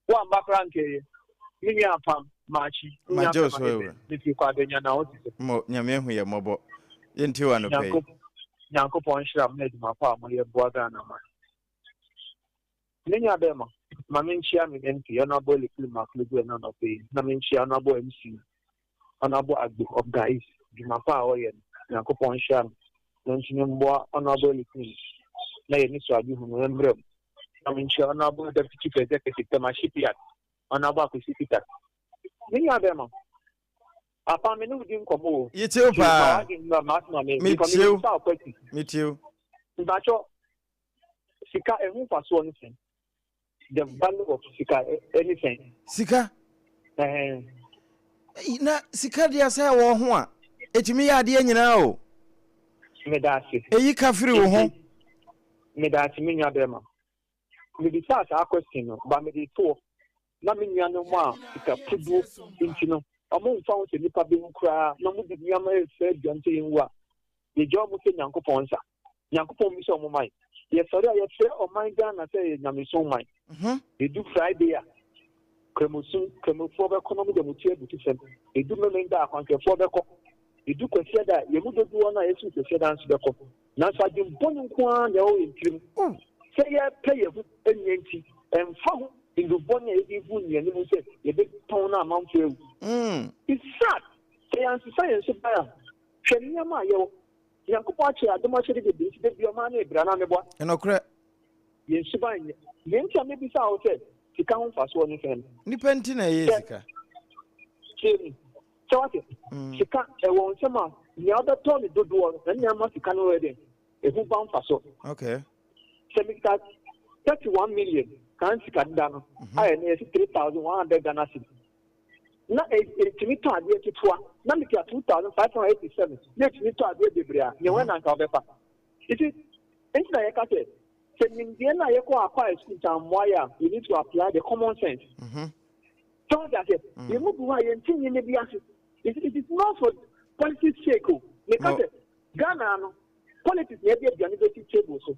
Woamba koraa anka eye. Me nua Apam, makye. Wo nua Magye wo Bɛma so Eben, Awura. mefiri Kwabenya na wote sɛ? Mo, Nyame ahu yɛn mmɔbɔ. Yɛntie wo anɔpa yi. Nyankopɔn nhyira mo ne adwuma pa a moyɛ boa Ghana man. Me nua bɛma, ma menkyia me MP, Honourable Elikplim Maklegu ɛna anɔpa yi, na menkyia Honourable MC Honourable Agbo of Ga East, dwuma pa a ɔyɛ no, Nyankopɔn nhyira no na ɔntumi mboa Honourable Elikplim na yɛn anisoadehu no mmra mu. Na menkyia Honourable Deputy Chief Executive, Tema Shipyard, Honourable Akwesi Peter. Me nua bɛrima, papa me ne wo di nkɔmmɔ o. Yɛtie wo Nti ma paa. w'adwene mmra m'asɛm a me, because Metie wo. mebisa wo question. Metie wo. Mpakyɛ, sika ɛho mfasoɔ ne sɛn? The value of sika ɛne sɛn? Sika? Ɛhɛn. Na sika deɛ sɛ ɛwɔ ho a, ɛtumi yɛ adeɛ nyinaa o. Meda ase. Ɛyi ka firi wo ho. Meda ase me nua bɛrima. Mebisaa saa question no, ba mede toɔ na me nuanom a sika puduo nti no, ɔmo mfa ho sɛ nipa bɛwu koraa na ɔmo de nneɛma ɛfɛ aduane sɛ yɛnwu a, yɛgya ɔmo sɛ Nyankopɔn nsa. Nyankopɔn mmisa ɔmo man. Yɛsɔre a yɛfrɛ ɔman Ghana sɛ ɛyɛ nyamesom man. Edu Friday a, Kramosom, Kramofoɔ bɛkɔ na ɔmo de ɔmo ti abutu fam. Edu Memenda a, akwanhwɛfoɔ bɛkɔ. Edu Kwasiada a, yɛn mu dodoɔ no a yɛsom Kwasiada nso bɛkɔ. Nanso adwen bɔne nko ara na ɛwɔ yɛn tirim. Sɛ yɛrepɛ yɛn ho anya nti, ɛmfa ho nnubɔne a yɛde gu nnuane mu sɛ yɛbɛtɔn na amanfoɔ awu. It's sad! Sɛ yɛansesa yɛn suban a, hwɛ nneɛma a yɛwɔ. Nyankopɔn akyɛ yɛn adom akyɛde bebree nti da biara ɔma ne bra anaa meboa? Nokorɛ. Yɛn suban nyɛ. Deɛ nti a mebisa wo sɛ sika ho mfasoɔ ne sɛn no. Nipa nti na ɛyɛ Sɛ, sika. tie me, sɛ wate, sika ɛwɔ nsɛm a nea wobɛtɔ ne dodoɔ no ɛno na ɛma sika no yɛ dɛn, ɛho ba mfasoɔ. Okay. Sɛ mekita 31 million kan sika deda no a ɛno yɛsi 3100 Ghana cedi. na ɛtumi tɔ adeɛ ketewa na metua 2587 na ɛtumi tɔ adeɛ bebree a, nea wɔn na anka wɔbɛfa. Nti, nti na yɛka sɛ, sɛ nimdeɛ no a yɛkɔ acquire sukuu nti ammoa yɛ a, we need to apply the common sense. Sɛ wɔte aseɛ, yɛn mu bi hɔ a yɛnte nneɛma bi ase. It, it is not for politics sake o. Meka sɛ, Ghana no, politics na yɛde aduane bɛsi table so.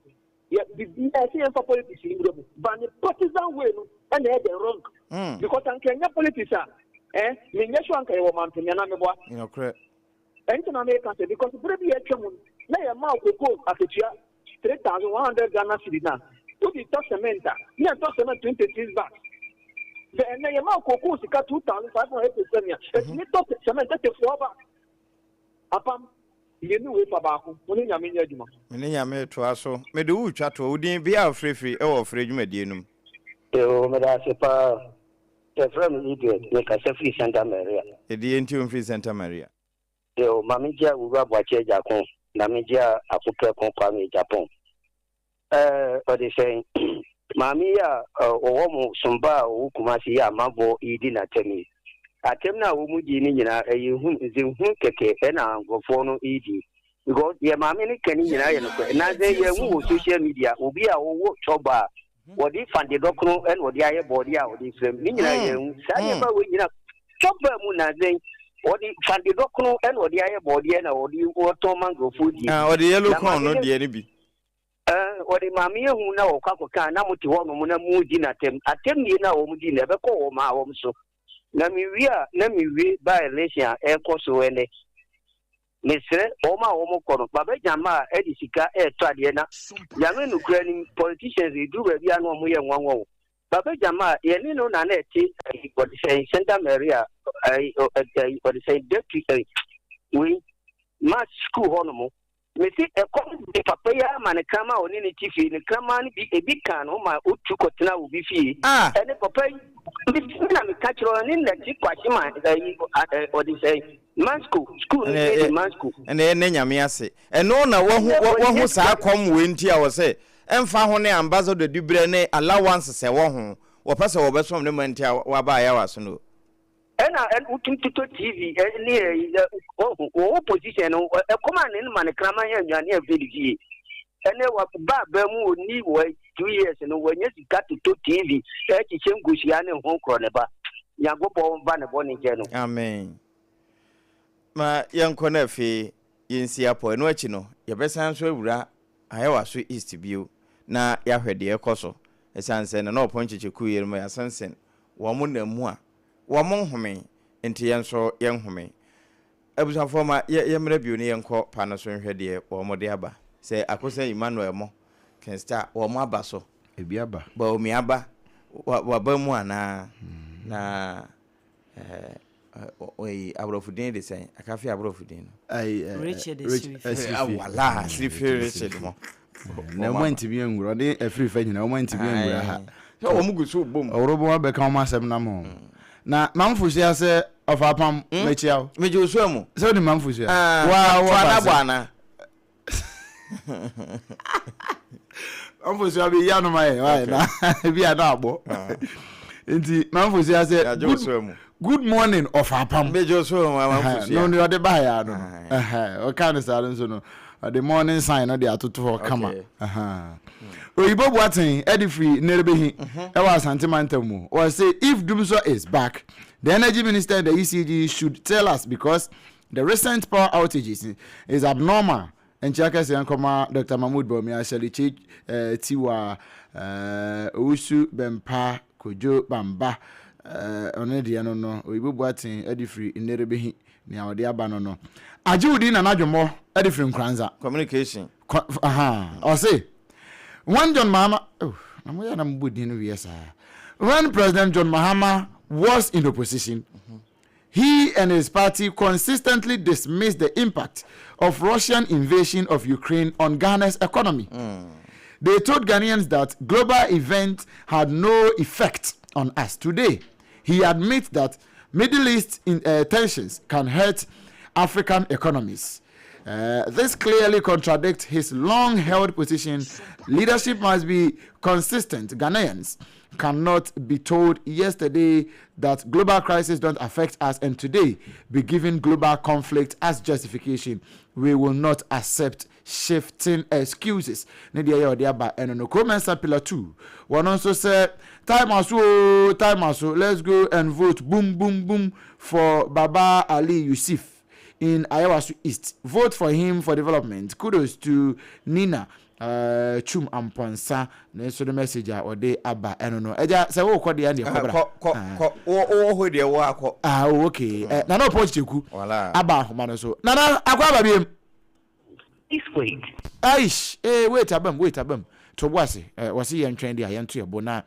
Yɛ biribiara ɛsɛ yɛmfa politics yi nwura mu but ne partisan way no ɛna ɛyɛ the wrong because anka ɛnyɛ politics a. Eh, menyɛ sure anka yɛwɔ mampene anaa meboa? Nokorɛ. Ɛnti na meka sɛ because berɛ bi a atwa mu no na yɛma wo cocoa akatua 3100 Ghana cedi na wode tɔ cement a na ɛtɔ cement 26 bags. Sɛ ɛnɛ yɛma wo cocoa sika 2587 a ɛtumi tɔ cement 34 bags. Apam, mmienu wei fa baako, wo ne Nyame nyɛ adwuma. Me ne Nyame retoa so. Mede wo retwa toɔ. Wo din, bea a wofrɛ firi wɔ ɔfrɛ dwumadie no mu. Yoo, meda ase paa. Yɛfrɛ me Edward, mekasa firi Santa Maria. Ɛdeɛ nti womfiri Santa Maria? Yoo, ma menkyia Owura Boakye Agyarko na menkyia Ako Prɛko Kwame Agyapong. Ɛɛ, ɔde sɛn? Maame yi a ɔwɔ mo somba a ɔwɔ Kumasi yi a amanfoɔ redi n'atɛm yi, atɛm no a wɔn di no nyinaa ɛyɛ hu, nsɛmhunu kɛkɛ ɛna nkurɔfoɔ no redi. Because deɛ maame no ka no nyinaa yɛ nokorɛ. Nansa yi yɛhu wɔ social media obi a ɔwɔ chɔba a wɔde fande dɔkono ɛna ɔde ayɛ bɔɔde a ɔde fira mu. Ne nyinaa yɛhu. Saa nneɛma wei nyinaa chɔba mu nansa yi wɔde fande dɔkono ɛna ɔde ayɛ bɔɔdeɛ na ɔde ɔtɔn ma nkurɔfoɔ die. Ah, ɔde yellow Na corn maame no no deɛ no bi. Ɛɛ, wɔde maame ehu na wɔkɔ akɔka a, na mote hɔnom na moredi no atɛm. Atɛmnie no a wɔdi no, ɛbɛkɔ wɔn a wɔn so. Na mewie a, na mewie by election a ɛrekɔ so ɛnnɛ. Mesrɛ wɔn a wɔkɔ no, Baba Gyamah a ɛde sika ɛretɔ adeɛ na Nyame nokorɛ nim, politicians ɛduru baabi a na wɔyɛ nwanwa o. Baba Gyamah, yɛne no na na ɛte ɛyi, wɔde sɛn, Santa Maria, ɛyi, ɛyi, wɔde sɛn, Deputy, ɛyi, wei, Mass school hɔnom. Mese ɛkɔm de papa yi ara ma ne kraman a ɔne no te fie, ne kraman no bi, ebi kaa no ma otu kɔtenaa obi fie. Ah! Ɛne papa yi, me me na meka kyerɛ ɔne na te Kwashima, ɛyi, ɛ, ɔde sɛn, Mansco, school no Ɛne din de ɛ, Mansco. ɛne ɛnɛ Nyame ase. Ɛno na wahu, Ɛnɛ wa, wahu ɔnyɛ saa sika. kɔm wei nti a ɔsɛ ɛmfa ho ne ambassador diberɛ ne allowance sɛ wɔ ho, wɔpɛ sɛ wɔbɛsom ne man nti a waba Ayawa so no. Ɛna ɛ wotumi totɔ TV ne ɛyi ɛ ɔho wɔwɔ position no ɛkɔm a ne ma ne kraman yɛ nnuane a ɛfɛ ne fie ɛnɛ wa ba abɛn mu ɔni wɔ 2 years no wɔnyɛ sika totɔ TV ɛkyekyɛ nkosua ne ho korɔ ne ba. Nyankopɔn ba ne bɔ ne nkyɛn no. Amen. Ma yɛnkɔ na afei yɛnsi apɔ. Ɛno akyi no, yɛbɛsan nso awura Ayawaso East bio na yɛahwɛ deɛ ɛrekɔ so. Ɛsiane sɛ Nana Ɔpɔn Kyekyeku yerenom yɛasensen wɔn nna mu a, wɔn nhome nti yɛn nso yɛnhome. Abusuafoɔ ma yɛ yɛmmra bio na yɛnkɔ pa no so nhwɛ deɛ wɔn de aba. Sɛ Akosa Emmanuel mo, Kingstar, wɔn aba so. Ebi aba. Baomi aba. Wa waba mu anaa? Na ɛɛ ɔyi aborɔfo din de sɛn? Akafe aborɔfo din no. Ayi ɛ Richard Rich Asirifi. Asirifi. Wala Asirifi Richard mo. Na wɔn antumi anwura ɔde afiri fa nyinaa wɔn antumi anwura ha. Sɛ wɔn gu so bom. Ɔworo bɔ abɛka wɔn asɛm nam ho. Na mamfo hyia sɛ ɔfa apam mɛkyia wo. Megye wo so amu. Sɛ wode mamfo hyia. Wa wa wa ba bɔ ana. Mamfo hyia bi ya no ma yɛ wa na ebi a na abɔ. Nti mamfo hyia sɛ good good morning ɔfa apam. Megye wo so amu mamfo hyia. No ne ɔde ba ya no. Ɔka ne saa no nso no. Ɔde morning sign no de atoto hɔ kama. Oyibo Boateng ɛde firi Nerebehi ɛwɔ Asante mantam mu. Ɔse if Dumsor is back, the energy minister and the ECG should tell us because the recent power outages is abnormal. Nkyia kɛseɛ nkɔma Dr. Mahmood Bawumia, Shirley Che eh, Tiwa, eh, Owusu Bɛmpa, Kojo Bamba, eh, ɔno deɛ no no, Oyibo Boateng ɛde firi Nerebehi. Nea ɔde aba no no. Agye wo din Nana Dwommɔ de firi Nkoranza. Communication. Aha. Ɔse, when John Mahama, oh, na mo yɛ na mo bɔ din no wiɛ saa. When President John Mahama was in opposition, he and his party consistently dismissed the impact of Russian invasion of Ukraine on Ghana's economy. They told Ghanaians that global events had no effect on us. Today, he admits that Middle East in, tensions can hurt African economies. This clearly contradicts his long held position. Leadership must be consistent. Ghanaians cannot be told yesterday that global crisis don't affect us and today be given global conflict as justification. We will not accept shifting excuses. Ne deɛ yɛ ɔde aba ɛno no. Kuromensa Pillar 2. Wɔn nso sɛ time aso o, time aso. Let's go and vote boom boom boom for Baba Ali Yusuf. in Ayawaso East. Vote for him for development. Kudos to Nina uh, Chum Amponsa. Ne nso ne message a ɔde aba ɛno no. Ɛgya sɛ wokɔ deɛ ɛneɛ kɔ bra. Kɔ kɔ kɔ wɔ hɔ deɛ wɔ akɔ. Ah oh, okay. Mm. Eh, Nana Ɔpɔn Kyekyeku aba ahoma no so. Nana akɔ aba biem. Please wait. Aish, eh, wait abam, wait abam. To bo ase. Eh, wɔse yɛntwɛn deɛ a yɛnto yɛ bo na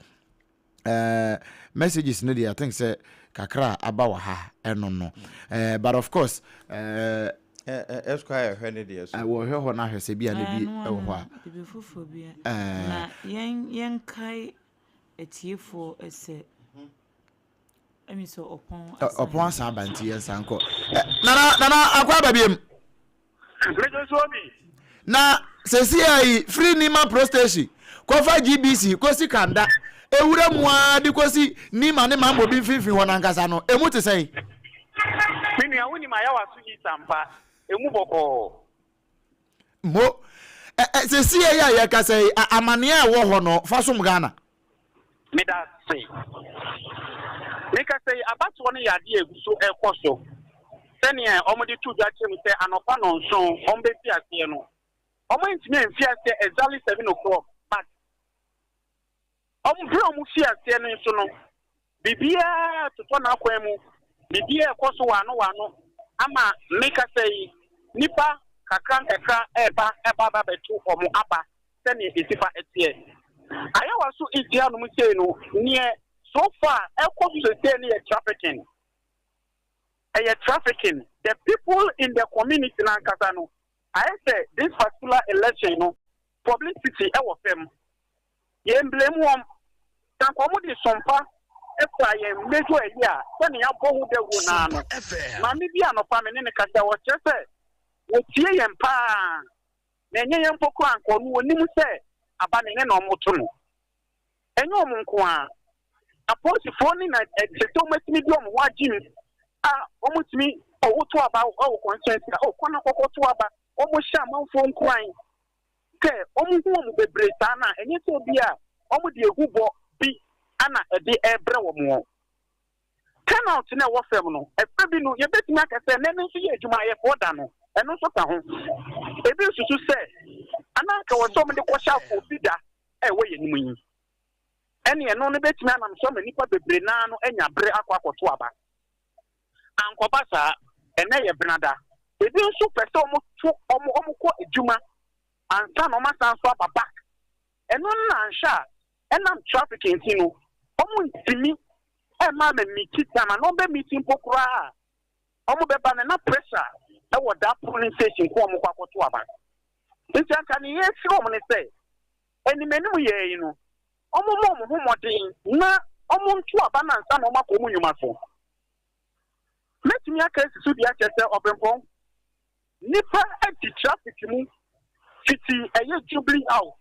Eh, messages no deɛ I think sɛ kakra a aba wɔ ha ɛno no. Eh, but of course, eh, Esquire hwɛ ne deɛ so. Wɔhwɛ hɔ no ahwɛ sɛ bi a na bi ɛwɔ hɔ a. Bibi foforɔ bi a. Na yɛn yɛnkae atiefoɔ sɛ ɛmi sɛ ɔpɔn asan. Ɔpɔn asan aba nti yɛn san kɔ. Nana nana akɔ aba biem. Mede so bi. Na seesei yi, firi Nima Pro Station kɔfa GBC kɔsi Kanda, ewura mu ara de kɔsi Nima ne Mambobi mfimfini hɔ no ankasa no, emu te sɛn? Me nua, wonim Ayawaso East ampa? Emu bɔkɔɔ. Mo, ɛ, ɛ, seesei yi a yɛrekasa yi, amanneɛ a ɛwɔ hɔ no, fa som Ghana. Meda ase. Mekasa yi, abatoɔ no yɛ adeɛ a ɛgu so rekɔ so. Sɛdeɛ wɔde to dwa kyerɛ mu sɛ anɔpa nnɔnson wɔbɛfi aseɛ no, wɔantumi amfi aseɛ exactly 7 o'clock but wɔn berɛ a wɔfi aseɛ no nso no, biribiara totɔ n'akwan mu, biribiara ɛkɔ so wɔ ano wɔ ano ama mekasa yi, nnipa kakra nkakra ɛreba ɛba ba bɛto wɔn aba. sɛdeɛ ɛsi fa teɛ. Ayawa so East hanom sei no, neɛ so far ɛkɔ so sesei no yɛ trafficking. Ɛyɛ trafficking. The people in the community no ankasa no, ayɛ sɛ this particular election no, publicity ɛwɔ fam. Yɛn blame wɔn. Sɛ anka wɔn de sompa kura yɛn major ayi a, sɛdeɛ yɛabɔ ho dawuro no ara no. Maame bi anɔpa me ne no kasa, ɔkyerɛ sɛ wɔtie yɛn paa. Na ɛnyɛ yɛn mpo koraa anka ɔno ɔnim sɛ aba no ɛnyɛ na wɔto no. Ɛnyɛ wɔn nko ara. Apolisifoɔ no na ɛsɛ sɛ wɔatumi de wɔn ho agye mu a wɔtumi oh woto aba wɔ constituency a oh kɔ na kɔkɔto aba. Wɔhyɛ amanfoɔ nkuran sɛ wɔhu wɔn bebree saa no a ɛnyɛ sɛ bi a wɔde ehubɔ bi ana ɛde ɛrebrɛ wɔn. Turnout no a ɛwɔ fam no, ɛfɛ bi no, yɛbɛtumi aka sɛ nnɛ no nso yɛ adwumayɛfoɔ da no, ɛno nso ka ho. Ebi nsusu sɛ, anaa anka wɔ sɛ wɔde kɔhyɛ afoofi da a ɛwɔ yɛn anim yi. Ɛne ɛno no bɛtumi anam so ama nnipa bebree naa no anya bere akɔ akɔto aba. Ankɔba saa, ɛnnɛ yɛ benada. Ebi nso pɛ sɛ wɔto wɔn wɔkɔ adwuma ansa na wɔasan nso aba back. Ɛno no na anhwɛ a ɛnam traffic nti no, wɔntumi mma me meeti time anaa wɔbɛ meeti mpo koraa a, wɔbɛba no na pressure wɔ that polling station ko a wɔkɔ akɔto aba. Nti anka nea yɛsrɛ wɔn ne sɛ, anim anim yɛɛ yi no, wɔmmɔ wɔn ho mmɔden na wɔnto aba no ansa na wɔakɔ wɔn nnwuma so. Mɛtumi aka asi so dua kyerɛ sɛ ɔbrempɔn, nnipa adi traffic mu fiti ɛyɛ Jubilee House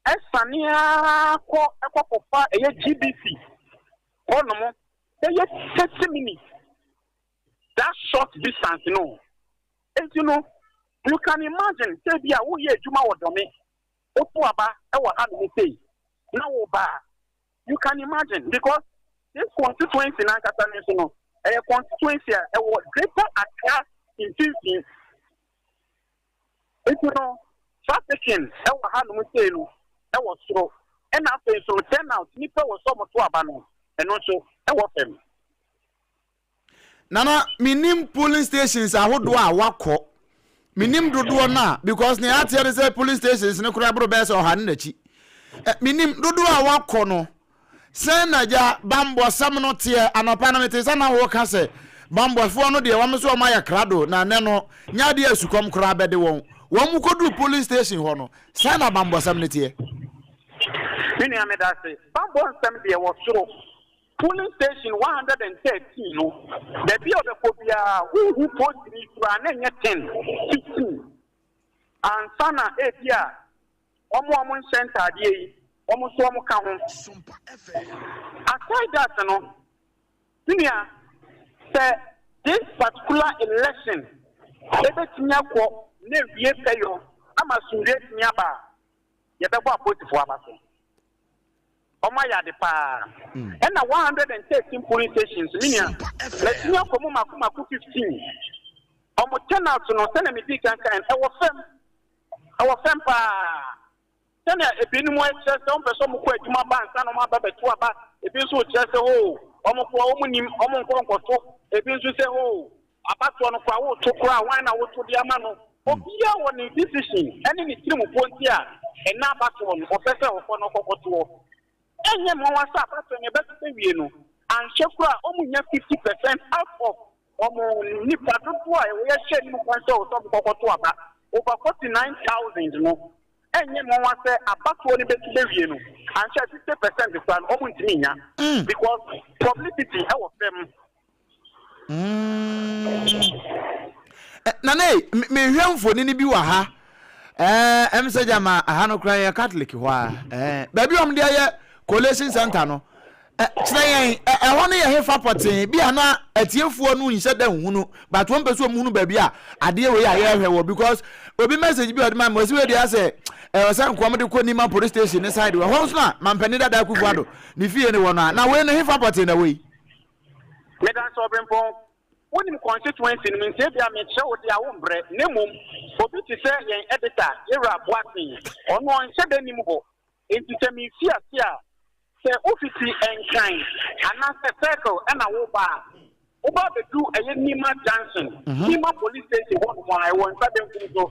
Ɛsane ara kɔ kɔ kɔfa ɛyɛ GBC hɔ nom bɛyɛ 30 minutes that short distance no. Enti no you can imagine sɛ bi a woyɛ adwuma wɔ Dɔme, woto aba wɔ ha nom sei na woba a, you can imagine because this constituency no ankasa no nso no ɛyɛ constituency a ɛwɔ Greater Accra mfimfini. Nti no, trafficking wɔ hanom sei no wɔ soro, ɛna afei nso no turnout, nnipa wɔ sɛ wɔto aba no, ɛno nso wɔ fam. Nana, mennim polling stations ahodoɔ a wakɔ. Mennim dodoɔ no a, because nea ateɛ ne sɛ polling stations no koraa boro bɛyɛ sɛ ɔha ne n'akyi. Mennim dodoɔ a wakɔ no. Sɛn na gya bammɔsɛm no teɛ? Anɔpa no metee sɛ na woreka sɛ bammɔfoɔ no deɛ wɔn nso wɔn ayɛ krado na nnɛ no nyɛ adeɛ a sukɔm koraa bɛde wɔn. Wɔn kɔduru polling station hɔ no, sɛn na bammɔsɛm no teɛ? Me nua medase. Bammɔ nsɛm deɛ wɔ soro. Polling station 113 no, baabi a ɔbɛkɔ biara wonhu polisini koraa na ɛnyɛ 10, 15 ansa na ebia Wɔn a wɔnhyɛ ntaadeɛ yi, wɔn nso wɔka ho. Aside that no, me nua, sɛ this particular election ɛbɛtumi akɔ na awie pɛyɔ ama asomdwoeɛ atumi aba a, yɛbɛbɔ apolisifoɔ aba so. Wɔn ayɛ ade paa. Ɛna 113 polling stations, me nua, matumi akɔ mu mako mako 15. Wɔn turnout no, sɛnea medii kan kae no, ɛwɔ fam. Ɛwɔ fam paa. Sɛnea ebinom kyerɛ sɛ wɔmpɛ sɛ wɔkɔ adwuma ba ansa na wɔaba abɛto aba, ebi nso kyerɛ sɛ oo, wɔn koraa wɔnnim, wɔnkɔ nkɔto, ebi nso sɛ oo, abatoɔ no koraa woto koraa hwan na woto de ama no. Obiara wɔ ne decision ne ne tirimupɔ nti a ɛnnɛ abatoɔ no ɔpɛ sɛ ɔkɔ na ɔkɔkɔtoɔ. Ɛnyɛ nwanwa sɛ abatoɔ no ɛbɛto bɛwie no, anhwɛ koraa wɔnnya 50 percent out of wɔn nnipa dodoɔ a wɔyɛ anim kwan sɛ wɔsɛ wɔkɔkɔto aba, over 49,000 no. Ɛnyɛ nwanwa sɛ abatoɔ no bɛtu bɛwie no, anhwɛ a 50 percent koraa no wɔntumi nnya because publicity wɔ fam. Nana ei, mehwɛ mfonini bi wɔ ha. Ɛɛ, ɛm sɛ gyama aha no koraa yɛ Catholic hɔ a. Ɛɛ, baabi a wɔde ayɛ collation center no. Kyerɛ yɛn, ɛhɔ no yɛ hefa pɔtee? Bi a na atiefoɔ no nhyɛ da nhunu, but wɔn pɛ sɛ wɔn hunu baabi a adeɛ wei a yɛrehwɛ wɔ because obi message bi a ɔde ma me, ɔsi wei deɛ asɛ ɛwɔ sɛ nkoa wɔde kɔ Nima police station ne side wɔ hɔ nso na mampanin dada Akufo Addo ne fie ne wɔ no a, na wei no hefa pɔtee na wɔ yi? Medanse Ɔbenpɔn, wonim constituency no mu nti ebia mekyerɛ wo de a wombrɛ na mmom obi te sɛ yɛn editor Yewura Boateng ɔno ɔnhyɛ da nnim hɔ nti sɛ mefi ase a sɛ wofiti Nkran anaasɛ Circle na woreba a woba abɛdu ɛyɛ Nima Junction, Nima Police Station hɔnom a ɛwɔ nsa benkum so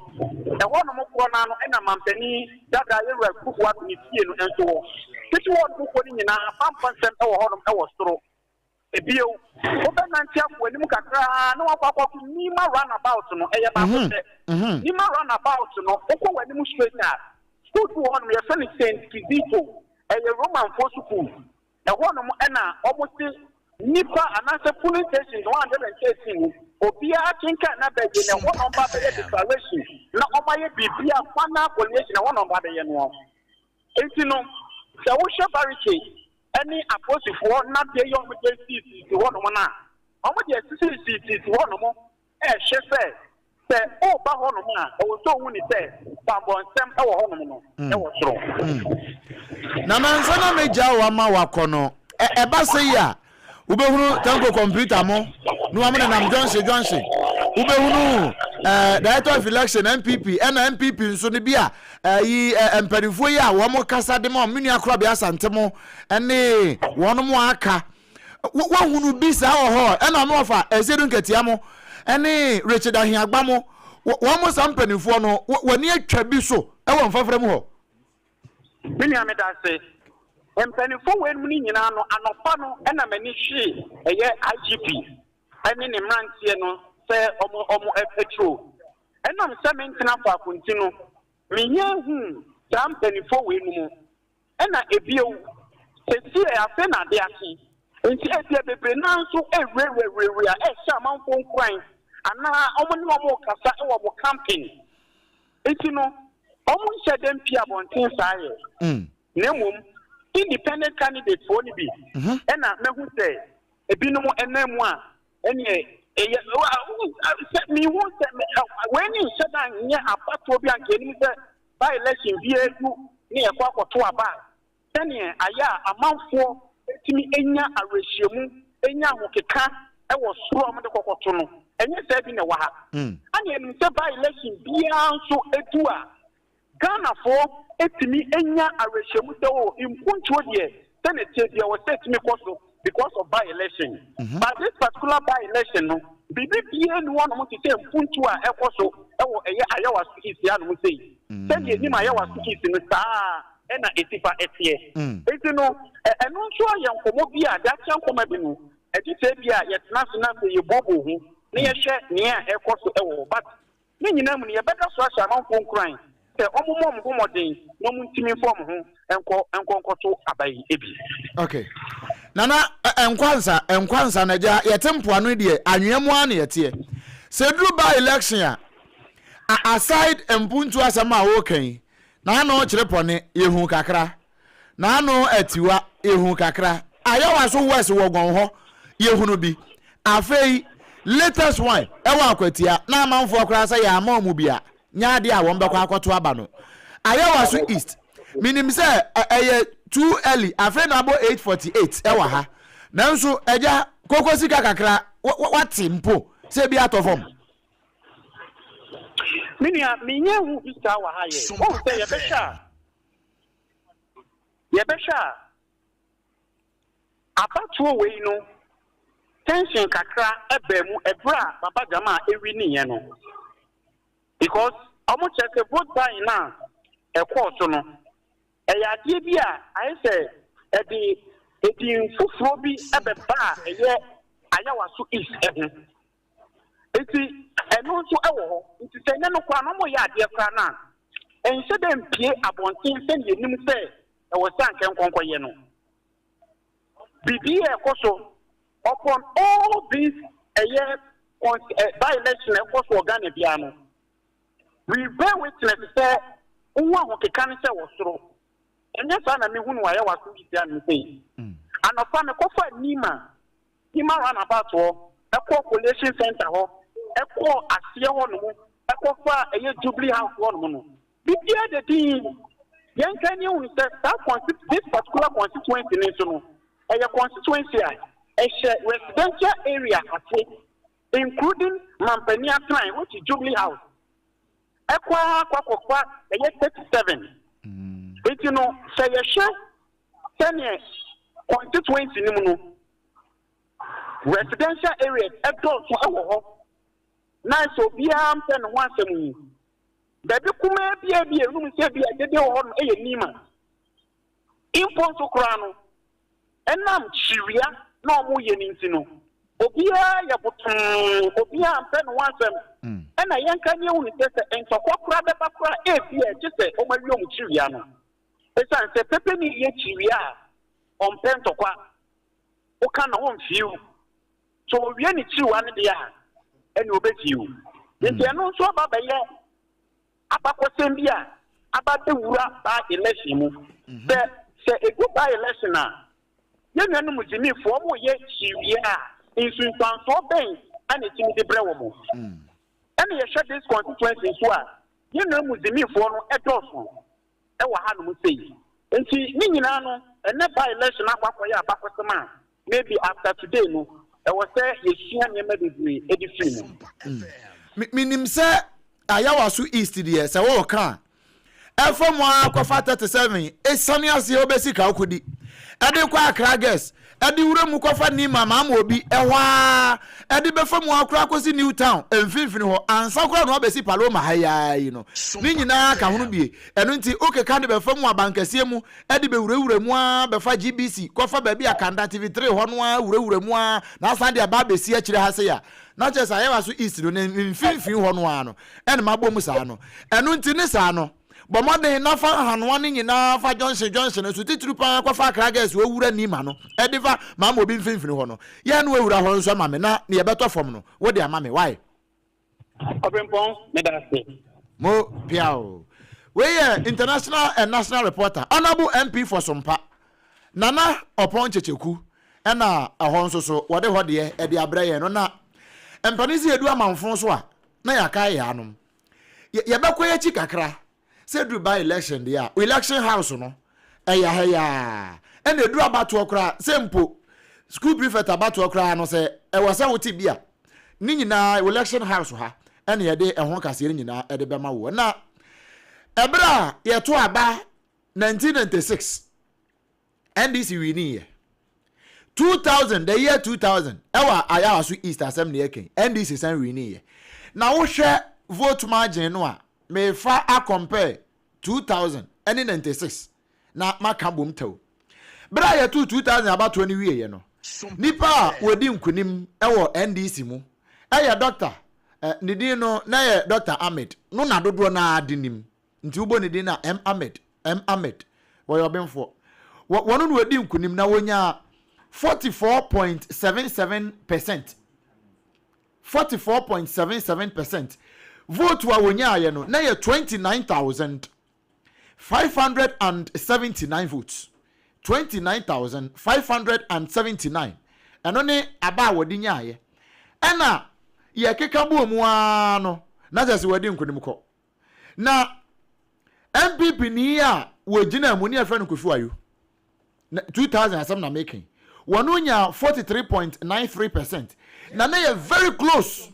ɛhɔnom korɔ no ano na Mampanin dada Yewura Kufuor Addo ne fie no nso wɔ. Tete hɔnom kɔ no nyinaa pampa nsɛm wɔ hɔnom wɔ soro. Bio, wobɛnante akɔ w'anim kakra ara na woakɔ akɔto Nima Runabout no, ɛyɛ baako pɛ. Nima Runabout no, wokɔ w'anim straight a, sukuu bi wɔ hɔnom, yɛfrɛ no Saint Kizito, ɛyɛ Romanfoɔ sukuu. Ɛhɔnom na wɔte nnipa anaasɛ polling stations 113 no, obiara kenkan n'aba wie no, ɛhɔ na wɔba abɛyɛ declaration na wɔayɛ biribiara, final collation, ɛhɔ na wɔba abɛyɛ no. Enti no, sɛ wohwɛ barricade ne apolisifoɔ nnadeɛ yi a wɔde asisisisi hɔnom no a, wɔde asisisisi hɔnom rehwɛ sɛ, sɛ woreba hɔnom a, ɛwɔ sɛ wohu ne sɛ bammɔnsɛm wɔ hɔnom no wɔ soro. Na nansa na megyaa wo ama woakɔ no, ɛba sɛ yi a, Wobɛhunu Tanko kɔmputa mo na wɔn nenam junction junction. Wobɛhunu eh, Director of Election NPP ɛna NPP nso no bi a ɛyi eh, eh, mpanimfoɔ yi a wɔn kasa de ma wɔn nua Korɔbea Asante mo ɛne wɔn mo aka. Wɔhunu bi saa wɔ hɔ ɛna wɔn wɔfa Ɛsɛdu Nketea mo ɛne Richard Ahiagba mo wɔn mo saa mpanimfoɔ no wɔn ani atwa bi so ɛwɔ mfafra mu hɔ. Me nua medase. Mpaninfoɔ wei nom no nyinaa no anɔpa no na m'ani hwee ɛyɛ IGP ɛne ne mmeranteɛ no sɛ ɔmo ɔmo patrol. Ɛnam sɛ me ntena faako nti no me nya huu saa mpaninfoɔ wei nom. Ɛna ebio sɛsiɛ afei na ade akye nti ebia bebree naa nso ɛwurawura wurawura ɛhyɛ amanfoɔ nkuran anaa ɔmo ne ɔmo rekasa ɛwɔ ɔmo camping. Nti no, wɔnhyɛ da mpue abɔnten saa yɛ, na mmom independent candidate foɔ no bi na mahu sɛ ebinom nam mu a, ɛneɛ ɛyɛ, sɛ mehu sɛ wei ne nhyɛ da nyɛ abatoɔ bi a nka yɛnim sɛ by election biara du ne yɛkɔ akɔto aba a, Sɛnea ayɛ a amanfoɔ tumi nya awerɛhyɛmu, nya ahokeka wɔ soro a wɔde kɔkɔto no, ɛnyɛ saa bi na ɛwɔ ha. Ɛna yɛnim sɛ by election biara nso du a, Ghanafoɔ tumi nya awerɛhyɛmu sɛ oh, mpuntuo deɛ sɛnea ɛteɛ biara ɛwɔ sɛ ɛtumi kɔ so because of by election. But this particular by election no, biribi biara nni hɔnom te sɛ mpuntuo a ɛkɔ so wɔ ɛyɛ Ayawaso East hanom sei. Sɛdeɛ yɛnim Ayawaso East no saa ara na ɛsi fa teɛ. Enti no, ɛno nso ayɛ nkɔmmɔ bi a daakye ankɔma bi no, ɛgye sɛ ebia yɛtena ase na afei yɛbooboo ho na yɛhwɛ nea ɛrekɔ so wɔ hɔ. But ne nyinaa mu no, yɛbɛda so ahyɛ amanfoɔ nkuran sɛ wɔmmɔ wɔn ho mmɔden na wɔntumi mfa wɔn ho nkɔ nkɔ nkɔto aba yi bi. Okay. Nana, nkwansa, nkwansa na agya, yɛte mpoano yi deɛ, anwea mu ara na yɛteɛ. Sɛ ɛduru by election a, aside mpuntuo asɛm a woreka yi, N'ano kyere pɔne, yɛhu kakra. N'ano atiwa, yɛhu kakra. Ayawaso West wɔ gɔn hɔ, yɛhunu bi. Afei, latest one, ɛwɔ Akwatia, na amanfoɔ koraa sɛ yɛama wɔn bi a, nyɛ adeɛ a wɔn bɛkɔ akɔto aba no. Ayawaso East, menim sɛ ɛyɛ too early, afei na abɔ 8:48 ɛwɔ ha. Nanso, agya, koko sika kakra, wate mpo sɛ ebi atɔ fam. Me nua, menyɛ hu bi saa wɔ ha yɛ. Wohu sɛ yɛbɛhwɛ a, yɛbɛhwɛ a, abatoɔ wei no, tension kakra baa mu ɛberɛ a Baba Jamal ɛwiniiɛ no. Because wɔn kyerɛ sɛ vote buying no a ɛkɔɔ so no, ɛyɛ adeɛ bi a ayɛ sɛ ɛde edin foforɔ bi bɛbaa ɛyɛ Ayawaso East ho. Nti ɛno nso wɔ hɔ. Nti sɛ ɛnyɛ no koraa na wɔyɛ adeɛ koraa no a, ɛnhyɛ dɛ mpue abɔnten sɛdeɛ yɛnim sɛ ɛwɔ sɛ anka nkɔnkɔyɛ no. Biribi a ɛkɔ so upon all these ɛyɛ by election a ɛkɔ so wɔ Ghana biara no, we bear witness sɛ wohu ahokeka no sɛ wɔ soro. Ɛnyɛ saa na mehu no wɔ Ayawaso East hanom sei. Anɔpa mekɔfaa Nima Hima Runabout hɔ, kɔɔ Collation Centre hɔ, kɔɔ aseɛ hɔ nom, kɔfaa ɛyɛ Jubilee House hɔ nom no, biribiara da dinn. Yɛnka ni hunu sɛ saa consti this particular constituency no nso no, ɛyɛ constituency a ɛhyɛ residential area ase, including Mampani Atenae, which is Jubilee House, ɛkɔ ara kɔ akɔfa ɛyɛ 37. Nti no, sɛ yɛhwɛ sɛdeɛ constituency no mu no residential areas dɔɔso wɔ hɔ na sɛ obiara mpɛ ne ho asɛm yi, baabi kumaa biara bi a ɛnum sɛ bi a dede wɔ hɔ no yɛ Nima. Mpo nso koraa no, ɛnam kyiwia na wɔyɛ no nti no, obiara yɛ botoo, obiara mpɛ ne ho asɛm. Ɛna yɛnka ne ehunu sɛ sɛ ntɔkwa koraa bɛba koraa ebi a ɛgye sɛ wɔawie wɔn kyiwia no. Esiane sɛ pɛpɛni yɛ kyiwia a ɔmpɛ ntɔkwa, woka no ɔmfii wo. Sɛ ɔwie ne kyiwa no deɛ a, ɛne ɔbɛfii wo. Nti ɛno nso aba bɛyɛ abakɔsɛm bi a aba bɛwura by election mu. Sɛ sɛ ɛdu by election a, yɛn nuanom Muslimifoɔ wɔyɛ kyiwia a, nsunsuansoɔ bɛn na ɛtumi de brɛ wɔn? Ɛna yɛhwɛ this constituency nso a, yɛn nuanom Muslimifoɔ no dɔɔso. wɔ hanom sei. Nti ne nyinaa no, ɛnnɛ by election akɔ akɔyɛ abakɔsɛm a maybe after today no, ɛwɔ sɛ yɛsua nneɛma bebree de firi mu. Me menim sɛ Ayawaso East deɛ sɛ wɔreka a, ɛfa mu ara kɔfa 37 ɛsiane aseɛ wobɛsi Kawkodi, ɛde kɔ Accra Girls, ɛde wura mu kɔfa Nima Maama Obi, ɛhɔ ara ɛde bɛfa mu ara koraa kɔsi New Town mfimfini hɔ ansa koraa na wabɛsi Paloma ha yi ara yi no. Ne nyinaa ka ho bie. Ɛno nti wokeka de bɛfa mu abankɛseɛ mu de bɛwurawura mu ara bɛfa GBC kɔfa baabi a Kanda TV3 hɔ no ara wurawura mu ara na asan de aba abɛsi akyire ha sei a, na kyerɛ sɛ Ayawaso East no ne mfimfini hɔ no ara no ɛna mabɔ mu saa no. Ɛno nti ne saa no, Bɔ mmɔden na fa nhanoa no nyinaa fa junction junction no so, titiriw paa kɔfa Accra Girls wɔ Wura Nima no de fa Maama Obi mfimfini hɔ no. Yɛ na wawura hɔ nso ama me na nea ɛbɛtɔ fam no, wode ama me. Wai? Ɔbempɔn, meda ase. Mo piaw. Wei yɛ international and national reporter, Honourable MP for Sompa, Nana Ɔpɔn Kyekyeku, ɛna ɛhɔ nso so wɔde hɔ deɛ ɛde abrɛ yɛn no na mpanin sɛ yɛdu amanfo so a na yɛakae yɛn anom. Yɛbɛkɔ yɛn akyi kakra sɛ ɛduru by election deɛ a, election house no ɛyɛ ha yi ara. Ɛna ɛduru abatoɔ koraa sɛ mpo school prefect abatoɔ koraa no sɛ ɛwɔ sɛ wote bi a, ne nyinaa election house ha ɛna yɛde ɛho kaseɛ no nyinaa ɛde bɛma woɔ. Na ɛberɛ a yɛto aba 1996 NDC winii yɛ. 2000, the year 2000, ɛwɔ Ayawaso East asɛm na yɛka yi, NDC san winii yɛ. Na wohwɛ vote margin no a, mefa a compare 2000 ɛne 96 na maka bom tɛw. Berɛ a yɛtoo 2000 abatoɔ no wieɛ no, nipa a wɔdi nkunim ɛwɔ NDC mu ɛyɛ Doctor, eh, ne din no na yɛ Doctor Ahmed, no na dodoɔ no ara de nim. Nti wobɔ ne din a, M. Ahmed, M. Ahmed, wɔyɛ ɔbenfoɔ. Wɔ, wɔno na wɔdi nkunim na wɔnyaa 44.77 percent. 44.77 percent. Vote a wɔnyaaeɛ no, na yɛ 29,579 votes. 29,579. Ɛno ne aba a wɔde nyaaeɛ. Ɛna yɛkeka bɔɔ mu ara no, na kyerɛ sɛ wɔadi nkunim kɔ. Na NPP ni a wɔgyinaa mu ne yɛfrɛ no Kofi Wayo. Na 2000 asɛm na meka yi. Wɔn nyaa 43.93 percent. Na na yɛ very close.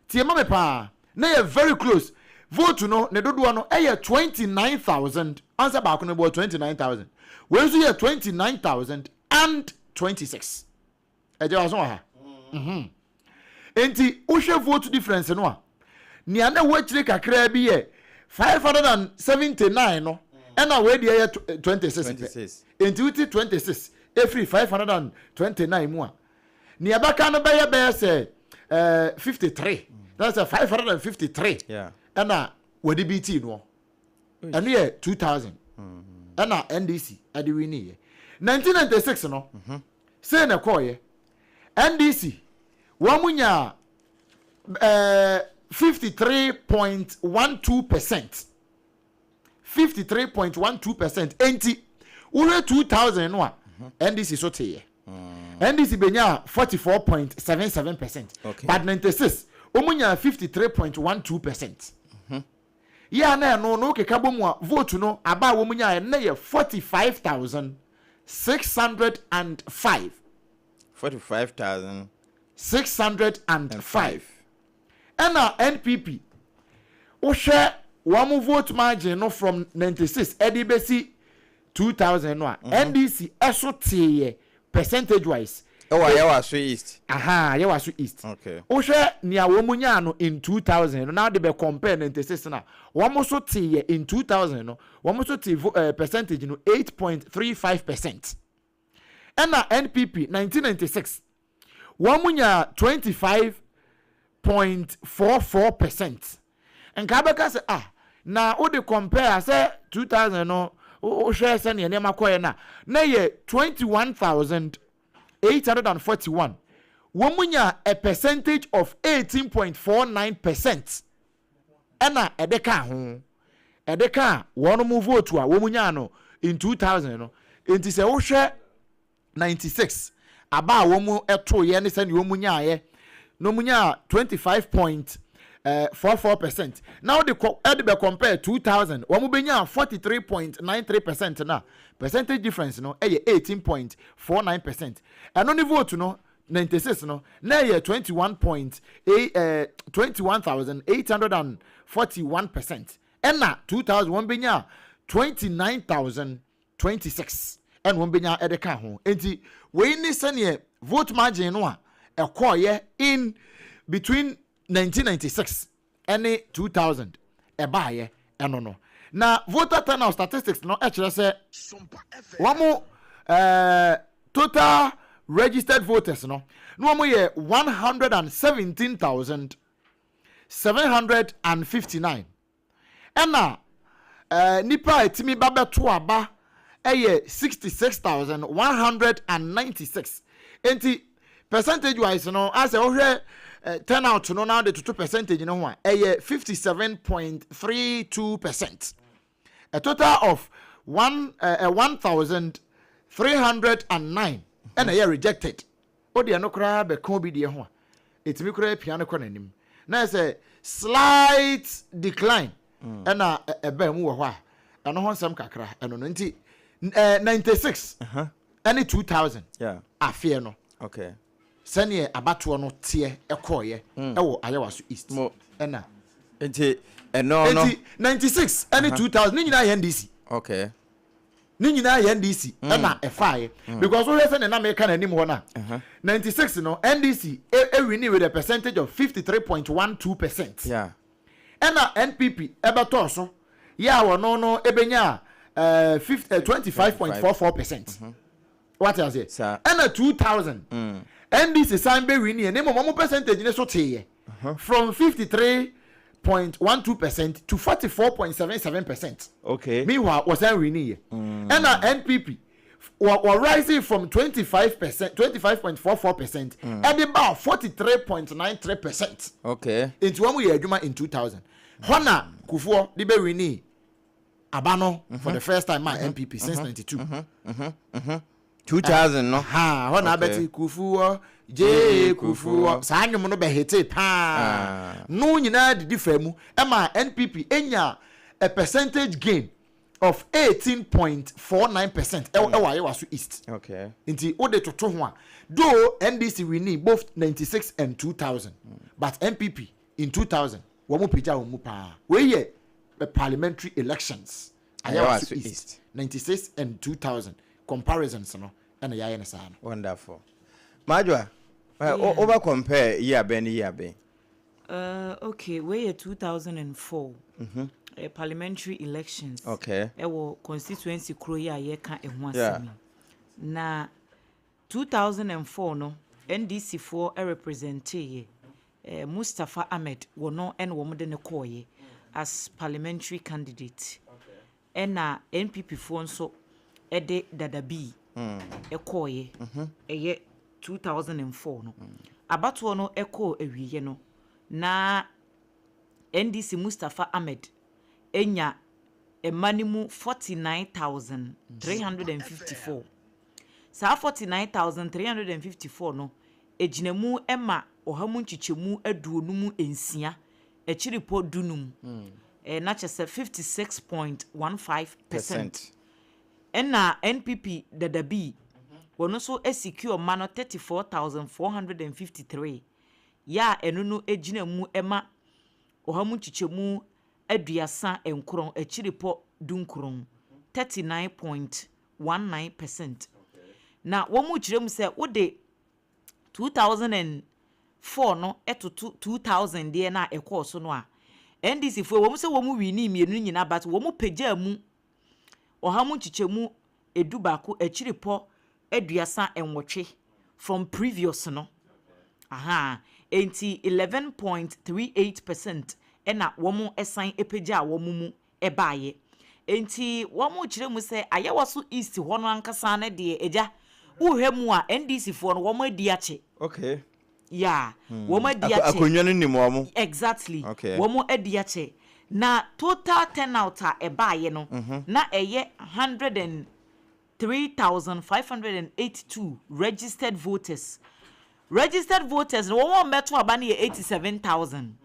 Tie ma me paa. Na yɛ very close. Vote no ne dodoɔ no yɛ 29,000, ɔn sɛ baako no bɔɔ 29,000, wei nso yɛ 29,026. Ɛgye waso wɔ ha. Mhm. Enti wohwɛ vote difference no a, nea na ɛwɔ akyire kakraa bi yɛ 579 no, ɛna wei deɛ yɛ 26 pɛ. Enti wote 26 ɛfiri 529 mu a, Nea ɛbɛka no bɛyɛ bɛyɛ sɛ ɛɛ 53 na sɛ 553 ɛna wɔde bi tii noɔ. Ɛno yɛ 2000 ɛna NDC ɛde winiiɛ. 1996 no sei na ɛkɔɔyɛ. NDC wɔn mu nyaa ɛɛ 53.12 percent. 53.12 percent. Enti wohwɛ 2000 no a NDC so teeɛ. NDC benyaa 44.77 percent. Okay. But 96 wɔn nyaa 53.12 percent. Yɛ a na ɛno no wokeka bɔ mu a vote no aba a wɔn nyaeɛ no na yɛ 45,605. 45,000. 605. Ɛna NPP wohwɛ wɔn vote margin no from 96 ɛde bɛsi 2000 no a, NDC ɛso teeɛ percentage wise. Ɛwɔ Ayawaso East. Ahaa, Ayawaso East. Okay. Wohwɛ nea wɔn nyaa no in 2000 no na wode bɛ compare 96 no a, wɔn so teeɛ in 2000 no, wɔn so tee vo eh, percentage no 8.35 percent. Ɛna NPP 1996 wɔn nyaa 25.44 percent. Nka abɛka sɛ ah na wode compare a sɛ 2000 no wohwɛ sɛnea nneɛma kɔɛ no a na yɛ 21,841. Wɔn nyaa a percentage of 18.49 percent ɛna ɛde kaa ho ɛde kaa wɔn mo vote a wɔn nyaa no in 2000 no. Nti sɛ wohwɛ 96 aba a wɔn toeɛ ne sɛdeɛ wɔn nyaaeɛ na wɔn nyaa 25.44 percent na wɔde kɔ ɛde bɛ compare 2000 wɔn bɛ nyaa 43.93 percent na percentage difference no ɛyɛ 18.49 percent. Ɛno ne vote no 96 no na ɛyɛ 21.8 21,841 percent, ɛna 2000 wɔn bɛ nyaa 29,000 26 ɛna wɔn bɛnya ɛde ka ho. Nti wei ne sɛneɛ vote margin no a ɛkɔɔyɛ in between 1996 ɛne 2000 ɛbaayɛ ɛno no. Na voter turnout statistics no ɛkyerɛ sɛ wɔn total registered voters no na wɔn yɛ 117,759, Ɛna nnipa a ɛtumi ba bɛto aba yɛ 66,196. Enti percentage wise no, asɛ wohwɛ turnout no na wode toto percentage no ho a, ɛyɛ 57.32 percent. A total of 1,309 ɛna ɛyɛ rejected. Wode ɛno koraa bɛka obi deɛ ho a, ɛtumi koraa pia no kɔ n'anim. Na ɛsɛ slight decline ɛna ɛbaa mu wɔ hɔ a, ɛno ho nsɛm kakra ɛno no. Nti 96 ɛne 2000 afeɛ no, sɛneɛ abatoɔ no teɛ ɛkɔɔyɛ ɛwɔ Ayawaso East ɛna. Nti ɛno no. Nti 96 ɛne 2000 ne nyinaa yɛ NDC. Okay. Ne nyinaa yɛ NDC ɛna ɛfaeɛ because wohwɛ sɛ ne na meka n'anim hɔ no a, 96 no NDC ɛwini with a percentage of 53.12 percent, ɛna NPP ɛbɛtɔɔ so yɛ a wɔno no ɛbɛnya 25.44 percent. Wate aseɛ? Ɛna 2000 NDC san bɛwini ɛ, na mmom ɔmo percentage ne so teeɛ from 53.12 percent to 44.77 percent. Meanwhile, wɔsan wini yɛ. Ɛna NPP wɔ rising from 25%, 25.44 percent ɛde ba 43.93 percent. Nti wɔn yɛ adwuma in 2000 hɔ na Kufuor de bɛ wini aba no for the first time ma NPP since 92. 2000 no. Ha hɔ na abɛte Kufuor J Kufuor, saa nnwom no bɛhete paa no nyinaa didi fa mu ɛma NPP enya a percentage gain of 18.49 percent ɛwɔ Ayawaso East. Nti wode toto ho a, though NDC winning both 96 and 2000, but NPP in 2000 Wɔn pagya wɔn mu paa. Wei yɛ parliamentary elections. Ayawaso East, 96 and 2000 comparisons no ɛna yɛayɛ no saa no. Wonderful. Madwoa, wobɛ compare yi abɛn ne yi abɛn? Okay, wei yɛ 2004 parliamentary elections. Ɛwɔ constituency kuro yi a yɛka ɛho asɛm yi. Na 2004 no, NDC foɔ representeeɛ Mustapha Ahmed, wɔno ɛna wɔn de no kɔɔeɛ as parliamentary candidate. Ɛna NPP foɔ nso ɛde Dada Bii ɛkɔɔeɛ, ɛyɛ 2004 no. Abatoɔ no ɛkɔɔ awieɛ no, na NDC Mustapha Ahmed anya mma no mu 49,354. Saa 49,354 no, ɛgyina mu ma ɔha mu nkyekyɛmu 56 akyiripɔ 15, na kyerɛ sɛ 56.15 percent. Ɛna NPP Dada Bii, wɔn nso secure mma no 34,453, yɛ a ɛno no gyina mu ma ɔha mu nkyekyɛmu 39 akyiripɔ 19, 39.19 percent. Na wɔrekyerɛ mu sɛ wode 2004 no toto 2000 deɛ no a ɛkɔɔ so no a, NDC foɔ wɔn sɛ wɔn winii mmienu no nyinaa but wɔn pagyaa mu ɔha mu nkyekyɛmu 11 akyiripɔ 38 from previous no. Aha, enti 11.38 percent ɛna wɔn san pagyaa wɔn mu baeɛ. Enti wɔrekyerɛ mu sɛ Ayawaso East hɔ no ankasa no deɛ, agya, wohwɛ mu a NDC foɔ no wɔn adi akyɛ. Okay. Yeah, wɔn adi akyɛ. Akonnwa no nim wɔn. Exactly. Okay. Wɔn adi akyɛ. Na total turnout a ɛbaeɛ no, na ɛyɛ 103,582 registered voters. Registered voters no, wɔn a wɔbɛto aba no yɛ 87,000.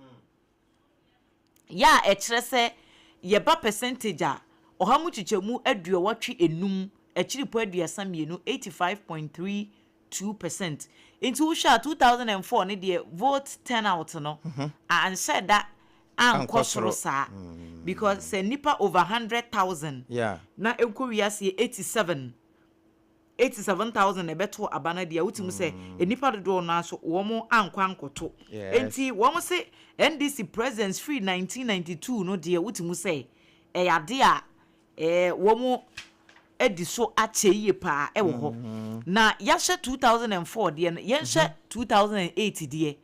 Yɛ a ɛkyerɛ sɛ yɛba percentage a, ɔha mu nkyekyɛmu 85 akyiripɔ 32, 85.32 percent. Nti wohwɛ a 2004 no deɛ vote turnout no anhyɛ da ankɔ soro saa because sɛ nnipa over 100,000 na ɛnkɔ wiase yɛ 87 87,000 na ɛbɛto aba no deɛ wotumi sɛ nnipa dodoɔ no ara nso wɔn ankɔ ankɔto. Enti wɔn se NDC presence firi 1992 no deɛ wotumi sɛ ɛyɛ adeɛ a ɛɛ wɔn adi so akyɛ yie paa ɛwɔ hɔ. Na yɛahyɛ 2004 deɛ no, yɛnhyɛ 2008 deɛ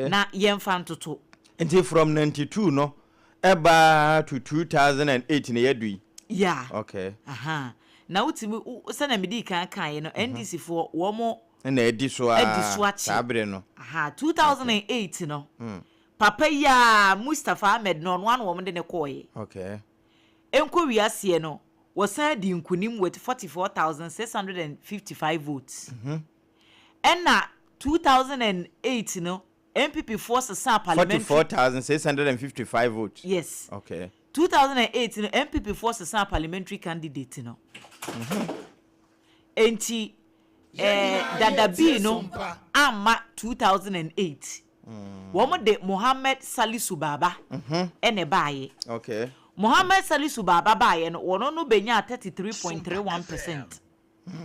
na yɛmfa ntoto. Nti from 92 no ɛba to 2008 na yɛadu yi? Yeah. Okay. Aha. Na wotumi, sɛnea medii kan kaeɛ no, NDC foɔ wɔn Ɛna adi so adi so ara akyɛ. saa bere no. Aha, 2008 no, papa yi ara, Mustapha Ahmed no, ɔno ara na wɔn de no kɔeɛ. Okay. Ɛnkɔ wiaseɛ no, wɔsan dii nkunim with 44,655 votes. Ɛna 2008 no, NPP foɔ sesaa parliamentary. 44,655 votes. Yes. Okay. 2008 no, NPP foɔ sesaa parliamentary candidate no. Enti eh, Dada B no amma 2008. Wɔn de Mohammed Salisu Baba ɛna ɛbaayɛ. Okay. Mohammed Salisu Baba baayɛ no, wɔn no bɛnyaa 33.31 percent.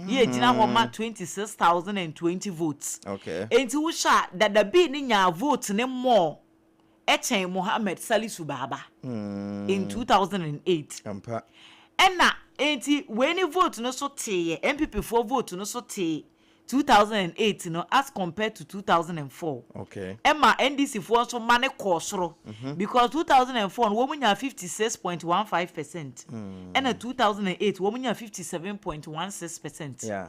Yɛ gyina hɔ ma 26,020 votes. Okay. Enti wohwɛ a, Dada B no nyaa vote no more kyɛn Mohammed Salisu Baba in 2008. Ampa. Ɛna enti wei ne vote no so teeɛ, NPP foɔ vote no so tee 2008 no as compared to 2004. Okay. Ɛma NDC foɔ nso ma no kɔɔ soro because 2004 no wɔn nyaa 56.15 percent ɛna 2008 wɔn nyaa 57.16 percent. Yeah.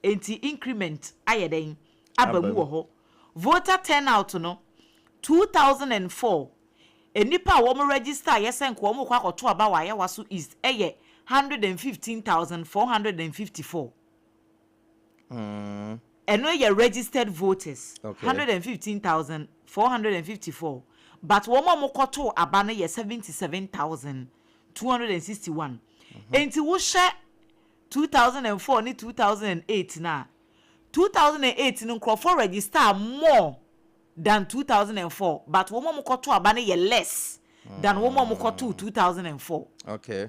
Enti increment ayɛ dɛn aba mu wɔ hɔ. Voter turnout no, 2004, nnipa a wɔn register yɛ sɛ nka wɔn rekɔ akɔto aba wɔ Ayawaso East yɛ 115,454. Ɛno yɛ registered voters, 115,454. But wɔn a wɔkɔtoo aba no yɛ 77,261. Enti wohwɛ 2004 ne 2008 no a, 2008 no nkurɔfoɔ register more. than 2004 but wɔn a wɔkɔto aba no yɛ less than wɔn a wɔkɔtoo 2004. Okay.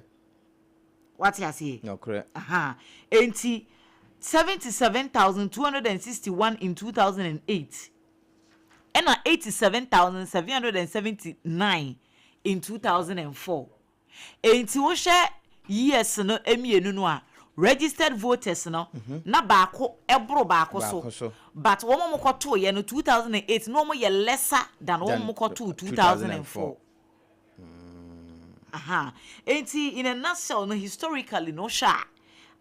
Wate aseɛ? Nokorɛ. Aha. Enti 77,261 in 2008 ɛna 87,779 in 2004. Enti wohwɛ years no mmienu no a, registered voters no na baako boro baako so, but wɔn a wɔkɔtoeɛ no 2008 na wɔyɛ lesser than wɔn a wɔkɔtoo 2004. Aha. Enti in a nutshell no, historically no wohwɛ a,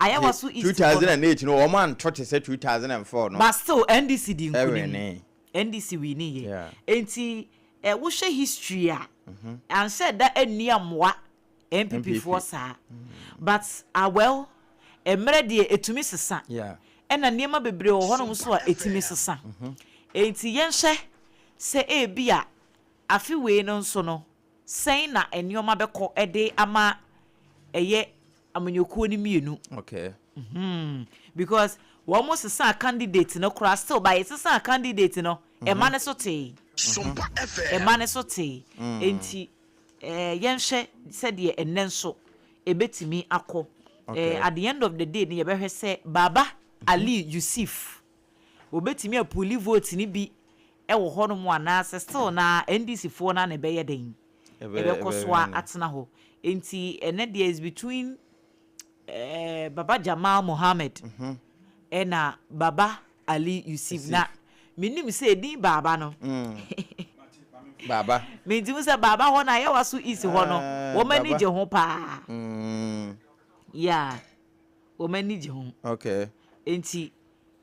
Ayawaso East hɔ no. 2008 no wɔn anto te sɛ 2004 no. But still NDC dii nkunim. NDC winiiɛ. Enti Eh wohwɛ history a anhyɛ da anni ammoa NPP foɔ saa but ah well mmerɛ deɛ ɛtumi sesa ɛna nneɛma bebree wɔ hɔnom nso a ɛtumi sesa enti yɛnhwɛ sɛ ebia afe wei no nso no sɛn na nneɛma bɛkɔ de ama ɛyɛ amanyɔkuo no mmienu. Okay. Mm-hmm. Because wɔn mo sesaa candidate no koraa still ba yɛ sesaa candidate no ɛma ne so tee. Sompa FM. Ɛma ne so tee. Enti eh, yɛnhwɛ sɛdeɛ ɛnnɛ nso ɛbɛtumi akɔ. Okay. Eh, at the end of the day no yɛbɛhwɛ sɛ Baba Ali Yusuf wɔbɛtumi apuli vote no bi wɔ hɔnom anaasɛ still na NDC foɔ no ara na ɛbɛyɛ den. Ɛbɛkɔ so ara atena hɔ. Enti ɛnnɛ deɛ is between eh, Baba Jamal Mohammed ɛna Baba Ali Yusuf. Na menim sɛ edin Baba no. Baba. Menti hu sɛ Baba hɔ no Ayawaso East hɔ no, Eh, wɔn ani Baba. gye ho paa. Yeah, wɔn ani gye ho. Okay. Enti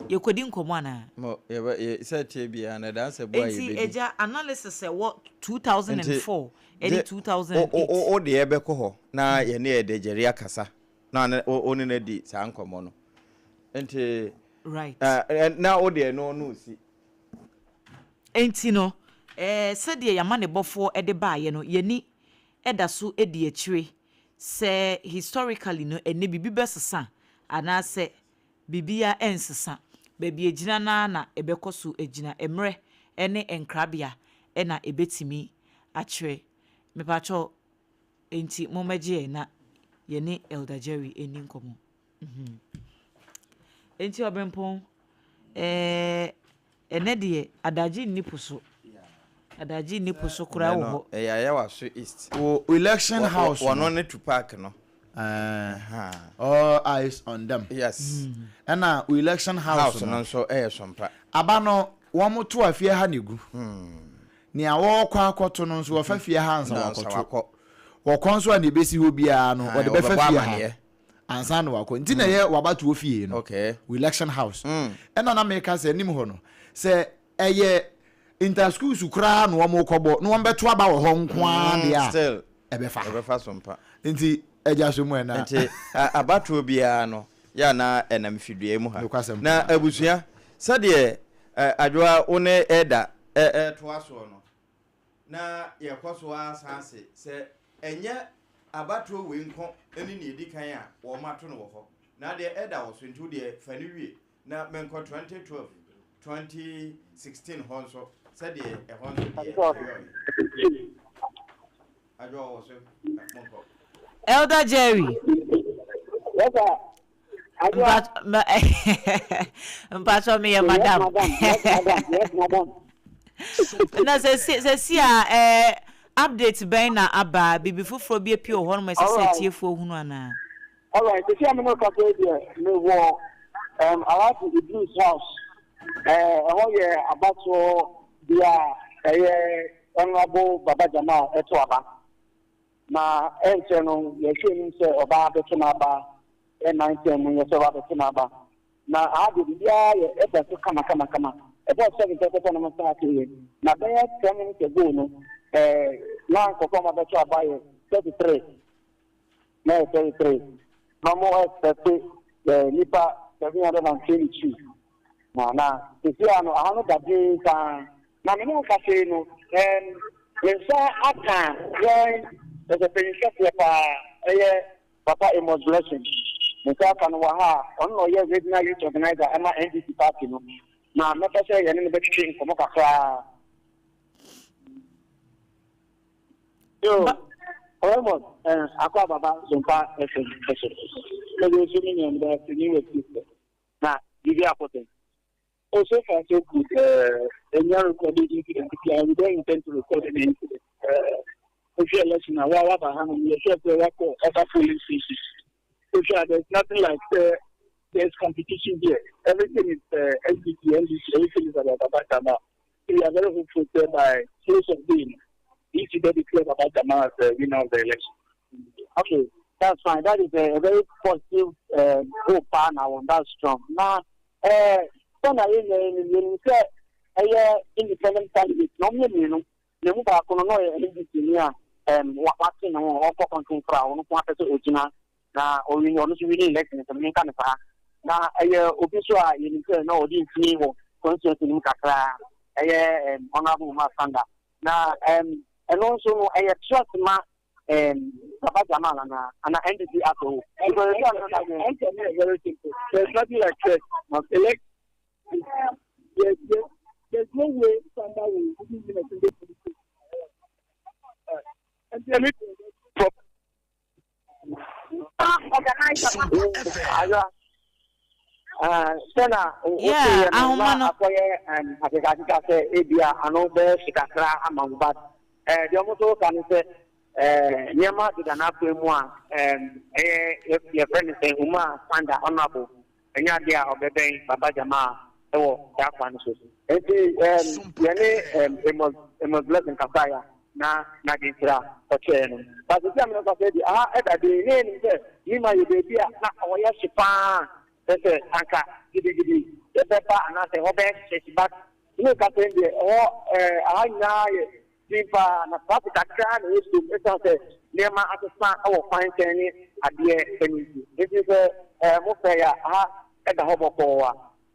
Yɛkɔdi nkɔmmɔ anaa? Mo, yɛbɛ, yɛ, sɛ ɛteɛ biara no, ɛda sɛ boa Enti, yɛbɛdi. agya, analysis a ɛwɔ 2004 Nti, ne gye, 2008. wo, wo, wo deɛ bɛkɔ hɔ na yɛne Ɛdɛ Jerry akasa na ne, wo, wo ne no adi saa nkɔmmɔ no. Nti, Right. ɛ, ɛ, na wo deɛ no, no si. Enti no, eh, sɛdeɛ yɛn amanebɔfoɔ de baeɛ no, yɛn ani da so di akyire sɛ historically no, ɛnnɛ biribi bɛsesa anaasɛ Biribiara rensesa. Baabi a egyina no ara na ɛbɛkɔ so agyina. Mmerɛ ne nkrabea na ɛbɛtumi akyerɛ. Mepakyɛw, enti mommɛgye yɛn na yɛne Elder Jerry nni nkɔmmɔ. Mhm. Enti Ɔberempɔn, ɛɛ, Ɛnɛ deɛ adagye nni po so. Adagye nni po so koraa wɔ hɔ. Ɛyɛ Ayawaso East. Wɔ election house no. Wɔno ne Tupac no. All eyes on them. Yes. Ɛna election house no. House no nso ɛyɛ sompa. Aba no wɔn to afie ha na egu. Nea wɔrekɔ akɔto no nso wɔfa fie ha ansa wakɔto. Wɔkɔ nso a nea ebesi hɔ biara no wɔde bɛfa fie ha. ansa na wakɔ nti na ɛyɛ wabatoɔ fie no okay. election house ɛna na meka sɛ anim hɔ no sɛ ɛyɛ inter schools koraa na wɔn kɔbɔ na wɔn bɛto aba wɔ hɔ nko ara deɛ a ɛbɛfa ɛbɛfa so mpa nti ɛgya so mu ɛna nti abatoɔ biara no yɛ na ɛnam fidua mu ha na abusua sɛdeɛ adwoa wo ne ɛda ɛtoa soɔ no Na yɛkɔ so ara san se sɛ ɛnyɛ abatoɔ wei nko ne nea ɛdi kan a wɔato no wɔ hɔ. Na deɛ ɛda wɔ so nti wo deɛ fa no wie na menkɔ 2012, 2016 hɔ nso sɛdeɛ ɛhɔ nso deɛ ɛyɔeɛ. Adwoa wɔ so, monkɔ. Elder Jerry. Yes, sir. Mpatsɔ meyɛ madam. Na sɛsi a eh, update bɛn na aba? Biribi foforɔ bi apue wɔ hɔnom ɛsɛ sɛ atiefoɔ hunu anaa? Alright, sɛsi a me ne wo kasa yi deɛ, mewɔ um, Alhaji Idris house. Eh, ɛhɔ yɛ abatoɔ bea a ɛyɛ Honourable Baba Jamal ɛto aba. Na ɛnkyɛ no, yɛhwɛ anim sɛ ɔbaa bɛto n'aba nnansa mu, yɛ sɛ ɔbaa bɛto n'aba. Na aha deɛ biribiara yɛ ɛda so kamakamakama. Ɛbɔɔ seven pɛpɛpɛ na wɔsan ateeɛ. Na bɛyɛ 10 minutes ago no, ɛɛ na nkurɔfoɔ a wɔabɛto aba yɛ 33. Na yɛ 33. Na wɔn expect ɛɛ nnipa 722. Na na seesei ara no, aha no da dinn paa. Na me ne wo kasa yi no, ɛɛm, me nsa aka yɛn ɔsɔpanyin kɛseɛ paa, ɛyɛ Papa Amos Blessing. Me nsa aka no wɔ ha a, ɔno na ɔyɛ Regional Youth Organizer ɛma NDC party no. Na mɛpɛ sɛ yɛne no bɛtwetwe nkɔmmɔ kakra. Yo, Raymond, eh, akɔ ababa Sompa FM so. Mede nso me nua meda ase ne w'atiefo. Na biribi akɔ sɛn? Oh, so far so good. Ɛnya recorded incident biara. We don't intend to record any incident. Wohwɛ election a wa waba ha nom yɛhwɛ sɛ wakɔ other polling stations. Wohwɛ a there's nothing like sɛ there's competition here. Everything is NPP, NDC, everything is about Baba Jamal. So we are very hopeful sɛ by close of day no, EC bɛ declare Baba Jamal as the winner of the election. Okay, that's fine. That is a very positive hope paa na wɔn that's strong. Na ɛɛ sɛ na yɛn nyinaa yɛn yɛn sɛ ɛyɛ independent candidate na wɔn yɛ mmienu na emu baako no na ɔyɛ NDC ni a ɛm wate ne ho ɔkɔ kɔntɔn a ɔno ko apɛ sɛ ogyina na ɔwini ɔno nso wini election sɛ menka no saa na ɛyɛ obi nso a yɛnim sɛ na ɔde mfini wɔ constituency no mu kakra ɛyɛ ɛm honourable Umar Sanda na ɛm ɛno nso no ɛyɛ trust ma um, Baba Jamal ana ana NDC as a whole. Because it's not Answer me very simple. There's nothing like threat. Elect. There's, there's, there's no way Sanda will even win a single political. And then it Sɛ na Yeah, woteeɛ no ahoma na no. akɔyɛ akekakeka sɛ ebia ano bɛyɛ hye kakra ama wo but eh, deɛ ɔmo nso ka ne sɛ eh, nneɛma deda n'akwan mu a ɛyɛ yɛfrɛ no sɛ Umar Sanda honorable ɛnyɛ adeɛ a ɔbɛbɛn Baba Jamal wɔ saa kwan no so. Enti yɛne Amos Amos Blessing kasaeɛ a na n'adwenkyerɛ a ɔkyerɛɛ no. But seesei a me ne wo kasa yi deɛ, aha ɛda dinn. Na yɛnim sɛ Nima yɛ baabi a na ɛhɔ yɛ hye pa ara, kyerɛ sɛ anka gidigidi bɛba anaasɛ ɛhɔ bɛyɛ hye but me ne wo kasa yi deɛ, ɛhɔ aha nyinaa yɛ Dinn paa, na traffic kakra na ɛwɔ kurom esiane sɛ nneɛma asesa wɔ kwan nkyɛn ne adeɛ no nti. Enti sɛ mofrɛ yɛ a, ha da hɔ bɔkɔɔ a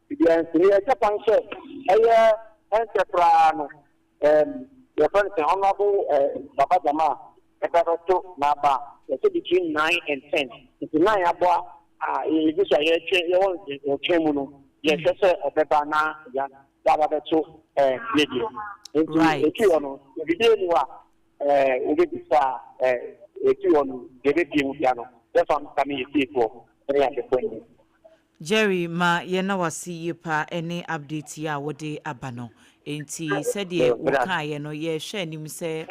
biribiara nsi. Nea ɛkyɛ kwan sɛ ɛyɛ ɛnkyɛ koraa no, yɛfrɛ no sɛ Honourable Baba Jamal ɛba bɛto n'aba a, yɛsɛ between 9 and 10. Nti 9 abɔ a yɛgu so a yɛretwɛn, yɛwɔ ntwɛn mu no, yɛhwɛ sɛ ɔbɛba na yɛaba bɛto yɛ deɛ. Nti ɛfiri hɔ no, biribiara nni hɔ a wobɛbisa a ɛfiri hɔ no, deɛ ɛbɛpue mu biara no, yɛmfa nka ne yɛ fiefoɔ ne yɛn ahwɛfoɔ anim. Jerry ma yɛna wase yie paa ɛne update yi a wode aba no. Enti sɛdeɛ wokaeɛ no yɛhwɛ anim sɛ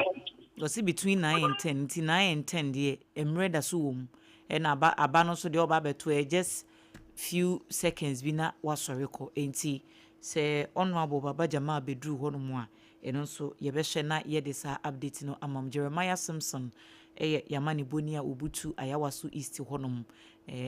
ɔse between 9 and 10, nti 9 and 10 deɛ mmerɛ da so wɔ mu, ɛna aba no nso deɛ ɔba abɛto ɛyɛ just few seconds bi na wasɔre kɔ. Enti sɛ Honourable Baba Jamal bɛduru hɔnom a, ɛno nso yɛbɛhwɛ na yɛde saa update no ama mo. Jeremiah Simpson yɛ yɛamanebɔni a ɔbutu Ayawaso East hɔnom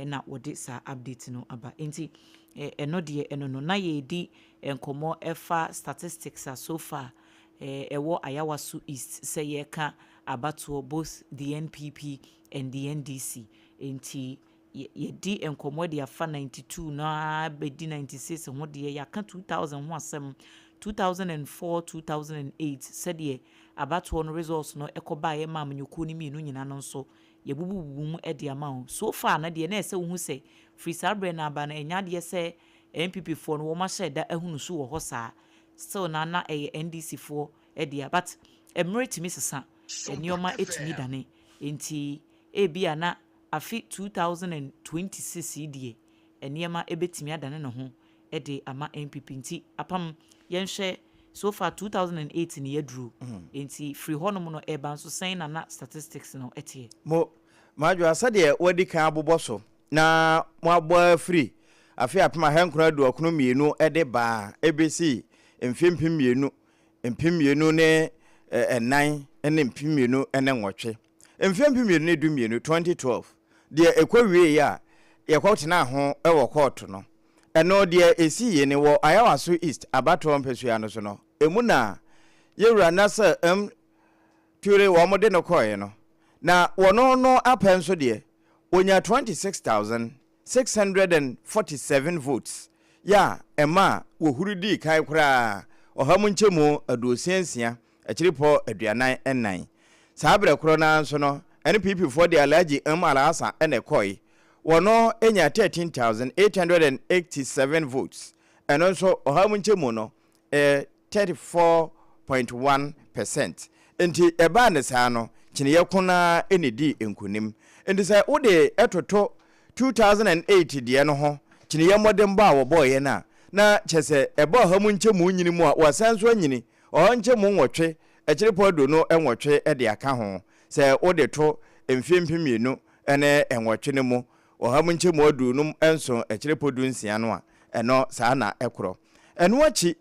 na wɔde saa update no aba. Enti ɛno deɛ ɛno no na yɛredi nkɔmmɔ ɛfa statistics a so far ɛwɔ Ayawaso East sɛ yɛreka abatoɔ, both the NPP and the NDC. Enti yɛdi nkɔmmɔ de afa 92 na bɛdi 96 ho deɛ, yɛaka 2000 ho asɛm, 2004, 2008, sɛdeɛ abatoɔ no results no ɛkɔbaeɛ ma amanyɔkuo no mmienu nyinaa no nso yɛbubububu mu de ama wo. So far no deɛ, na ɛsɛ wohu sɛ firi saa berɛ no aba no, ɛnyɛ adeɛ sɛ NPP foɔ no wɔn ahyɛ da ahunu so wɔ hɔ saa. Still na ɛyɛ NDC foɔ deɛ, but mmerɛ tumi sesa, nneɛma tumi dane, nti ebia na afe 2026 yi deɛ nneɛma bɛtumi adane ne ho de ama NPP. Nti apam yɛnhwɛ, so far 2008 ne yɛduru, nti firi hɔnom no ɛba nso sɛn na statistics no ɛteɛ? Mo madwoa, sɛdeɛ wɔadi kan abobɔ so na moabɔ afiri afe 1992 de baa ɛbɛsi mfe 2000, 2004 ne 2008, mfe 2012, 2012 deɛ ɛkɔ wie a yɛkɔtena ho wɔ kɔɔto no, ɛno deɛ ɛsi yie ne wɔ Ayawaso East abatoɔ mpɛsua no so no, ɛmu na yɛwura Nasir M Ture wɔn de no kɔɔeɛ no, na wɔno no apɛ nso deɛ wɔnya 26,647 votes yɛ a ɛma a wɔhuri dii kan koraa 66.44%. Saa berɛ korɔ no nso no, NPP foɔ de Alhaji M Alhassan ɛna ɛkɔe, wɔno nya 13,887 votes, ɛno nso ɔha mu nkyɛmu no 34.1%. Nti ɛbaa ne saa no, kyiniiɛ ko no ara na ɛdii nkonim. Enti sɛ wode toto 2008 deɛ no ho kyiniiɛ mmɔdenbɔ a wɔbɔeɛ no a, na kyerɛ sɛ ɛba ɔha mu nkyɛmu nyini mu a, wɔasan nso anyini ɔha nkyɛmu nwɔtwe akyirepɔ 28 de aka ho. Sɛ wode to mfeɛ 2008 no mu ɔha mu nkyɛmu 57 akyirepɔ 16 no a, ɛno saa na ɛkorɔ. Ɛno akyi,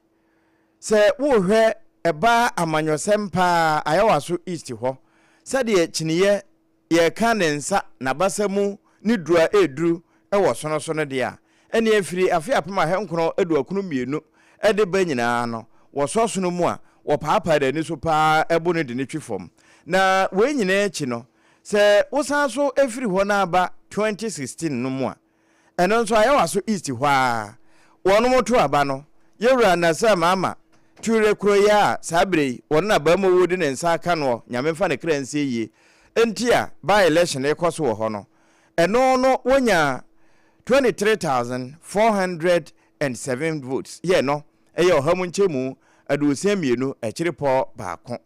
sɛ worehwɛ ɛbaa amanyɔsɛm paa Ayawaso East hɔ, sɛdeɛ kyiniiɛ yɛreka ne nsa, n'abasa mu ne duru a ɛreduru wɔ sono so no deɛ a, ɛnneɛ firi afe 1992 de ba nyinaa no, wɔsɔ sono mu a, wɔpaapaa n'ani so paa bo no de no twi fam. Na wei nyinaa akyi no, sɛ wosan so firi hɔ no aba 2016 no mu a, Ɛno nso Ayawaso East hɔ ara. Wɔnom to aba no, Yɛwura Nasser Mahama Toure koro yi a saa berɛ yi wɔne n'abamuo de ne nsa aka noɔ, Nyame mfa ne kra nsie yie, nti a by election rekɔ so wɔ hɔ no, ɛno no wɔnyaa 23,407 votes, yɛ no ɛyɛ ɔha mu nkyɛmu 62 akyirepɔ baako.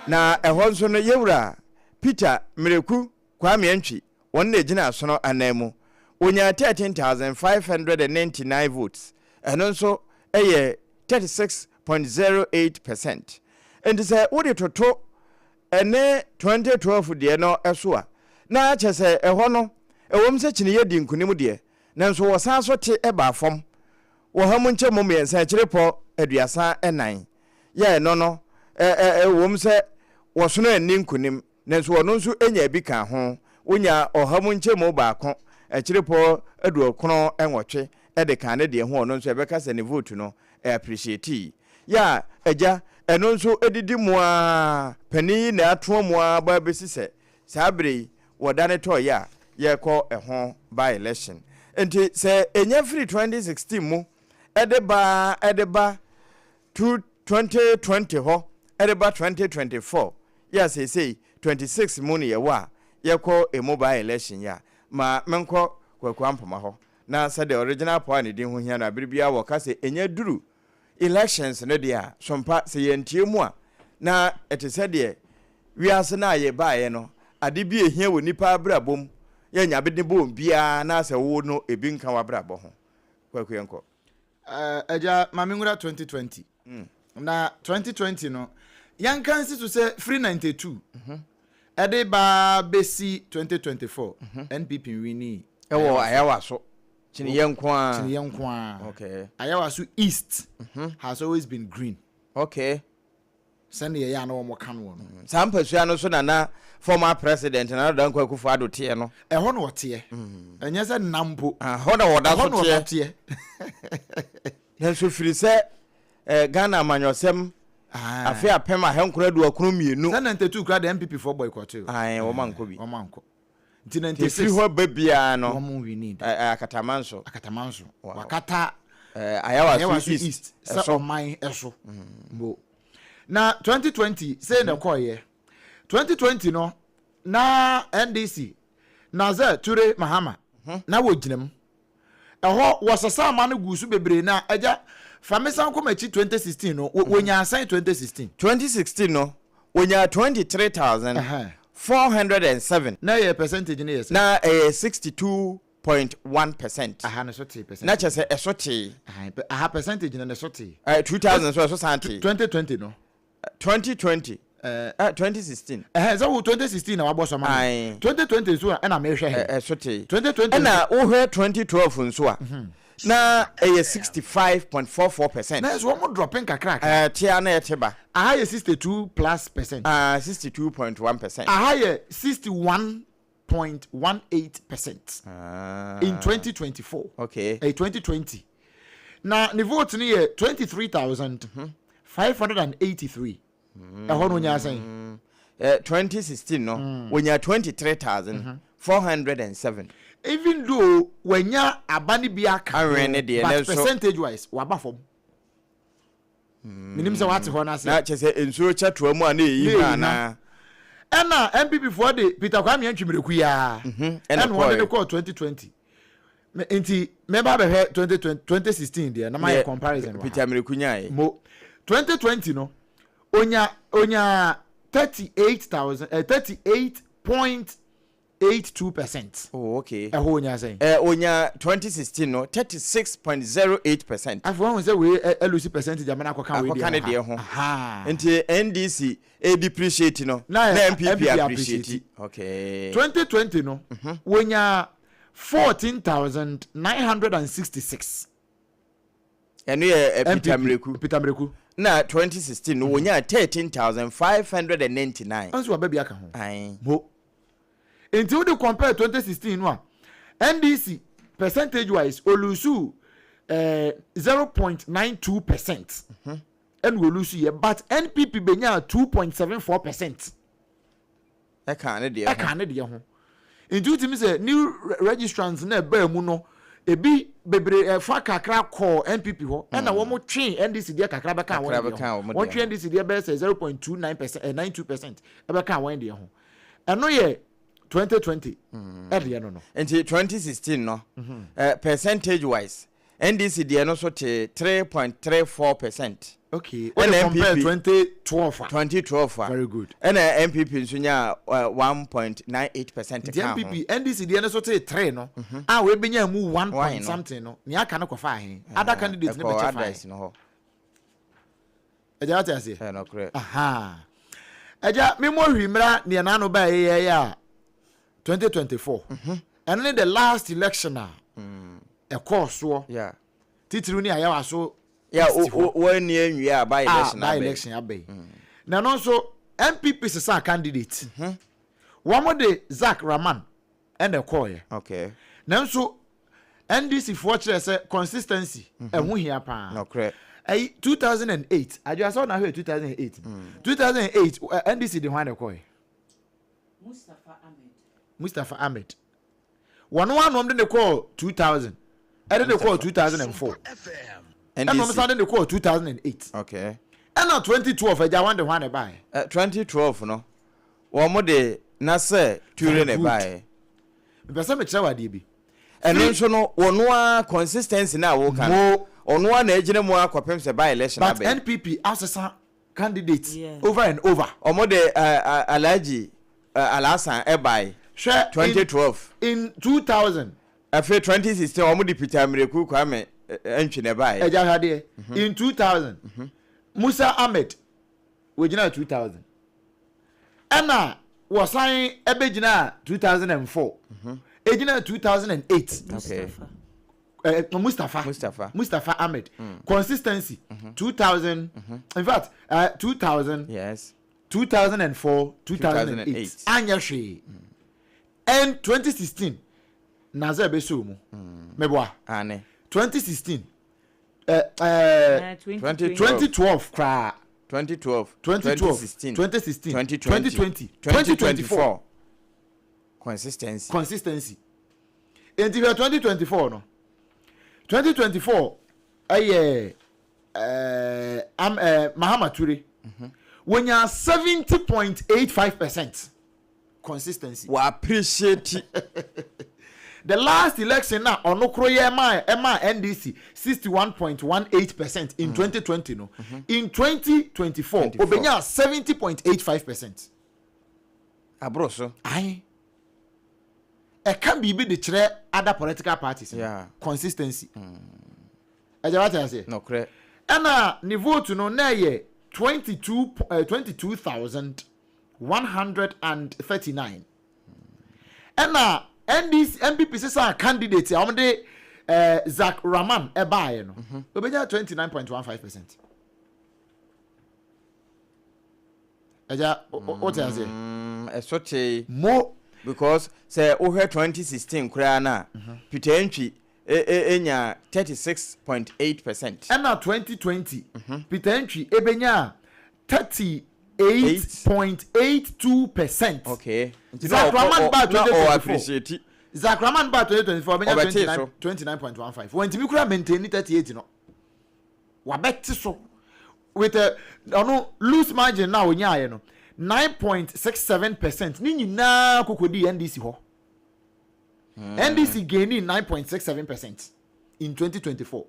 Na ɛhɔ nso no Yɛwura Peter Mireku Kwame Antwi Wɔn na egyina asono anan mu. Wɔnyaa 13,599 votes, ɛno nso yɛ 36.08 percent. Enti sɛ wode toto ɛne 2012 deɛ no so a, na kyerɛ sɛ ɛhɔ no, ɛwom sɛ kyiniiɛ dii nkonim deɛ, nanso wɔsan so te baa fam wɔ ha mu nkyɛmu mmiɛnsa akyirepɔ 34. Yɛ ɛno no, ɛwom sɛ wɔsono anni nkonim, Nanso ɔno nso nyaa bi kaa ho. Onyaa ɔha mu nkyɛmu baako, akyirepɔ 98 de kaa ne deɛ ho. Ɔno nso ɛbɛka sɛ ne vote no, ɛ-appreciate. Yɛ a, agya, ɛno nso didi mu ara, panin yi na atoa mu ara ba bɛsi sɛ saa berɛ yi wɔdane tɔeɛ a yɛrekɔ ɛho by-election. Nti sɛ ɛnya firi 2016 mu de ba ara de ba 2020 hɔ reba 2024 yi a seesei 26 mu ne yɛwɔ a yɛkɔ emu by election yi a, ma menkɔ Kwaku Ampoma hɔ na sɛdeɛ original power a ne din ho hia no a bere biara wɔka sɛ ɛnya duru elections no deɛ a, sompa sɛ yɛantie mu a na ɛte sɛ deɛ wiase no a yɛbaeɛ no ade bi a ɛhia wɔ nnipa abrabɔ mu yɛnya bede bɔ biara na sɛ wo no ebi nka w'abrabɔ ho. Kwaku yɛnkɔ. Eh, agya, ma me nwura 2020. Mm. Na 2020 no, yɛnka nsi so sɛ firi 92 mhm. ɛde baa bɛsi 2024 NPP mhm. nwini. Ɛwɔ Ayawa so. Kyiniyɛ nko ara. Kyiniyɛ nko ara. Okay. Ayawa so East mm -hmm. has always been green. Okay. Sɛnea ɛyɛ a na wɔka noɔ no. Saa mpasua no so na na former president Nana Addo Dankwa Akufo Addo teɛ no. Ɛhɔ na ɔteɛ. Ɛnyɛ sɛ nna mpo. Ɛhɔ na ɔda so teɛ. Ɛhɔ na ɔda teɛ. Nanso firi sɛ Ghana amanyɔsɛm afe 1992. Sɛ 92 koraa deɛ NPP foɔ boycott o. Ae, wɔn ankɔ bi. Wɔn ankɔ. Nti 96. Ɛfiri hɔ ba biara no. Wɔn winni da. Akatamanso. Akatamanso. Wakata. Ayawaso East. Sɛ ɔman ɛso. Mbo. Na 2020 sei na ɛkɔɔyɛ. 2020 no na NDC Nazer Ture Mahama na wɔgyina mu. Ɛhɔ wɔsesa ama no guu so bebree na agya fa me san kɔ m'akyi 2016 no wɔnyaa sɛn 2016? 2016 no wɔnyaa 23,407. Na ɛyɛ percentage no yɛ sɛn? Na ɛyɛ 62.1 percent. Aha no so tee percentage. Na kyerɛ sɛ ɛso tee. Aha percentage no ne so tee. 2000 nso ɛso san tee. 2020 no. 2020. 2016. Ɛhɛn sɛ wo 2016 na wabɔ so ama me. 2020 nso ɛna mehwɛ hɛ. Ɛso tee. 2020. Ɛna wohwɛ 2012 nso a. Na ɛyɛ 65.44 percent. Na ɛso wɔn dropping kakra. Ɛɛ tea na ɛte ba. Aha yɛ 62 plus percent. Ah 62.1 percent. Aha yɛ 61.18 percent. In 2024. Okay. Ɛyɛ 2020. Na ne vote no yɛ 23,583. Ɛhɔ no onyaa sɛn? 2016 no onyaa 23,407. Even though wanya aba no bi aka ho, but percentage wise waba fam. Menim sɛ wate hɔ no ase. Na kyerɛ sɛ nsuo kyɛ toa mu a na ɛyi hwa anaa? Ɛna NPP foɔ de Peter Kwame Antwi Miraku yi ara ɛna wɔde no kɔɔ 2020. Nti mɛba abɛhwɛ 2020 2016 deɛ na mayɛ comparison wɔ ha. Peter Miraku nyaeɛ. Mo 2020 no onya onya. 38,000 eh, 38.82 percent. Oh, okay. Ɛhɔ onya sɛn? Eh, onya 2016 no 36.08 percent. Afei wɔn sɛ wei ɛlusi percentage amena akɔka wei deɛ ho. Akɔka ne deɛ ho. Nti NDC e depreciate no na NPP appreciate. Okay. 2020 no wonya 14,966. Ɛno yɛ Peter Mreku. Peter Mreku. Na 2016 no wɔnyaa 13,599. Nso waba bi aka ho. Ae. Mo. Nti wode compare 2016 no a, NDC percentage wise olusu eh, 0.92 percent. Ɛna olusu yɛ but NPP benyaa 2.74 percent. Ɛkaa ne deɛ ho. Ɛkaa ne deɛ ho. Nti wotumi sɛ new registrants na ɛbaa mu no, ebi bebree ɛfa kakra kɔɔ NPP hɔ, ɛna mm. wɔn twee NDC deɛ kakra bɛkaa wɔn deɛ ho. Wɔn twe NDC deɛ bɛyɛ sɛ 0.29 percent, 92 percent ɛbɛkaa wɔn deɛ ho. Ɛno yɛ 2020 mm. ɛdeɛ no no. Nti 2016 no, mm -hmm. uh, percentage wise, NDC deɛ no so te 3.34 percent. Okay, o de compare 2012 a. 2012 a. Very good. Ɛna NPP nso nyaa 1.98 percent ka ho. Nti NPP, NDC deɛ no so te 3 no, mhm. a wɔbɛnya mu 1 point something no, nea aka no kɔfa ahe? Other candidates no bɛkyɛ fa others no hɔ. Ɛgya wate aseɛ? Ɛyɛ nokorɛ. Aha. Ɛgya, memmɔ hwii mmra neɛ n'ano ba ɛyɛ yɛ a 2024. Mhm. Ɛno ne the last election a mm. ɛkɔɔ soɔ. Titiriw ne Ayawaso Yeah, East hɔ. Wɔanni anwie a by election abɛn. By election abɛn. Mm. Na ɛno nso NPP sesaa candidate. Mm-hmm. Wɔn de Zack Rahman ɛna ɛkɔɔyɛ. Okay. Nanso NDC foɔ kyerɛ sɛ consistency mm-hmm. ɛho hia paa. Nokorɛ. Ɛyi 2008 adwo asɛ ɔna ahwɛ 2008. 2008 NDC de hwan na ɛkɔɔyɛ? Mustapha Ahmed. Mustapha Ahmed. Wɔn ara na wɔde no kɔɔ 2000, ɛde no kɔɔ 2004, ɛna wɔn san de no kɔɔ 2008. Okay. Ɛna 2012 agya wɔn de hwan na ɛbaeɛ? Uh, 2012 no, wɔn de Nasser Ture na ɛbaeɛ. Mepɛ sɛ mekyerɛ wɔ adeɛ bi. Ɛno nso no, wɔn ara consistency na wɔka no, ɔno ara na egyina mu akɔpem sɛ by election abɛn. But NPP asesa candidate yeah. over and over. Ɔmo de uh, Alhaji uh, Alhassan ɛbae. Hwɛ 2012. In 2000. Afei 2016 ɔmo de Peter Mireku Kwame Antwi na ɛbae. Ɛgya hwɛ adeɛ. Mhm. In 2000 mhm. Musa Ahmed wɔgyina 2000 ɛna wɔsan ɛbɛgyina 2004 ɛgyina 2008. Okay. Eh, Mustafa. Mustafa. Mustafa Ahmed. Mm. Consistency. Mm -hmm. 2000. Mm -hmm. In fact, 2000. Yes. 2004, 2008. Anyɛ hwee. Mm. And 2016. Naza ɛbɛsɛ mu. Mm. Meboa. Ane. 2016. Uh, uh, 2012 koraa. 2012. 2012. 2016. 2016. 2020. 2020. 2024. Consistency. Consistency. Enti hwɛ 2024 no. 2024 ɛyɛ ɛɛ am ɛɛ Mahama Ture. Mhm. Wonya 70.85% consistency. Wɔ appreciate. The last election na ɔno koro yɛ ɛma ɛma NDC 61.18% in 2020 mm. no. Mm -hmm. In 2024 obenya 70.85%. Aboro so. Ayi. Ɛka biribi de kyerɛ other political parties no. Yeah. Consistency. Ɛgya wate aseɛ? Nokorɛ. Ɛna ne vote no na ɛyɛ 22 eh, 22,139. Ɛna NDC NPP sesa candidate a wɔn de eh, Zak Rahman ɛbaeɛ no, obɛnya 29.15 percent. Ɛgya wote aseɛ. Mm, ɛso tee. Mo. Because sɛ wohwɛ 2016 koraa no a, mhm. Peter Antwi enya 36.8 percent. Ɛna 2020 mhm. Peter Antwi ebenya 38.82 percent. Okay. Zak Rahman baa 2024. Zak Rahman baa 2024 obenya 29.15. Wɔntumi kura maintain 38 no. Wabɛte so with a ɔno loose margin na onyaayɛ no 9.67 percent ne nyinaa kɔkɔdii NDC hɔ. NDC gainii 9.67 percent in 2024.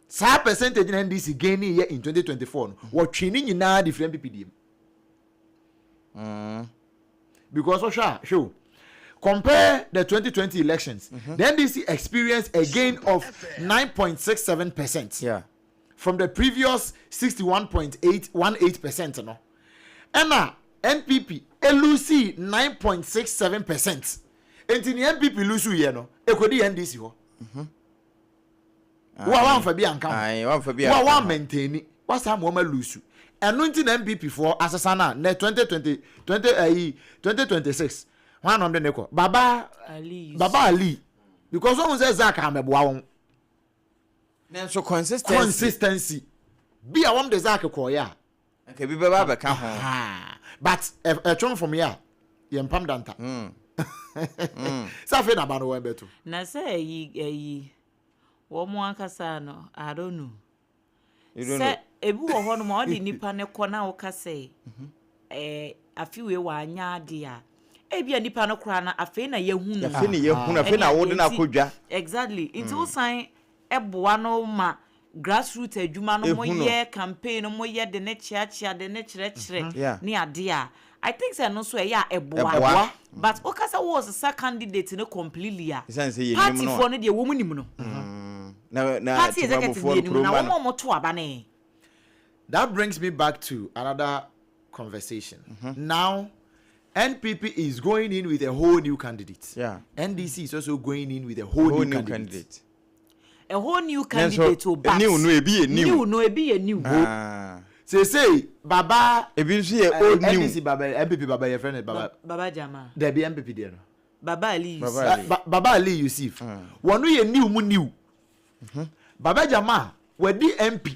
Saa percentage na NDC gainii yɛ in 2024 no, wɔtwe ne nyinaa de firi NPP deɛ mu. Because wohwɛ a, hwɛ o, compare the 2020 elections, the NDC experienced a gain of 9.67 percent Yeah. from the previous 61.818 percent no. Ɛna NPP elusi 9.67 percent. Nti ni NPP lusu yɛ no, ekodi NDC hɔ. Wo a wamfa bi anka ho. Aye, wamfa bi Wo a anka ho. wa maintain wasa ma ɔma lose. Ɛno nti na NPP foɔ asesa no a nɛ 2020 20 ayi 2026 hwan na ɔde ne kɔ Baba Ali Yusuf. Baba Ali because wɔn sɛ Zack amɛboa wɔn. Nanso consistency. Consistency bi a wɔn de Zack kɔɔyɛ a. Nka bi bɛba abɛka ho. Ahaa. But ɛtwe mfom yɛ a yɛn pam danta. Sɛ afei na aba no wɔn bɛto. Na sɛ ɛyi ɛyi wɔn ankasa no I don't know. You don't Sɛ know. ebi wɔ hɔ nom a ɔde nipa no kɔ na woka sɛ ɛɛ afi wei wanyɛ ade a ebi a nipa no koraa no afei na yɛhu no. Afei na yɛhu no, afei na Ɛne wode no adeɛ nti akɔ dwa. Exactly. Nti wosan ɛboa no ma grassroots adwuma no mo Ehu no. yɛ campaign no mo yɛ de ne kyeakyea de ne kyerɛkyerɛ Yeah. ne adeɛ a I think sɛ ɛno nso ɛyɛ a ɛboa. Ɛboa. But woka sɛ wɔresesa candidate no completely a Ɛsiane sɛ yɛnim party no a. foɔ no deɛ wɔn nim no. Na na Party executive temamufoɔ deɛ no nim no na kuroma wɔn no. a wɔto aba no ɛ. That brings me back to another conversation. Now, NPP is going in with a whole new candidate. Yeah. NDC is also going in with a whole, Whole new, new candidate. candidate. A whole new Nanso, candidate o but new no ebi yɛ new. New no ebi yɛ new. Ah. Say Baba. Ebi nso yɛ old new. NDC Baba NPP Baba your friend Baba. Baba Jama. Debi NPP deɛ no. Baba Ali Yusuf. Baba Ali. Baba Ali Yusuf. Wɔn no yɛ new mu new. Baba Jama wadi MP.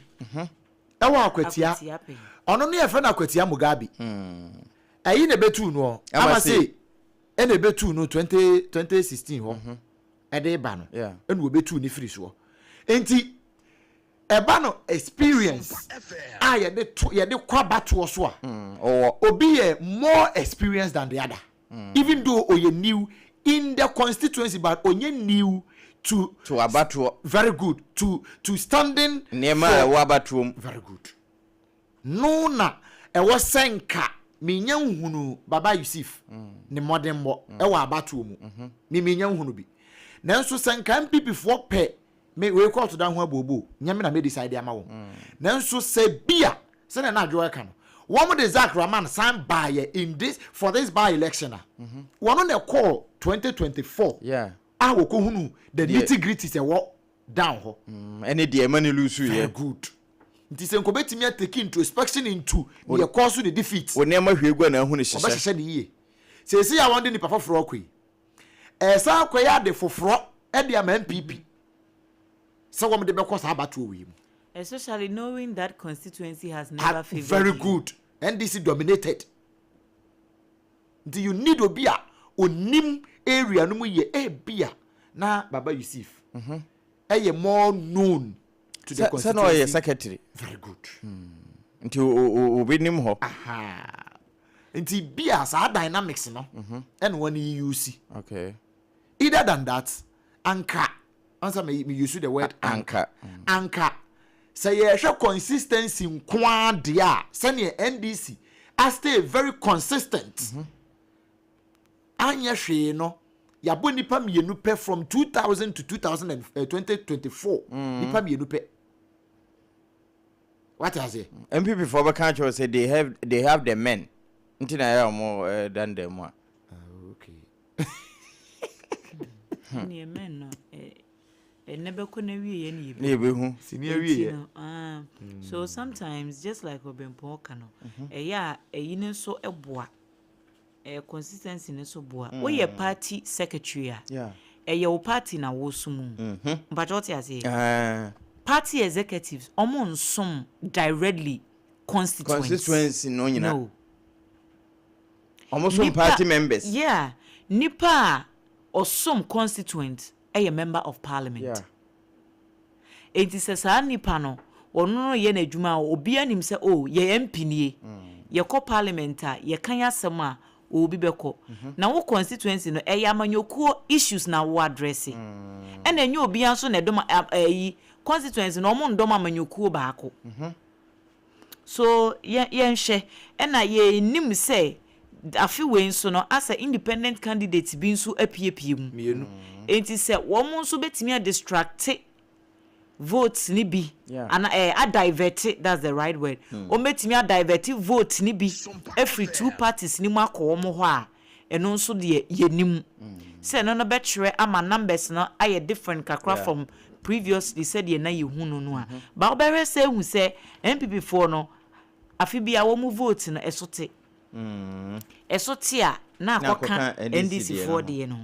Ɛwɔ Akwatia. Akwatia pɛ. Ɔno no yɛ fɛ no Akwatia Mugabe. Ɛyi na ebetu no. Ama Ama se. se ɛna ebetu no 20 2016 hɔ. Ɛde ba no. Yeah. Ɛna obetu ne firi soɔ. Nti ɛba no experience a yɛde to yɛde kɔ abatoɔ so a. Ɔwɔ. Obi yɛ more experienced than the other. Even though oyɛ new in the constituency but onye new to To abatoɔ. very good to standing Nneɛma a ɛwɔ abatoɔ mu. Very good. No na ɛwɔ sɛ nka menya nhunu Baba Yusuf ne mmɔdenmmɔ ɛwɔ abatoɔ mu. Me menya nhunu bi. Nanso sɛ nka NPP foɔ pɛ me wei kɔɔto da ho abooboo nyɛ me na me decide ama wɔn. Nanso sɛ bia sɛdeɛ na adwoa ɛka no wɔn de Zack Rahman san baayɛ in this for this by election a wɔn na ɛkɔɔ 2024 Yeah. a wɔkɔhunu the Deɛ- nitty gritties ɛwɔ down hɔ. Ɛne deɛ ɛma ne lose Very yɛ. good. Nti sɛ nkɔbɛtumi atake introspection into deɛ ɛkɔɔ so ne defeat. Wɔ nneɛma hwɛ egu a na ahu ne hyehyɛ. Wɔbɛhyehyɛ ne yie. Seesei a wɔde nipa foforɔ kɔ yi, ɛsan akɔyɛ ade foforɔ ɛde ama NPP sɛ wɔn de bɛkɔ saa abatoɔ wei mu. Especially knowing that constituency has never Ah, favoured very you. good. NDC dominated. Nti you need obi a onim area no mu yɛ ebi a na Baba Yusuf ɛyɛ more known to the Sɛ sɛ na ɔyɛ constituency. secretary. Very good. Nti obi nim hɔ. Aha. Nti bi a saa dynamics no ɛna wɔn use. Okay. Either than that, anka ansa me me use the word Anka. anka sɛ yɛhwɛ consistency nko ara deɛ a sɛnea NDC a stay very consistent anyɛ hwee no yɛabɔ nipa mmienu pɛ from 2000 to 2024 nipa mmienu pɛ wate aseɛ. NPP foɔ bɛka akyerɛ wo sɛ they have the men. Nti na ɛyɛ a wɔn dandan mu a. Okay. Ɛneɛ men no ɛnɛ bɛkɔ na wie yɛ ne Ne yɛbɛhu. Sini awie Nti yɛ. no, ah, so sometimes just like Ɔbɛnpɔn ka no, ɛyɛ a ɛyi no nso boa. Ɛyɛ consistency no nso boa. Woyɛ party secretary a, ɛyɛ wo party na wosom mu. Mpakyɛ wote aseɛ? Ah. Party executives, ɔmo nsom directly constituents. Constituency no nyina. No. Ɔmo som party members. Yeah. Nipa a ɔsom constituent ɛyɛ member of parliament. Enti sɛ saa nipa no ɔno no yɛ n'adwuma a obiara nim sɛ o yɛ MP nie. Yɛkɔ parliament a yɛka yɛ asɛm a obi bɛkɔ. Na wo constituency no ɛyɛ amanyɔkuo issues na wo address. Ɛna ɛnyɛ obiara nso na ɛdɔm ɛyi constituency no ɔmo ndɔm amanyɔkuo baako. So yɛnhwɛ ɛna yɛnim sɛ Afe wei nso no, asɛ independent candidate bi nso apiepie mu. Mmienu. Enti sɛ wɔn nso bɛtumi a distracte votes no bi, ana ɛɛ a diverte, that's the right word, wɔn bɛtumi a diverte vote no bi afiri two parties no mu akɔ wɔn hɔ a, ɛno nso deɛ yɛnim sɛ ɛno no bɛkyerɛ ama numbers no ayɛ different kakra from previously sɛdeɛ na yɛhu no no a. But wobɛhwɛ sɛ ahu sɛ NPP foɔ no, afe biara wɔn vote no ɛso te. Ɛso te a, na akɔka NDC foɔ deɛ no ho.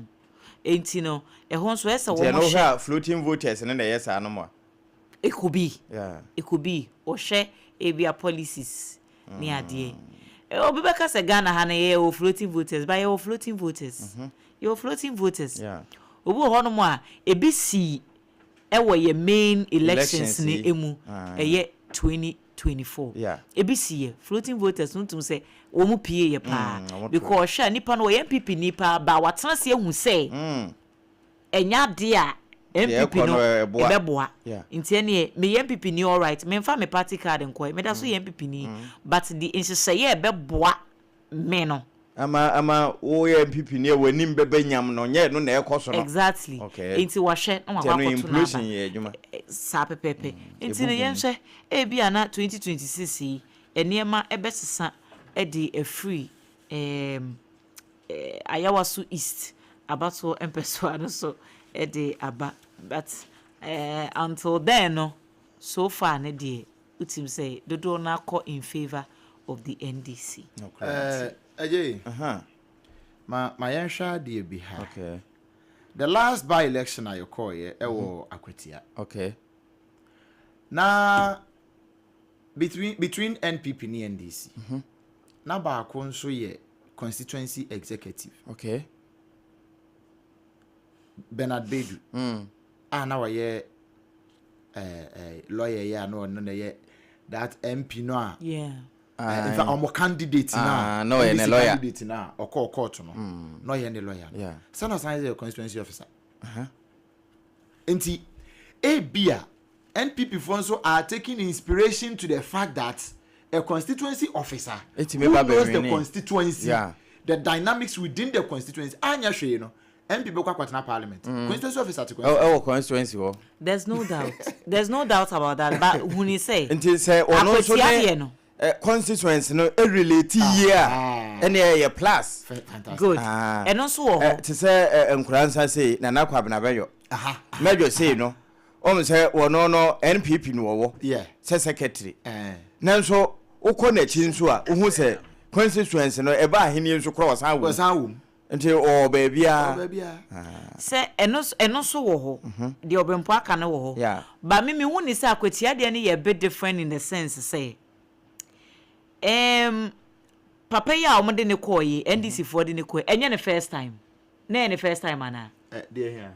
Enti no, ɛhɔ nso ɛsɛ sɛ Nti ɛno wɔhwɛ. wohwɛ a floating voters no na ɛyɛ saa no moa? It could be. Yeah. It could be. Wɔhwɛ ebia policies ne adeɛ. Obi bɛka sɛ Ghana ha no yɛwɔ floating voters, but yɛwɔ floating voters. Yɛwɔ floating voters. Yeah. Obi wɔ hɔnom a, ebi sii ɛwɔ yɛ main elections Elections no yi. mu, Ah. ɛyɛ 2024. Yeah. Ebi si yɛ floating voters no tum sɛ wɔn pie yɛ paa. wɔn to. Because ɔhwɛ a nipa no ɔyɛ NPP ni paa, ba watena ase ahu sɛ ɛnyɛ adeɛ a Deɛ NPP ɛkɔ no no ɛboa. ɛbɛboa. Yeah. Nti ɛneɛ meyɛ NPP ni alright, memfa me party card nkɔɛ, meda so yɛ NPP ni, but de nhyehyɛeɛ a ɛbɛboa me no. Ama ama woyɛ NPP ni a w'anim bɛbɛ nyam no, nyɛ ɛno na ɛkɔ so no. Exactly. Okay. Nti wahwɛ na Nti wakɔ ɛno akɔto n'aba. implosion yɛ adwuma. Saa pɛpɛɛpɛ. Nti no Ebubu mu. yɛnhwɛ, ebia na 2026 yi nneɛma ɛbɛsesa de afiri ɛɛm Ayawaso East abatoɔ mpɛsoa no so de aba. But until then no, so far no deɛ wotim sɛ dodoɔ no ara kɔ in favour of the NDC. Eh, Ajay, ma ma yɛnhwɛ adeɛ bi ha. Okay. The last by election a yɛkɔɔyɛ ɛwɔ Akwatia. Okay. Na between between NPP ne NDC. Na baako nso yɛ constituency executive. Okay. Bernard Bedu. A na ɔyɛ eh, eh, lawyer yi a na ɔno na yɛ that MP no a. Yeah. Eh, in fact, ɔmo candidate na Ah, na ɔyɛ ne NDC lawyer. candidate na ɔkɔɔ court no. Na ɔyɛ ne lawyer no. Yeah. Sɛ na ɔsan yɛ constituency officer. Nti ebia NPP foɔ nso are taking inspiration to the fact that a constituency officer Etumi who ba knows the bɛwini. constituency, Yeah. the dynamics within the constituency, anyɛ hwee no, MP bɛkɔ akɔtena parliament. Constituency officer te Ɛ- constituency. Ɛwɔ constituency hɔ. There's no doubt. There's no doubt about that. But huni sɛ Nti sɛ ɔno nso Akwatia ne deɛ no. constituency no relate yie a, ɛne ɛyɛ plus. Fantastic. Good. Ah. Ɛno nso wɔ hɔ. Te sɛ nkura nsa sei, Nana Kwabena Bɛyɔ. Aha. Mɛdwo sei no, wɔn sɛ wɔno no NPP no wɔwɔ Yeah. sɛ secretary. Eh. Nanso wokɔ n'akyi nso a, wohu sɛ constituency no ɛba ahenni nso korɔ ɔsan wɔ mu. Ɔsan wɔ mu. Nti ɔwɔ baabiara. Ɔwɔ baabiara. Sɛ ɛno nso ɛno nso wɔ hɔ. Deɛ ɔbrɛmpo aka no wɔ hɔ. Yeah. But me mehu ne sɛ akwatia deɛ no yɛ a bit different in the sense sɛ um, papa yi a wɔde ne kɔɔ yi, NDC foɔ de ne kɔɔ yi, ɛnyɛ ne first time. Na ɛyɛ ne first time anaa? Eh, deɛ hia.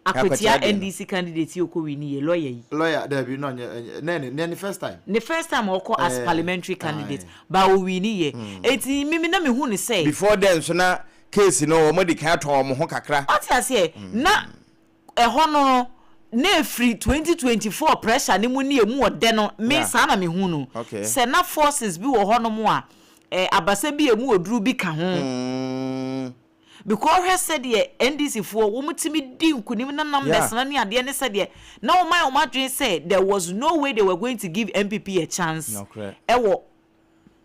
Akwatia Akwatia deɛ no. NDC candidate yi ɔkɔ wini yɛ lawyer yi. Lawyer, dabi, no, nyɛ, ne, ne, ne first time. Ne first time ɔkɔ as Eh, parliamentary candidate, aye. but ɔwini yɛ. Enti mimi na mehu ne sɛ. Before then nso na case no wɔn de kan atɔn wɔn ho kakra. Ɔte aseɛ, na ɛhɔ no no, na ɛfiri 2024 pressure no mu ne ɛmu ɔdɛ no, me Yeah. saa na mehu no. Okay. Sɛ na forces bi wɔ hɔnom a, abasa bi a ɛmu ɔduru bi ka ho. Because hwɛ sɛdeɛ NDC foɔ wɔn tumi di nkunim na numbers Yeah. no ne adeɛ ne sɛdeɛ na wɔn ayɛ wɔn adwene sɛ there was no way they were going to give NPP a chance Nokorɛ. ɛwɔ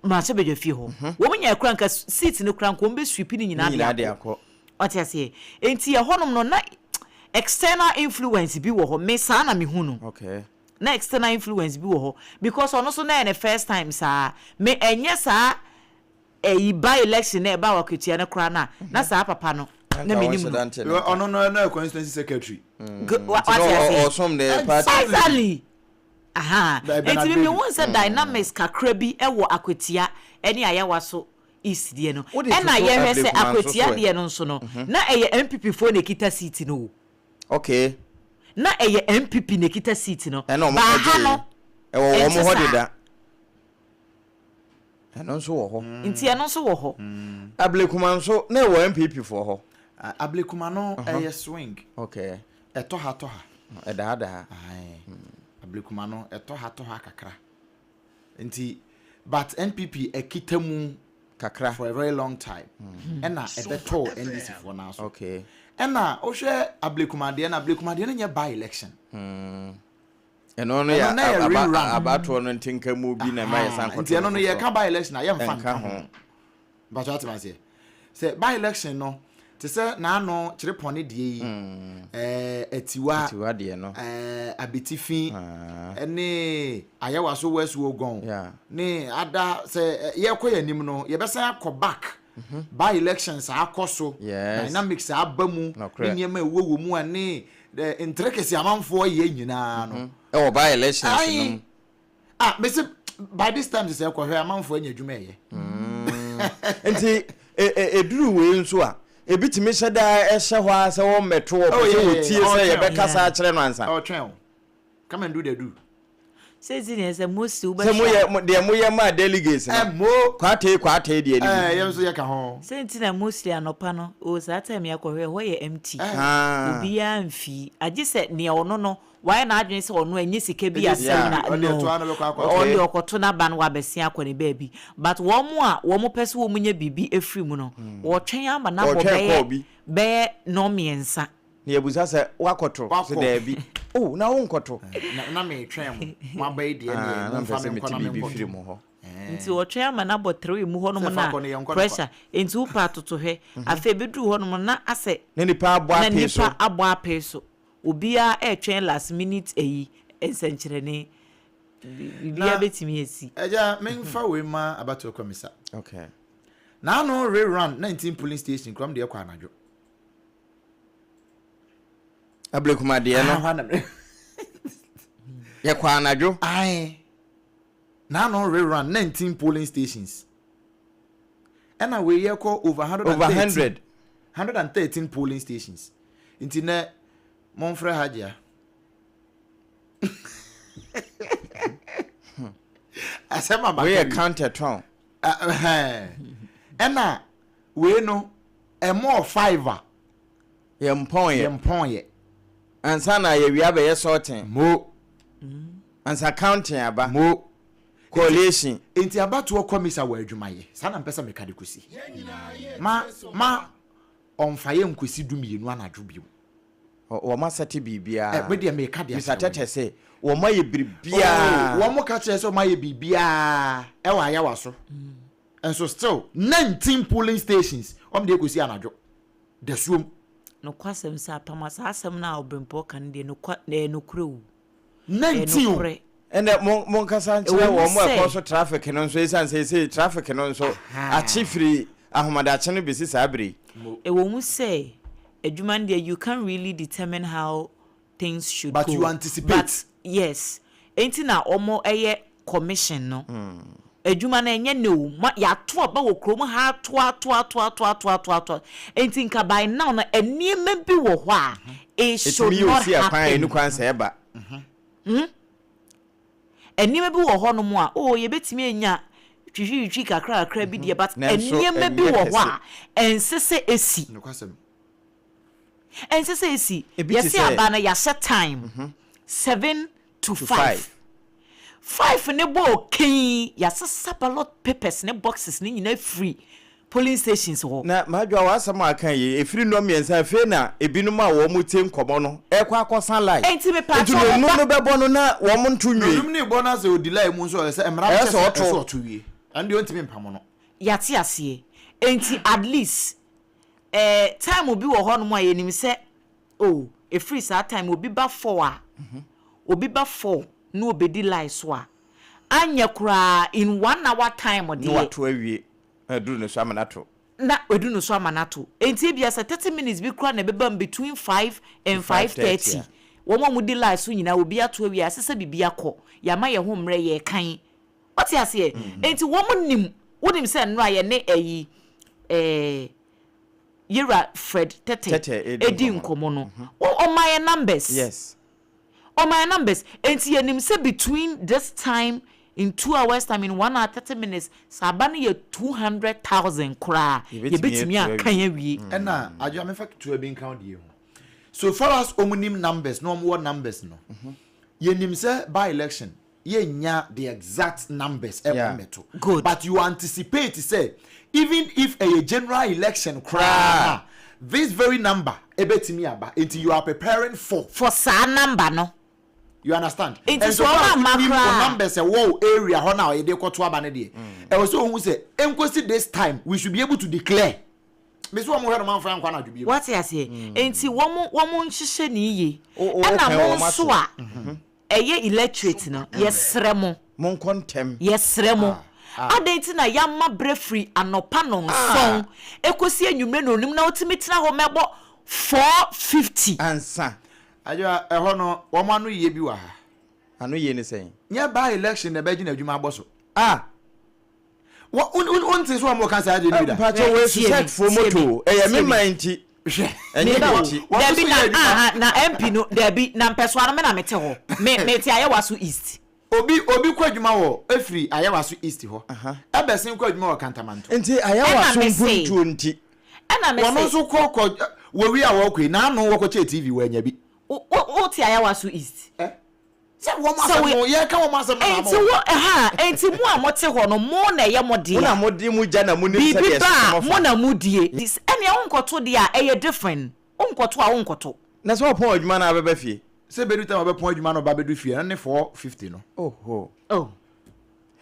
mmarahyɛbadwafie hɔ. Wɔn nya kura nka seat no kura nka wɔn bɛ sweep ne nyinaa Ne nyinaa de de akɔ. akɔ. Ɔte aseɛ. Nti ɛhɔnom no na external influence bi wɔ hɔ. Me saa na mehu no. Okay. Na external influence bi wɔ hɔ because ɔno so na yɛ ne first time saa. Me ɛnyɛ saa ɛyi by election na ɛba wɔ akatua no koraa na na saa papa no na menim no. Ɔno no na constituency secretary. Wate aseɛ. Ɔsom ne party. Exactly. Aha. Bernard Enti me Bedu. mehu sɛ dynamics kakra bi ɛwɔ Akwatia ɛne Ayawaso East deɛ no. Wode Ɛna toto yɛhwɛ sɛ Ablekuma nso Akwatia so ɛ? deɛ no nso no, na ɛyɛ NPP foɔ na ɛkita seat no o. Okay. Na ɛyɛ NPP na ɛkita seat no. Ɛna ɔmo Ba ha kɔgye no, ɛwɔ wɔn ɛnte hɔ saa. deda. Ɛno nso wɔ hɔ. Nti ɛno nso wɔ hɔ. Ablekuma nso na ɛwɔ NPP foɔ hɔ. Ablekuma no ɛyɛ swing. Okay. Ɛtɔ ha tɔ ha. Ɛdaadaa. Aye. Ablekuma no ɛtɔ ha tɔ ha kakra. Nti but NPP ɛkita mu. Kakra. For a very long time. Ɛna ɛbɛtɔɔ NDC foɔ nan so. Okay. Ɛna wohwɛ Ablekuma deɛ no, Ablekuma deɛ no nyɛ by election. Ɛno no yɛ abatoɔ no ntenkamu bi na ɛma yɛ san kɔtɔ. Nti ɛno no yɛka by election a yɛmfa nka ho. Mpakyɛ wate maseɛ. Sɛ by election no te sɛ n'ano kyerepɔne deɛ yi, ɛɛ atiwa, atiwa deɛ no, ɛɛ abetifi, ɛne ayɛwaso West Wuogon, ne ada sɛ yɛkɔ yɛn anim no yɛbɛsan akɔ back by elections a akɔ so, dynamics a aba mu, ne nneɛma a ɛwɔ wɔ mu a ne nterekese amanfoɔ yɛ nyinaa no. Ɛwɔ by elections no mu. Ah, mese by this time sɛ kɔhwɛ amanfoɔ anya adwuma ɛyɛ. Nti ɛduru wei nso a, ebi tumi hyɛ daa ɛhyɛ hɔ ara sɛ wɔmmɛto wɔ pɛ sɛ wɔtie sɛ yɛbɛkasa akyerɛ no ansa. Ɔtwɛn o. Come and do the do. Sɛ deɛ sɛ mo si wobɛhwɛ. Sɛ moyɛ deɛ moyɛ maa delegates no. Ɛmo. Kwatee kwatee deɛ no bi. Yɛn nso yɛka ho. Sɛ nti na mostly anɔpa no, oh saa time yi akɔhwɛ ɛhɔ yɛ empty. Obiara mfii. Agye sɛ nea ɔno no Wayɛ n'adwene sɛ ɔno ɛnyɛ sika bi asɛm na no ɔno deɛ ɔkɔto n'aba no wabɛsen akɔ ne baabi but wɔn a wɔn pɛ sɛ wɔn nya biribi afiri mu no wɔtwɛn ama no abɔ bɛyɛ bɛyɛ nnɔnmiɛnsa. Na yɛbusa sɛ woakɔto? Sɛ daabi. Oh na wonkɔto? Na metwɛn mo, mo aba yi deɛ ɛneɛ momfa me nkɔ na menkɔto. Nti wɔtwɛn ama no abɔ three mu hɔnom na pressure nti wopɛ atotohwɛ afei ɛbɛduru hɔnom na asɛ na nipa abɔ apee so. Na nipa abɔ apee so. Obiara retwɛn last minute ayi nsɛnkyerɛnne biribiara bɛtumi asi. Agya menfa wei ma abatoɔ kɔmisa. Okay. Naano rerun 19 polling station kura mu deɛ kɔ anadwo. Ablekuma deɛ no. Yɛkɔ anadwo. Ae. Naano rerun 19 polling stations. Ɛna wei yɛkɔ over 113. Over 100. 113 polling stations. Nti nɛ momfrɛ Hajia. Asɛm a maka Wei yɛ counter tɔn. Ɛna wei no ɛmɔɔ five a. Yɛmpɔn yɛ. Yɛmpɔn yɛ. Ansa na yɛwie abɛyɛ sorting. Mo. Ansa counting aba. Mo. Coalition. Nti abatoɔ kɔmisa wɔ adwuma yɛ. Saa na mpɛ sɛ meka de kɔsi. Ma ma Ɔmfa yɛn nkosi dumienu anadwo bio. Wɔn asɛte biribiara. Ɛ, me deɛ meka de Mister akyerɛ wo Tɛtɛ se wɔn ayɛ biribiara. Oh, wɔn ka kyerɛ sɛ wɔn ayɛ biribiara ɛwɔ ayawa so. Nso still, 19 polling stations, wɔn deɛ kɔsi anadwo. Dasuom. Nokwasɛm sɛ apam a saa asɛm no a Ɔbrempɔn ka no deɛ nokwa ɛyɛ nokorɛ o. 19 o. Nokorɛ. Ɛnɛ mo mo nkasa nkyerɛ Ɛwɔ mu wɔn a sɛ. ɛkɔ so traffic no nso esiane sɛ esei traffic no nso akye firi ahomadakye no besi saa bere yi. Ɛwɔ mu sɛ adwuma no deɛ you can't really determine how things should But go you anticipate. but yes enti na wɔn yɛ commission no adwuma no ɛnyɛ nɛ o ma yɛato aba wɔ kurom ha ato ato ato ato ato ato ato enti nka by now no nneɛma bi wɔ hɔ a it should Etumi yɛ not osi akwan a happen. ɛni kwan sɛ ɛba. Hmm? Nneɛma bi wɔ hɔnom a, oh, yɛbɛtumi anya twitwitwi kakrakra bi deɛ, but Nanso nneɛma bi ɛnyɛ wɔ hɔ kɛse. a, ɛnsɛ sɛ ɛsi. Nokwasɛm. Ɛnsɛ sɛ ɛsi. Ebi te Yɛse sɛ- aba no, yɛahyɛ time, 7 to To 5. five. 5 ne bɔɔ kɛn, yɛasesa ballot papers ne boxes ne nyinaa firi polling stations hɔ. Na Madwoa w'asɛm a aka yi, ɛfiri nnɔ mmiɛnsa afei na ebinom a wɔn tie nkɔmmɔ no ɛrekɔ akɔsa line. Enti mepatwɔ Nti mo nonum ba. no bɛbɔ no na wɔn nto nwie. Nonum no rebɔ no asɛ ɔdi line mu nso ɛsɛ mmara no Ɛyɛ kyɛ sɛ sɛ ɔto. ɛsɛ ɔto wie. Ɛno deɛ ɔntumi mpamo no. Yɛate aseɛ. Enti at least eh, time bi wɔ hɔnom a yɛnim sɛ oh, ɛfiri saa time obi ba four a, obi ba four na ɔbɛdi line so a, anyɛ koraa in one hour time Na deɛ. wato awie. Na aduru ne so ama no ato. Na aduru ne so ama no ato. Enti ebia sɛ 30 minutes bi koraa na ɛbɛba mu between 5 and 5:30, wɔn a wɔdi line so nyinaa obi ato awie a, ɛsɛ sɛ biribi akɔ. Yɛama yɛn ho mmerɛ, yɛrekan. Wote aseɛ? Enti wɔn nim, wonim sɛ nnora yɛne ayi, eh, Yewura Fred Tete edi nkɔmmɔ no, ɔma yɛn numbers. Yes. Ɔma yɛn numbers. Enti yɛnim sɛ between this time, in 2 hours time, in 1 hour 30 minutes, sɛ aba no yɛ 200,000 koraa a, yɛbɛtumi akan awie. Ɛna Adwoa mefa ketewa bi nka wo deɛ ho. So far as wɔn nim numbers na wɔn wɔ numbers no, yɛnim sɛ by election. Yɛnnya the exact numbers ɛmma Yeah. mmɛto. Good. But you anticipate sɛ even if ɛyɛ general election koraa no a, this very number ɛbɛtumi aba. Nti you are preparing for. For saa number no. You understand? Nti And sɛ so far wɔn as amma wonim wo koraa a. numbers ɛwɔ wo area hɔ no a yɛde kɔto aba no deɛ, ɛwɔ sɛ wohu sɛ ɛnkosi this time we should be able to declare. Mese wɔn hwɛ no manfa ankɔ anadwo bio. Wate aseɛ? Nti wɔn wɔn nhyehyɛ no yie. Wo- wo- Ɛna wopɛ mo wɔn nso ato. a ɛyɛ electorate no, yɛsrɛ mo. Monkɔ ntɛm. Yɛsrɛ mo. Adɛn nti na yɛama berɛ firi anɔpa nnɔnson ɛkɔsi anwummerɛ nnɔnum na wotumi tena hɔ mɛbɔ 4:50? Ansa. Adwoa, ɛhɔ no, wɔn ano yie bi wɔ ha. Ano yie ne sɛn? Nyɛ by election na ɛbɛgye n'adwuma abɔ so. Ah! Wɔ, wo, wo, wonte sɛ wɔn ka saa adeɛ no bi da? Mpakyɛ wei Tie me, Sussex foɔ tie me, moto o, ɛyɛ tie me me. man nti. Hwɛ. Ɛnyɛ Meba deɛ o. nti. Wɔn Dabi nso na yɛ adwuma. aha na MP no dabi na mpɛsoa no me na mete hɔ. Me mete Ayawaso East. Obi obi kɔ adwuma wɔ efiri Ayawaso East hɔ ɛbɛsen kɔ adwuma wɔ Kantamanto. Nti Ɛna Ayawaso me se. mpuntuo nti. Ɛna me Wɔn se. nso kɔ kɔ wɔwi a wɔkɔ yi n'ano wɔkɔ kyɛ TV wɔanya bi. Wo wo wote Ayawaso East. Ɛ sɛ wɔn Sɛ asɛm wo no yɛka wɔn asɛm no na ama Enti wɔn. wo ɛha enti mo a mote hɔ no mo na ɛyɛ mo Mo dea. na mode mo gya na monim Biribi sɛdeɛ ba ɛsoso a mo mo fa. na modie. Ɛnea wonkɔto deɛ a ɛyɛ different. Wonkɔto a wonkɔto. Na sɛ ɔpɔn adwuma no a bɛba fie. Sɛ ɛbɛdu time a ɔbɛpɔn adwuma na ɔba bɛdu fie ɛno ne 4:50 no. Oho. Oh.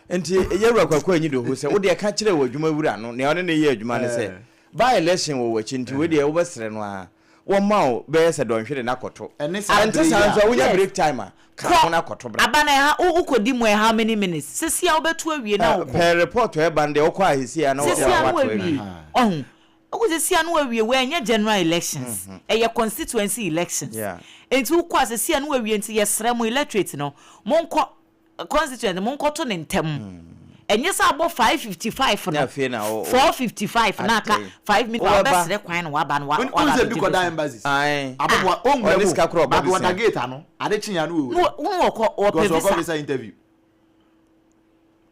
Nti Yɛwura Kwaku Anyidoho sɛ wodeɛ ka kyerɛ w'adwuma wura no nea ɔne no yɛ adwuma no sɛ by election wɔ w'akyi nti wei deɛ wobɛsrɛ no ara wɔmma wo bɛyɛ sɛ dɔnhwere na kɔto. Ɛne saa Ɛnte bere yi saa nso a a. wonya Yes. break time a ka Kɔ. ho na kɔto bra. Aba no ɛha wo wokɔdi mu ɛ how many minutes? Sesia wobɛto awie na wokɔ. Per report a ɛba no deɛ wokɔ a sesia na Sesia na wato wawie. awie. Ɔho. Wokɔ sesia na wawie wei ɛnyɛ general elections. Ɛyɛ constituency elections. Yeah. Nti wokɔ a sesia na wawie nti yɛsrɛ mo electorate no monkɔ constituent no monkɔto no ntɛm. Ɛnyɛ sɛ abɔ 5:55 Na no, afei na wo- wo- 4:55 na aka Adɛn? 5 minutes Wobɛba. wabɛsrɛ kwan na waba no wa- Won waba sɛ bi abɛgye kɔda vote. embassies. Ae. Aboboa ɔnwura Ɔne mu sika korɔ ɔbɔ but bosea. wɔda gate ano ade kye ya no wɔ Na wɔ- na wɔkɔ wɔpɛ because ɔkɔ visa. visa interview.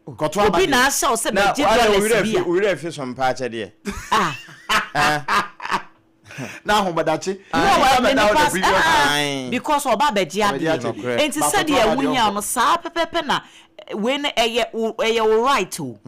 Kɔto aba Obi deɛ. na ahyɛ wo sɛ Na bɛgye wada dollars wo werɛ bi afi a. wo werɛ afi so mpa akyɛdeɛ. Ah. Na ahomɔdakye. No, Nipa well, bɛda nipa hɔ the previous ah, Ae. because ɔba abɛgye Ɔbɛgye adeɛ. akyɛdeɛ. Enti Baako sɛdeɛ to aba deɛ wonya ɔnkɔ. no saa pɛpɛpɛ na eh, wei no ɛyɛ wo ɛyɛ wo right o.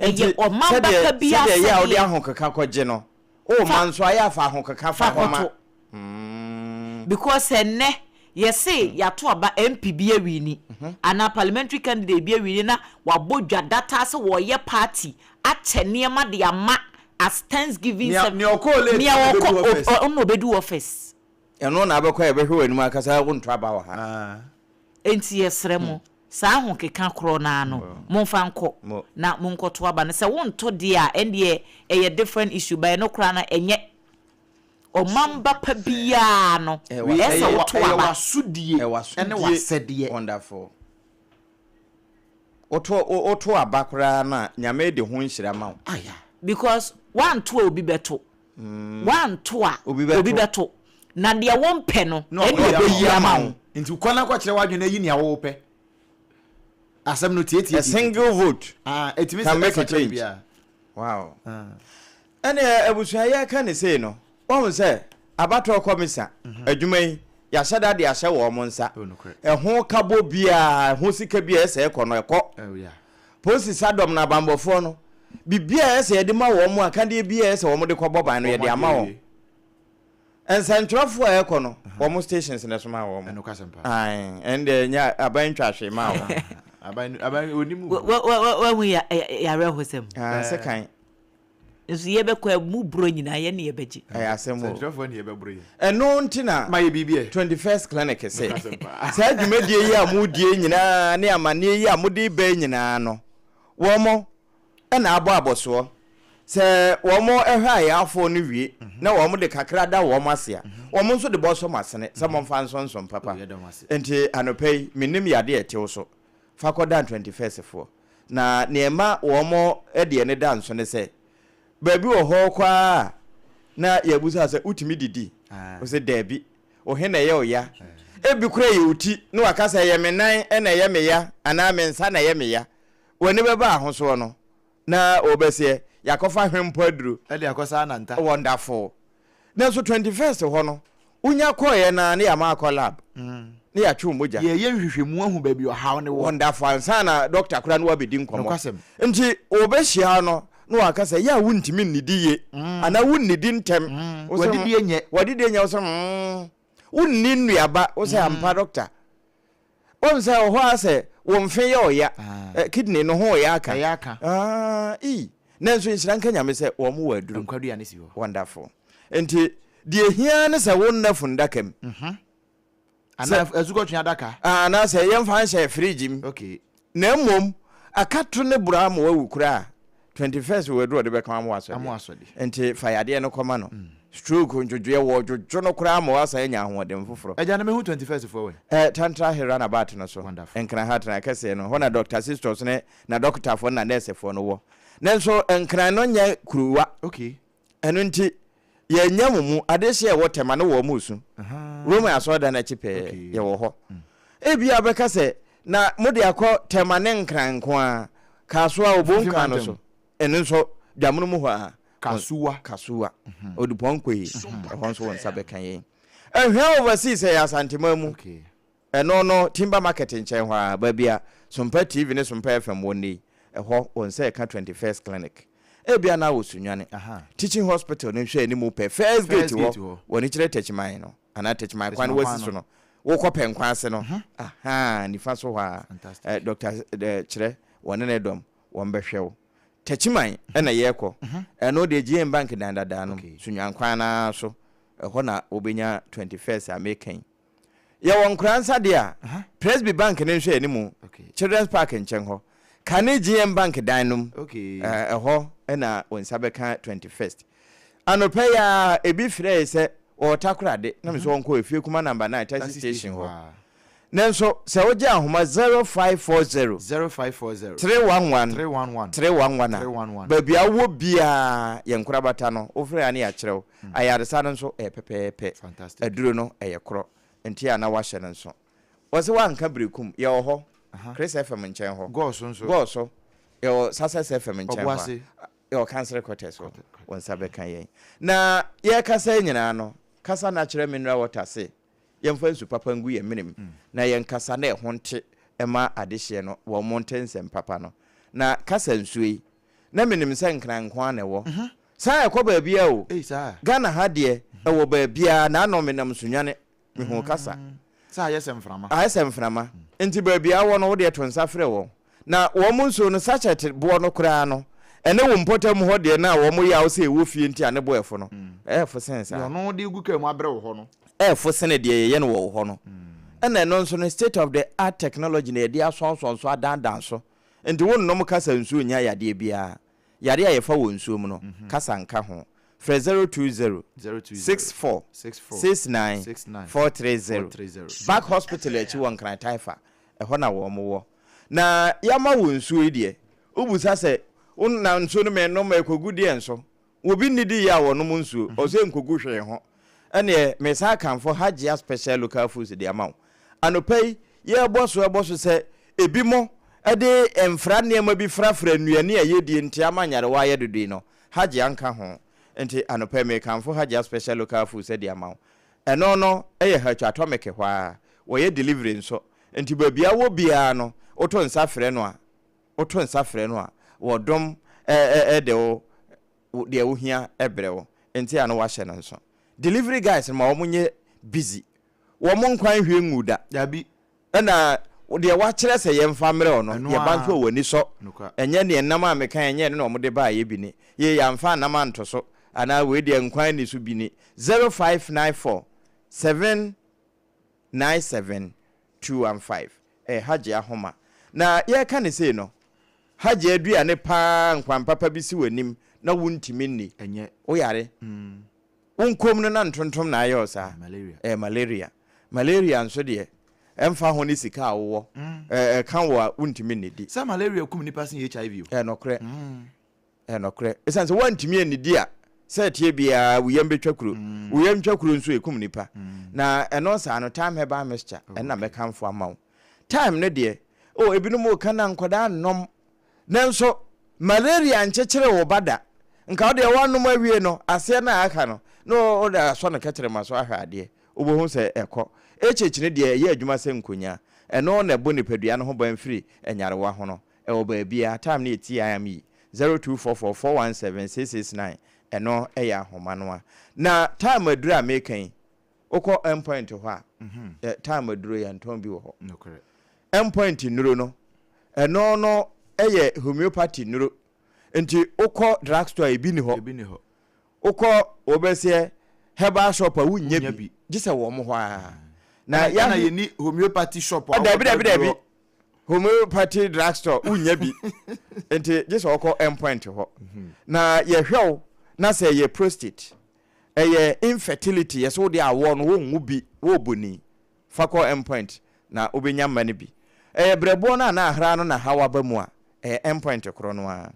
Ɛyɛ Nti ɔman sɛdeɛ baka bi sɛdeɛ ɛyɛ a wode asɛdeɛ. ahokeka kɔgye no, wo ma nso ayɛ afa ahokeka fa Fa kɔma. kɔto. Because ɛnnɛ yɛse yɛato aba MP bi awini anaa parliamentary candidate bi awini na wabɔ dwa dataa sɛ wɔyɛ party akyɛ nneɛma de ama as thanksgiving Nea service. nea ɔkɔɔ late Nea na ɔkɔ ɔbɛdu office. ɔno na ɔbɛdu office. Ɛno na abɛkɔ a yɛbɛhwɛ w'anim akasa wonto aba wɔ ha. Ah. Enti yɛsrɛ mo, saa ahokeka korɔ no ara no, momfa nkɔ Mo. na monkɔto aba no. Sɛ wonto deɛ a, ɛndeɛ ɛyɛ different issue, but ɛno koraa no ɛnyɛ ɔman ba pa biara no, Ɛyɛ ɛsɛ Ɛyɛ woto ɛyɛ aba. w'asodie Ɛwɔ ɛne asodie. w'asɛdeɛ. Wonderful. Woto woto aba koraa no a, Nyame de ho nhyira ma wo. Aya. Because woanto a obi bɛto. Woanto a Obi bɛto. obi bɛto. Na deɛ wompɛ no, Na ɛne ɔbɛyi ɔbɛyi ama ama wo. wo. Nti kɔ na kɔkyerɛ w'adwene na yi nea wopɛ. Asɛm no tietie. A single vote Ah, ɛtumi can sɛ make a ɛsakra change. biribiara. Wow. Ɛne abusua yɛka ne sei no, wɔn sɛ abatoɔ kɔmisa adwuma yi yɛahyɛ da de ahyɛ wɔn mo nsa. Oh, nokorɛ. Ɛho kabɔ biara, ɛho sika biara ɛsɛ ɛkɔ no ɛkɔ. Oh, yeah. Polisi sadɔm no abanbɔfoɔ no, biribiara ɛsɛ yɛde ma wɔn mo akadeɛ biara ɛsɛ wɔn de kɔbɔ ban no yɛde ama wɔn. Nsɛntwerɛfoɔ a ɛkɔ no, wɔn stations na ɛsoma wɔn. Ɛno kasɛm paa. Ae, ɛn deɛ nyɛ aban ntwa hwee maa wɔn. Aban aban onim. Wahu yareɛhosɛm. Ah, sekan. Nso yɛbɛkɔ mu borɔ nyinaa yɛne yɛbɛgye. Ɛyɛ asɛm o. Sɛntwerɛfoɔ ne yɛbɛboro yɛ. Ɛno nti na Ma yɛ biribi ɛ. 21st Clinic se Nokwasɛm paa. saa dwumadie yi a modie nyinaa ne amanneɛ yi a mode ba yi nyinaa no, wɔn na abɔ abɔsoɔ. Sɛ wɔn hwɛ ayarefoɔ no wie na wɔn de kakra da wɔn ase a, wɔn nso de bɔsɔ mo asene sɛ momfa nsonsom papa. Oh, yɛda mo ase. Nti anɔpa yi, mennim yadeɛ a ɛte wo so. Fa kɔdan 21st foɔ. Na nea ɛma wɔn deɛ no da nso ne sɛ, baabi wɔ hɔ koraa a na yɛabusa sɛ wotumi didi? Wo sɛ daabi. Wo he na ɛyɛ wo ya? Ebi koraa yɛ wo ti na waka sɛ ɛyɛ me nan na ɛyɛ me ya anaa me nsa na ɛyɛ me ya. W'ani bɛba ahosoɔ no na wɔbɛseɛ yɛakɔfa hwempɔ aduro. Ɛde akɔsa ananta. Wonderful. Nanso 21st hɔ no, wonya kɔeɛ no ara na yɛama akɔ lab. Na yɛatwe wo mogya. Yɛreyɛ nhwehwɛmu ahu baabi ɔhaw no wɔ. Wonderful. Ansa na dɔkta koraa ne wo abɛdi nkɔmmɔ. Nokwasɛm. Nti wɔbɛhyia wo no na wɔaka sɛ, yɛ a wontumi nnidi yie anaa wonnidi ntɛm. Wo sɛ, W'adidie nyɛ. W'adidie nyɛ. Wo sɛ, mm. Wonni nnuaba. Wo sɛ, ampa dɔkta. Woahu sɛ wɔ hɔ ara sɛ wo mfe yɛ ɔya, kidney no ho ɔyɛ aka. Ɛyɛ aka. Ah, ii. Nanso nhyira nka Nyame sɛ wɔn wɔ aduro. Nkwadua no si hɔ. Wonderful. Nti deɛ ɛhia ara ne sɛ wonna fundaka mu. Anaa asukɔtweaa adaka. Anaasɛ yɛmfa nhyɛ fridge mu. Okay. Na mmom akato ne boro ama wawu koraa a, 21st wɔ aduru a ɔde bɛka ama wasɔ deɛ. Nti fa yadeɛ no kɔma no. Stroke ndwodwoeɛ, wɔdwodwo no koraa ma wasan anya ahoɔden foforɔ. Agya no mehu 21st foɔ wɛ? Tantra Hill runabout no so, Nkran ha atenaeɛ kɛseɛ no, hɔ na Doctor Sistos ne n'adɔkotafoɔ ne n'anɛɛsefoɔ no wɔ. Nanso Nkran no nyɛ kuruwa. Okay. Ɛno nti, yɛannya mo mu adehye a ɛwɔ Tema ne wɔn resu. Roman asɔredan no akyi pɛɛ, yɛwɔ hɔ. Ebia wobɛka sɛ, 'Na mode akɔ Tema ne Nkran nko ara? Kasoa, Obonka no so. Ɛno nso, Dwamono mu hɔ ara. Kasuwa. Kasuwa. Odupɔn Koi, ɛhɔ nso wo nsa bɛka yɛn. Ahwea Overseas, ɛyɛ Asanteman mu. Ɛno no, Timber Market nkyɛn hɔ ara, baabi a Sompa TV ne Sompa FM wɔ nnɛ yi, ɛhɔ, wɔn nsa reka 21st Clinic. Ebia na wɔ Sunyani. Teaching Hospital no nhwɛanimu pɛ, first gate hɔ, wɔn ani kyerɛ Techiman no, anaa Techiman kwan no wɔasi so no, wokɔ Pɛnkwan ase no, ahaa, nifa so hɔ ara, eh, Dɔkta eh, Kyerɛ, wɔne ne dɔm, wɔbɛhwɛ wo. Techiman na yɛrekɔ, ɛno deɛ GM Bank dan dadaa no, Sunyani kwan no ara so, ɛhɔ na wobɛnya 21st a meka yi. Yɛwɔ Nkoransa deɛ a, Presby Bank no nhwɛ anim, Children's Park nkyɛn hɔ, kane GM Bank dan no mu, ɛhɔ na wo nsa bɛka 21st. Anɔpa yi ara, ebi frɛe sɛ wɔwɔ Takoradi, na me sɛ wɔnkɔ Efie Kuma Number 9 taxi station hɔ. Nanso sɛ wogye ahoma 0540 0540 311 311 311 a, 311. baabi a wowɔ biara, yɛn nkorabata no, wofrɛ a na yɛakyerɛ wo. Ayaresa no nso ɛyɛ pɛpɛɛpɛ. Fantastic. Aduro no ɛyɛ korɔ. Nti a na wahyɛ no nso. Wɔse wanka berekum. Yɛwɔ hɔ. Chris FM nkyɛn hɔ. Gɔɔ so nso. Gɔɔ so. Yɛwɔ Success FM nkyɛn hɔ a. Ɔboase. Yɛwɔ Council Quarters hɔ. Wo nsa bɛka yɛn. Na yɛrekasa yi nyinaa no, kasa no akyerɛ mineral water se yɛmfa nsu papa ngu yɛn menem na yɛnkasa na ɛho nte mma adehyeɛ no wɔn nte nsɛm papa no. Na kasa nsuo yi, na menim sɛ Nkran nko ara na ɛwɔ. Saa ɛkɔ baabiara o. Ghana ha deɛ ɛwɔ baabiara. Naano menam Sunyani mehuu kasa. Sɛ ayɛ sɛ mframa. Ayɛ sɛ mframa. Nti baabiara wɔ no wodeɛ to nsa frɛ wɔn. Na wɔn nsuo no sachet boɔ no koraa no ɛne wo mpɔtam hɔ deɛ no a wɔn yaw sɛ ɛwɔ fie nti a ne bo ɛfo no ɛɛfo sen saa. Deɛ ɔno de gu kaa mu abrɛ wo hɔ no. Ɛɛfo sene deɛ yɛyɛ no wɔ wo hɔ no. Ɛna ɛno nso no state of the art technology na yɛde asɔnsɔn so adandan so. Nti wonnom kasa nsuo nnya yadeɛ biara. Yare a yɛfa wɔ nsuo mu no, kasa nka ho. Frɛ 020 64 69 430. Back Hospital akyi wɔ Nkran Taifa, ɛhɔ na wɔn wɔ. Na yɛama wo nsuo yi deɛ, wobisa sɛ, wo na nsuo no menom ɛkɔgu deɛn so? Obi nnidi yie a ɔnom nsuo, ɔsɛ nkɔgu hwee ho. Ɛneɛ mesan akamfo Hajia Special Local Foods de ama wo. Anɔpa yi, yɛrebɔ so ɛbɔ so sɛ ebinom de mfra nneɛma bi frafra nnuane a yɛdie nti ama nyarewa ayɛ dodo yi no, Hajia nka ho. Nti anɔpa yi merekamfo Hajia Special Local Foods de ama wo. Ɛno no yɛ Hatch Atomic hɔ ara. Wɔyɛ delivery nso. Nti baabi a wowɔ biara no, woto nsa frɛ no a, woto nsa frɛ no a, wɔdom de wo deɛ wohia brɛ wo. Nti a na woahyɛ no nso. Delivery guys no ma wɔnyɛ busy. Wɔn nkwa nhwie nguu da. Dabi. Ɛna deɛ wakyerɛ sɛ yɛmfa mmerɛ wo no, Ɛno yɛba ara. nso a w'ani sɔ. Nokwa. Ɛnyɛ deɛ nam a meka ɛnyɛ ɛno na wɔde baeɛ bi ni. Yei yɛamfa nam anto so, anaa wei deɛ nkwa nni so bi ni. 0594 797 215. Ɛyɛ Hajji Ahoma. Na yɛreka no sei no, Hajji aduane pa ara nkwan papa bi si w'anim na wontumi nni. Ɛnyɛ. Woyare. Wo nkom no na ntontom na ayɛ wo saa? Ɛyɛ malaria. Malaria nso deɛ, ɛmfa ho ne sika a wowɔ, ɛka wo a, wontumi nnidi. Sɛ malaria kum nnipa sen HIV o. Ɛyɛ nokorɛ. Ɛyɛ nokorɛ. Ɛsiane sɛ woantumi annidi a, sɛ ɛteɛ biara wo yam bɛtwa kuro. Wo yam twa kuro nso, ɛkum nnipa. Na ɛno saa no, Thyme Herbal Mixture, ɛno na mɛkamfo ama wo. Thyme no deɛ, oh, ebinom reka na nkwadaa nnom. Nanso malaria nkyekyere wo ba da. Nka wo deɛ woanom awie no, aseɛ no a aka no, na wode asɔ no kɛtrɛma so ahwɛ adeɛ. wobɛhu sɛ ɛkɔ. HH no deɛ ɛyɛ adwuma sɛ nkonyaa. Ɛno na ɛbɔ nipadua no ho ban firi nyarewa ho no. Ɛwɔ baabiara. Time no yɛ TIME, 0244 417 669. Ɛno yɛ ahoma no a. Na time aduro a meka yi, wokɔ Endpoint hɔ a, ɛ, time aduro yɛntɔn bi wɔ hɔ. Endpoint nnuro no, ɛno no yɛ homeopathy nnuro. Nti wokɔ drugstore a, ebi nni hɔ. Wokɔ wɔbɛseɛ herbal shop a wonnya bi gye sɛ wɔn hɔ ara. Na yɛ yɛni homeopathy shop a dabi dabi dabi homeopathy drug store wonnya bi nti gye sɛ wɔkɔ endpoint hɔ mhm. na yɛhwɛ wo na sɛ ɛyɛ prostate ɛyɛ infertility yɛ sɛ wode awoɔ no wonwo bi wɔbɔni fa kɔ endpoint na wobɛnya mma no bi ɛyɛ brɛboɔ no a na ahra no na haw aba mu a ɛyɛ endpoint korɔ no ara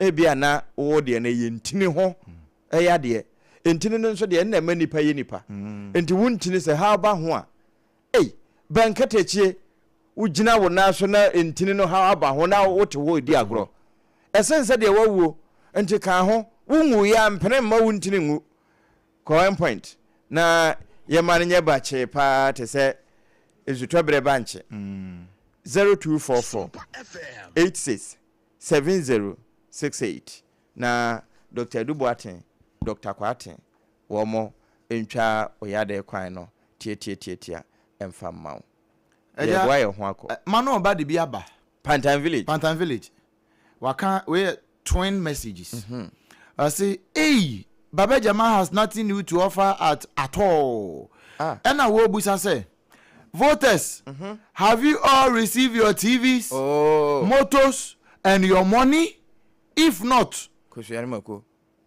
Ebia na wo deɛ no ɛyɛ ntini ho yadeɛ. Ntini no nso deɛ ɛna ɛma nipa yɛ nipa. Nti wo ntini sɛ haw ba ho a, ei, bɛn katakyie, wogyina wo nan so na ntini no haw aba ho na wote hɔ redi agorɔ. Ɛsen sɛ deɛ wawuo. Nti ka ho, wonwuiɛ a mpene mma wo ntini nwu. Kɔ Endpoint na yɛma no nyɛ bakyee paa te sɛ nsutɔberɛ bankye. 0244 86 7068 na Doctor Adu Boateng, Doctor Kwarteng wɔn ntwa wo yadeɛ kwan no tiatiatiatia mfa mma wo. Yɛreboa yɛn ho akɔ. Ma no ɔba de bi aba. Pantan Village. Pantan Village. Waka wei yɛ twin messages. Ɔse ei Baba Jama has nothing new to offer at at all. Ah. Ɛna wɔrebusa sɛ Voters, mm -hmm. have you all received your TVs, oh. motos, and your money? If not, Kosua ne mako.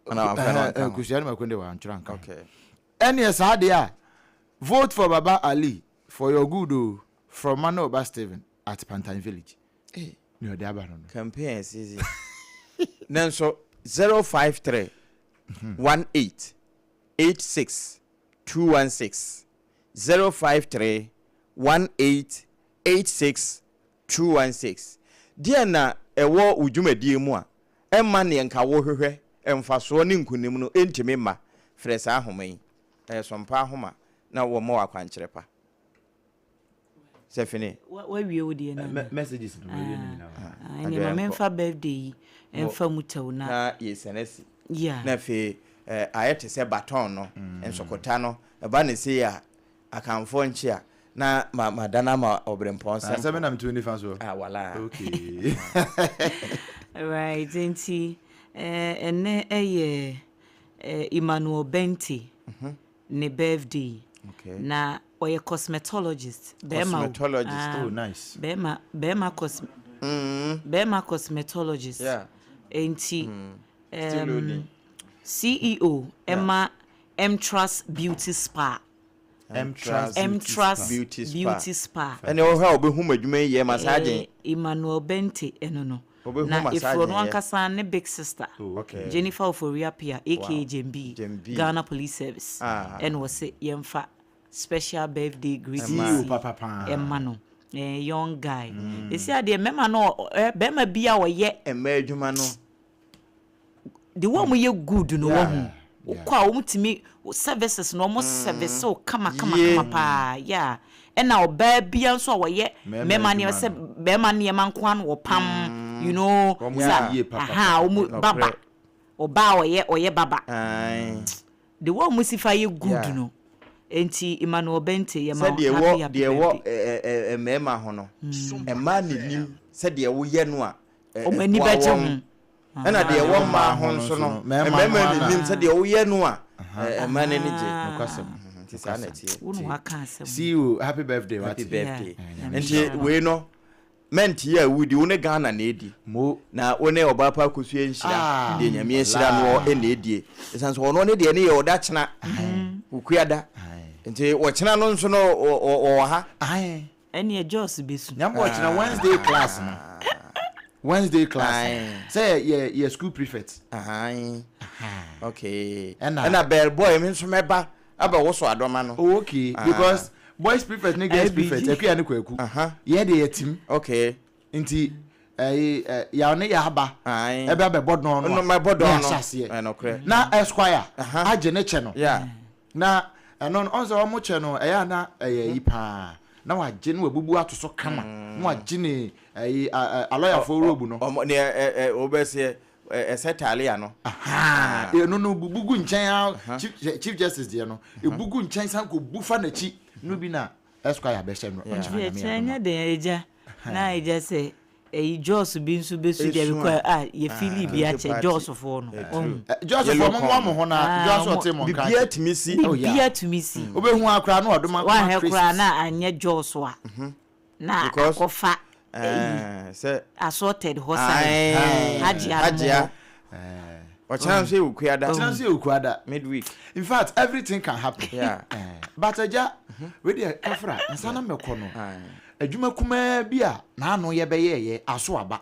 Kosua ne mako de wa ntwerɛ anka. Okay. Ɛneɛ saa deɛ a, vote for Baba Ali for your good o, from Manu Oba Stephen at Pantan Village. Hey. Ne ɔde aba no no. Campaign sisi. Nanso 053 18 86 216 053 18 86 216 Deɛn na ɛwɔ wo dwumadie mu a ɛmma neɛ nka worehwehwɛ, mfasoɔ ne nkonim no ntumi mma? Frɛ saa ahoma yi. Ɛyɛ Sompa ahoma na wɔma wo akwankyerɛ pa. Sɛ fini. Wawie wo deɛ no anaa? Messages no mawie ne nyinaa. Ah, ɛnneɛ ma memfa birthday yi mfa mu tɛw na. Na yɛsiane asi. Yeah. Na afei ayɛ te sɛ baton no, nsokota no, ɛba ne sei a, Akanfoɔ nkye a, na ma madane ama ɔberempɔn sɛ. Sɛ me na meto nifa soɔ. Ah, wala. Okay. Right, nti ɛnɛ ɛyɛ Emmanuel Bente. Ne birthday. Okay. Na ɔyɛ cosmetologist. Bɛrima o. Cosmetologist. Ah, oh, nice. Bɛrima bɛrima cos bɛrima cosmetologist. Yeah. Enti Still loading. CEO ɛma Mtrust Beauty Spa. Mtrust Mtrust Beauty Spa. Beauty Spa. Ɛnna ɔhwɛ a ɔbɛhu m'adwuma yi yɛ ma saa Eh, gyen. Emmanuel Bente ɛno no. Ɔbɛhu Na ma saa efiri ɔno gyen yɛ. ankasa ne big sister. Oh, okay. Jennifer Ofori Appiah aka Wow. Jembi, Jembi. Ghana Police Service. Ah. Ɛna ɔse yɛmfa special birthday greetings CEO yi papa paa. ɛma no. Eh, young guy. Esi adeɛ mmarima no ɔ- ɛ, barima bi a ɔyɛ Mmaa adwuma no. the way wɔn yɛ good no Yeah. wɔhu. Wokɔ a wɔn tumi services no wɔn service wo kama kama Yie. kama paa yeah. Ɛna ɔbaa bia nso a wɔyɛ Mmarima mmarima nneɛma adwuma sɛ no. bɛrima nneɛma nko ara na wɔpam you know Wɔn sa yɛ yie papa aha papa. wɔn baba Nokorɛ. ɔbaa a ɔyɛ ɔyɛ baba Ae. the way wɔn si fa yɛ good Yeah. no nti Emmanuel Bente yɛ ma Sɛ deɛ happy ɛwɔ happy deɛ ɛwɔ birthday. ɛ ɛ ɛ mmarima ho no, mmaa na nim sɛdeɛ woyɛ no a ɛ Wɔn ani ɛboa bɛgye wɔn. ho. Ɛna deɛ ɛwɔ mmaa ho nso no, mmarima na nim sɛdeɛ woyɛ no a mmaa no ani gye. Nokwasɛm. Nti saa na ɛteɛ. Wo na waka asɛm. CEO happy birthday wate. Happy birthday. Yeah. Nti wei no mɛnti yɛ a wodi wo ne Ghana na edi. Mo. Na wo ne ɔbaa pa akosua nhyira Ah, deɛ Nyame ahyira noɔ walai. na edie. Ɛsiane sɛ ɔno ne deɛ ne yɛ ɔda kyena. Okuada. Nti ɔkyena no nso no ɔwɔ ha. Ae. Ɛneɛ Jos bɛsu. Nyame ɔkyena Wednesday class no. Wednesday class no. Sɛ yɛ yɛ school prefect. Ahan. Okay. Ɛna. Ɛna bell boy me nso mɛba abɛ woso adɔma no. Oh okay because boys prefect ne girls prefect Akuya ne Kwaku. Yɛ deɛ yɛ tim. Okay. Nti ɛyi ɛ yaw ne yɛ aba. Ɛbɛ abɛbɔ dɔn no. Mɛbɔ dɔn no. Ne ahyɛ aseɛ. Na esquire agye ne kyɛ no. Yeah. Na. Ɛno no, ɔn sɛ wɔn kyɛ no, ɛyɛ a na ɛyɛ ayi paa. Na wagye na wabubu ato so kama. Na wagye ne ɛyi alɔyafoɔ robe no. Ɔmo ne ɛ ɛ wɔbɛseɛ ɛsɛ taalia no. Ahaa, ɛno no bubu gu nkyɛn a chief chief justice deɛ no, ebu gu nkyɛn san kɔ bu fa n'akyi no bi na esquire bɛhyɛ no. Ɔkyena Nti Nyame ɛkyena adom a. nyɛ den agya na agya sɛ ɛyi Jos bi nso bɛsu deɛ because ah yɛ feeli bi akyɛ Jos foɔ no wahu. Jos foɔ mo mmoa mo ho na Jos ɔte mo nka Biribiara tumi si. Biribiara tumi si. Wobɛhu ara koraa na ɔdom akoma Woanhwɛ Christ. koraa na anyɛ Jos a na Because akɔfa ɛyi sɛ assorted hɔ side Hajia no mo hɔ. Ɔkyena nso yɛ Okuada. Ɔkyena nso yɛ Okuada. Midweek. In fact everything can happen. Yeah. But agya wei deɛ kafra nsa na mɛkɔ no adwuma kumaa bi a n'ano yɛbɛyɛɛyɛ aso aba.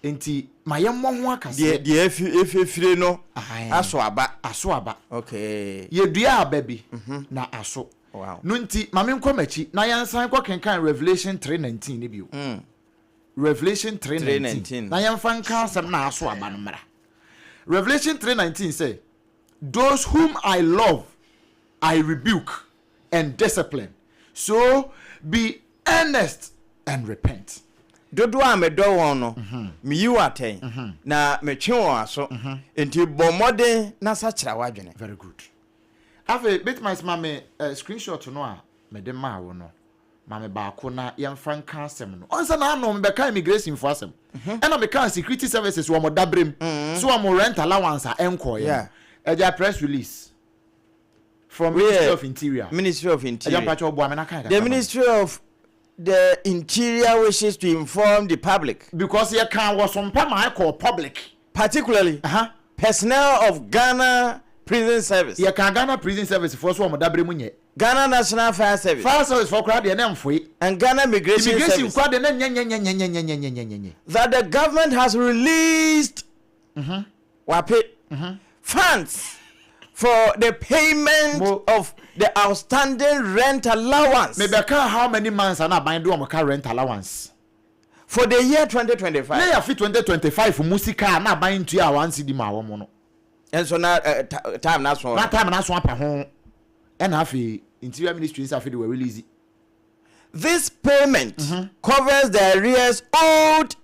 Nti ma yɛmmɔ ho akaseɛ. Deɛ deɛ efi efifire no aso aba. Aso aba. Okay. Yɛdua aba bi na aso. Wow. No nti ma menkɔ m'akyi na yɛnsan kɔ kenkan Revelation 3:19 no bio. Revelation 3:19 na yɛmfa nka asɛm na aso aba no mmra. Revelation 3:19 sɛ, Those whom I love, I rebuke and discipline, so be earnest and repent. Dodoɔ a medɔ wɔn no, meyi wɔn atɛn, na metwe wɔn aso, enti bɔ mmɔden na sakyera w'adwene. Very good. Afei, Bitmice ma me eh, screenshot no a mede maa wo no. Ma me baako na yɛmfa nka asɛm no. Ɔn sɛ n'ano mebɛka immigration fo asɛm. Ɛna mekaa security services wɔn dabrem so wɔn rent allowance a ɛnkɔɔeɛ no. Ɛgya press release from Ministry of Interior. Ministry of Interior. Ɛgya mpakyɛ ɔboa me na kan kakra. The Ministry of the Interior wishes to inform the public. Because yɛkaa wɔ so mpa ma ɛkɔɔ public. Particularly, personnel of Ghana Prison Service. Yɛkaa Ghana Prison Service foɔ so wɔn dabrem nyɛ. Ghana National Fire Service. Fire Service foɔ koraa deɛ na ɛmfoe. And Ghana Immigration Immigration Service. koraa deɛ na nyɛnyɛnyɛnyɛnyɛnyɛnyɛnyɛnyɛ. That the government has released wape funds for the payment Mo. of the outstanding rent allowance. Mebɛkaa how many months a na aban de wɔn ka rent allowance. For the year 2025. Ne yɛafe 2025 mu sika a na aban ntuaa one cedi maa wɔn no. Nso na time no aso. Na time no aso apa ho. Ɛna afei Interior Ministry nsa afei de wɔ release. This payment mm -hmm. covers the arrears owed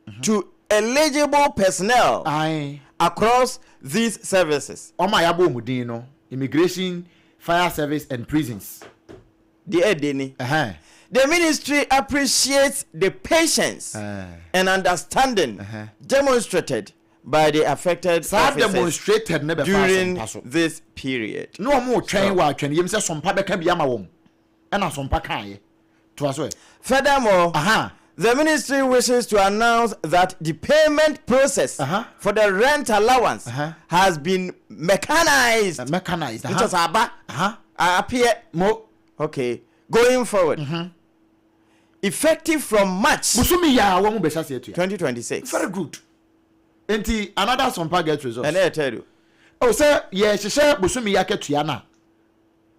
mm -hmm. to eligible personnel Aye. across these services. Wɔn a yɛabɔ wɔn din no, Immigration, Fire Service and Prisons. Deɛ ɛde ni. The ministry appreciates the patience uh -huh. and understanding uh -huh. demonstrated by the affected Saa officers demonstrated no bɛfa during asɛmpa so. this period. Na wɔn retwɛn wɔ atwɛneyam sɛ sompa bɛka bi ama wɔn. Ɛna sompa kaeɛ. Toa so ɛ. Furthermore, Aha. the ministry wishes to announce that the payment process for the rent allowance has been mechanized. Mechanized. Which is aba. Aha. Appear. Mo. Okay. Going forward. Effective from March. Bosome yi a wɔn bɛhyɛ aseɛ atua. 2026. Very good. Nti another Sompa get results. Ɛnɛ yɛ third o. Oh sɛ yɛhyehyɛ bosome yi akatua no a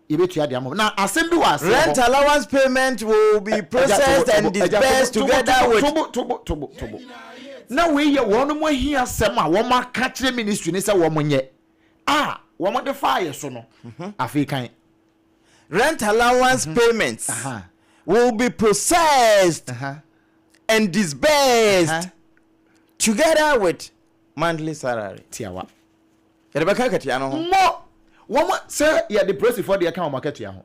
yɛbɛtua de ama na asɛm bi wɔ aseɛ hɔ. Rent allowance payment will be processed and disbursed together with. Tobo tobo tobo tobo. Na wei yɛ wɔn mo ahia asɛm a wɔn aka kyerɛ ministry ne sɛ wɔn nyɛ a wɔn de faa yɛ so no afei kan. Rent allowance payments will be processed and disbursed together with monthly salary. Tiawa. Yɛde bɛka akatua no ho. Mmɔ wɔn sɛ yɛde polisifoɔ deɛ ka wɔn akatua ho.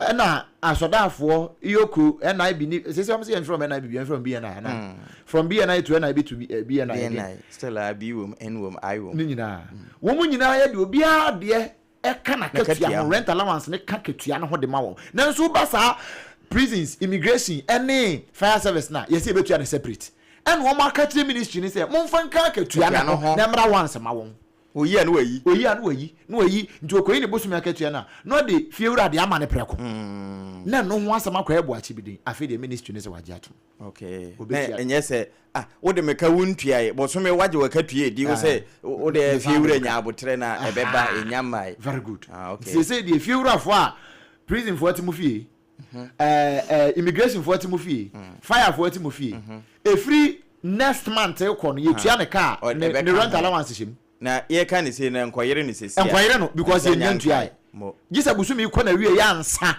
Ɛna asɔdaafoɔ EOCO NIB ni sɛ sɛ wɔn sɛ yɛn from NIB yɛn from BNI ana from BNI to NIB to BNI. BNI still a B wɔm N wɔm I wɔm. Ne nyinaa wɔn nyinaa yɛ de obiara deɛ ɛka n'akatua ho, rent allowance no ka katua no ho de ma wɔn. Nanso woba saa prisons, immigration ɛne fire service no a, yɛsɛ yɛbɛtua no separate. Ɛna wɔn aka kyerɛ ministry no sɛ momfa nka akatua no ho na ɛmmra once ma wɔn. Oyi a na wayi. Oyi a na wayi, na wayi. Nti okoyi ne bosome akatua no a, na ɔde fiewura de ama no prɛko. Na ɛno ho asɛm akɔyɛ boakye bi den. Afei deɛ ministry no sɛ wagye atom. Okay. Na ɛnyɛ sɛ ah wode meka wo ntua yɛ bɔsome wagye wakatua edi wo sɛ wode fiewura nya abotrɛ na ɛbɛba enya mmae. Very good. Ah okay. Sese deɛ fiewurafoɔ a prison foɔ te mo fie, ɛɛ ɛɛ immigration foɔ te mo fie, fire foɔ te mo fie. Efiri next month kɔ no yɛtua ne kaa ne ne rent allowance hyɛ mu. Na yɛka ne sei na nkɔyere ne sesi a. Nkɔyere no because yɛnya ntua yɛ. Gye sɛ bosome yi kɔ n'awieeɛ ansa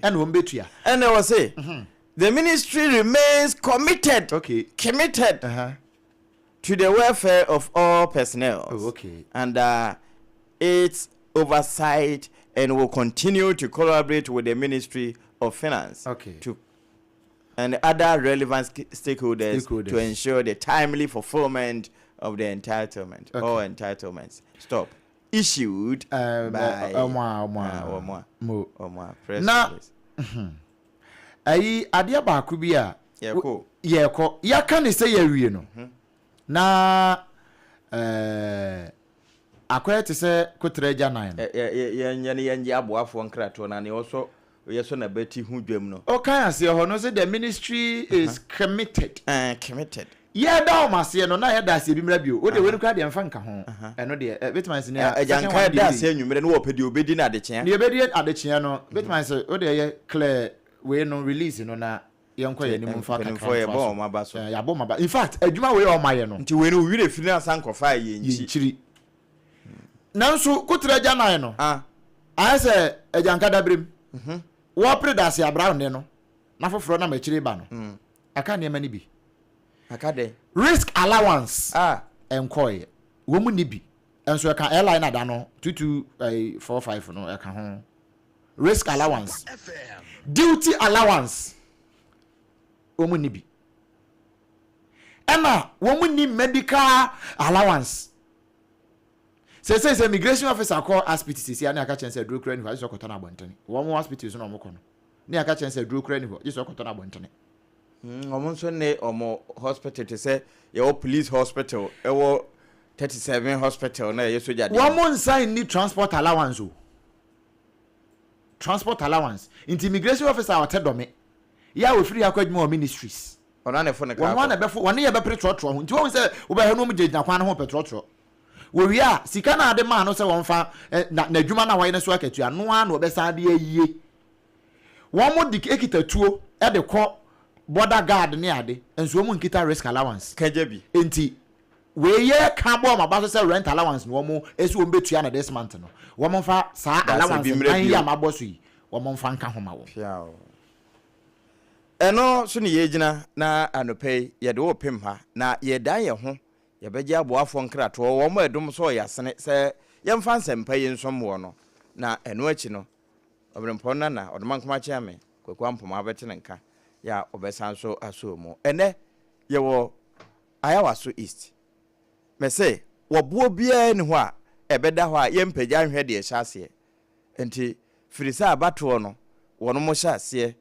ɛna wɔn bɛtua. Ɛna wɔ se, the ministry remains committed, okay. committed uh -huh. to the welfare of all personnel oh, okay. under its oversight and will continue to collaborate with the Ministry of Finance okay. to and other relevant stakeholders, stakeholders to ensure the timely fulfillment of the entitlement, okay. all entitlements. Stop. Issued um, by ɔmo a ɔmo a ɔmo a mo ɔmo a press na ayi adeɛ baako bi a yɛkɔ yɛkɔ yɛaka ne sɛ yɛawie no mhm. na ɛɛ akɔyɛ te sɛ kotra agya nan no. Yɛnyɛ ne yɛngye aboafoɔ nkratoɔ na nea ɔsɔ yɛsɔ n'abati ho dwam no. Ɔkan aseɛ hɔ no sɛ the ministry is committed. Ɛɛ committed. Yɛda wɔn aseɛ no na yɛda aseɛ bi mmra bio. Wo deɛ wei no koraa deɛ mfa nka ho. Ɛno deɛ ɛbɛtumi ayɛ sɛ nea second one deɛ. Agyanka da aseɛ anwummerɛ no wɔpɛ deɛ ɔbɛdi no adekyea. Deɛ ɔbɛdi adekyea no bɛtumi ayɛ sɛ wo deɛ yɛ clear wei no release no na yɛnkɔ yɛn anim mfa kakra ntoa so. Yɛabɔ wɔn aba. In fact adwuma wei a wɔayɛ no. Nti wei no wo werɛ firi no asan kɔfaa yɛn nkyiri. Nanso koterɛ agyanan no ayɛ sɛ agyanka daberem. Wɔrepere dase abra nnɛ no na foforɔ nam akyire reba no, aka nneɛma no bi. Aka dɛn? Risk allowance nkɔeɛ. Wɔn nni bi. Nso ɛka airline ada no, 2245 no ɛka ho. Risk allowance. Duty allowance wɔn nni bi. Ɛna wɔn nni medical allowance. Sɛsɛ sɛ immigration officer kɔ hospital sɛsi a ne aka kyɛn sɛ aduro kura ni hɔ agye sɛ ɔkɔtɔ no abɔntene. Wɔn hospital so na wɔn kɔ no. Ne aka kyɛn sɛ aduro kura ni hɔ gye sɛ ɔkɔtɔ no abɔntene. Wɔn nso ne wɔn hospital te sɛ yɛwɔ police hospital ɛwɔ 37 hospital na ɛyɛ sogya deɛ. Wɔn nsa nni transport allowance o. Transport allowance. Nti immigration officer a ɔte dɔme yɛ a ofiri ha kɔ adwuma wɔ ministries. Ɔno ara na ɛfo ne kaa kɔ. Wɔn ara na ɛbɛfo, wɔne yɛ bɛpere trɔtrɔ ho. Nti wɔn sɛ wobɛhwɛ no wɔn gyinagyina kwan no ho pɛ trɔtrɔ. Wɔwie a, sika no a ade maa no sɛ wɔmfa na n'adwuma no a wɔyɛ no so akatua no ara na wɔbɛsan de ayie. Wɔn de kita tuo de kɔ border guard ne ade, nso wɔn nkita risk allowance. Kagya bi. Nti wei yɛ ka bɔ wɔn aba so sɛ rent allowance na wɔn esi wɔn bɛtua no this month no, wɔn mfa saa allowance nan yi a mabɔ so yi, wɔn mfa nka ho ma wɔn. Piaw. Ɛno so na yɛgyina na anɔpa yi yɛde wo repem ha, na yɛredan yɛn ho, yɛbɛgye aboafoɔ nkratoɔ, wɔn a ɛdom sɔɔ yɛn asene sɛ yɛmfa nsɛmpa yi nsom woɔ no, na ɛno akyi no, Ɔberempɔn Nana Ɔdomankoma Kyeame Kwaku Ampoma bɛte ne nka yɛ a ɔbɛsan nso asɔ mu. Ɛnnɛ yɛwɔ Ayawaso East. Mese wɔboɔ biara nni hɔ a ɛbɛda hɔ a yɛmpagya nhwɛ deɛ ɛhyɛ aseɛ. Nti firi sɛ abatoɔ no wɔnom hyɛ aseɛ.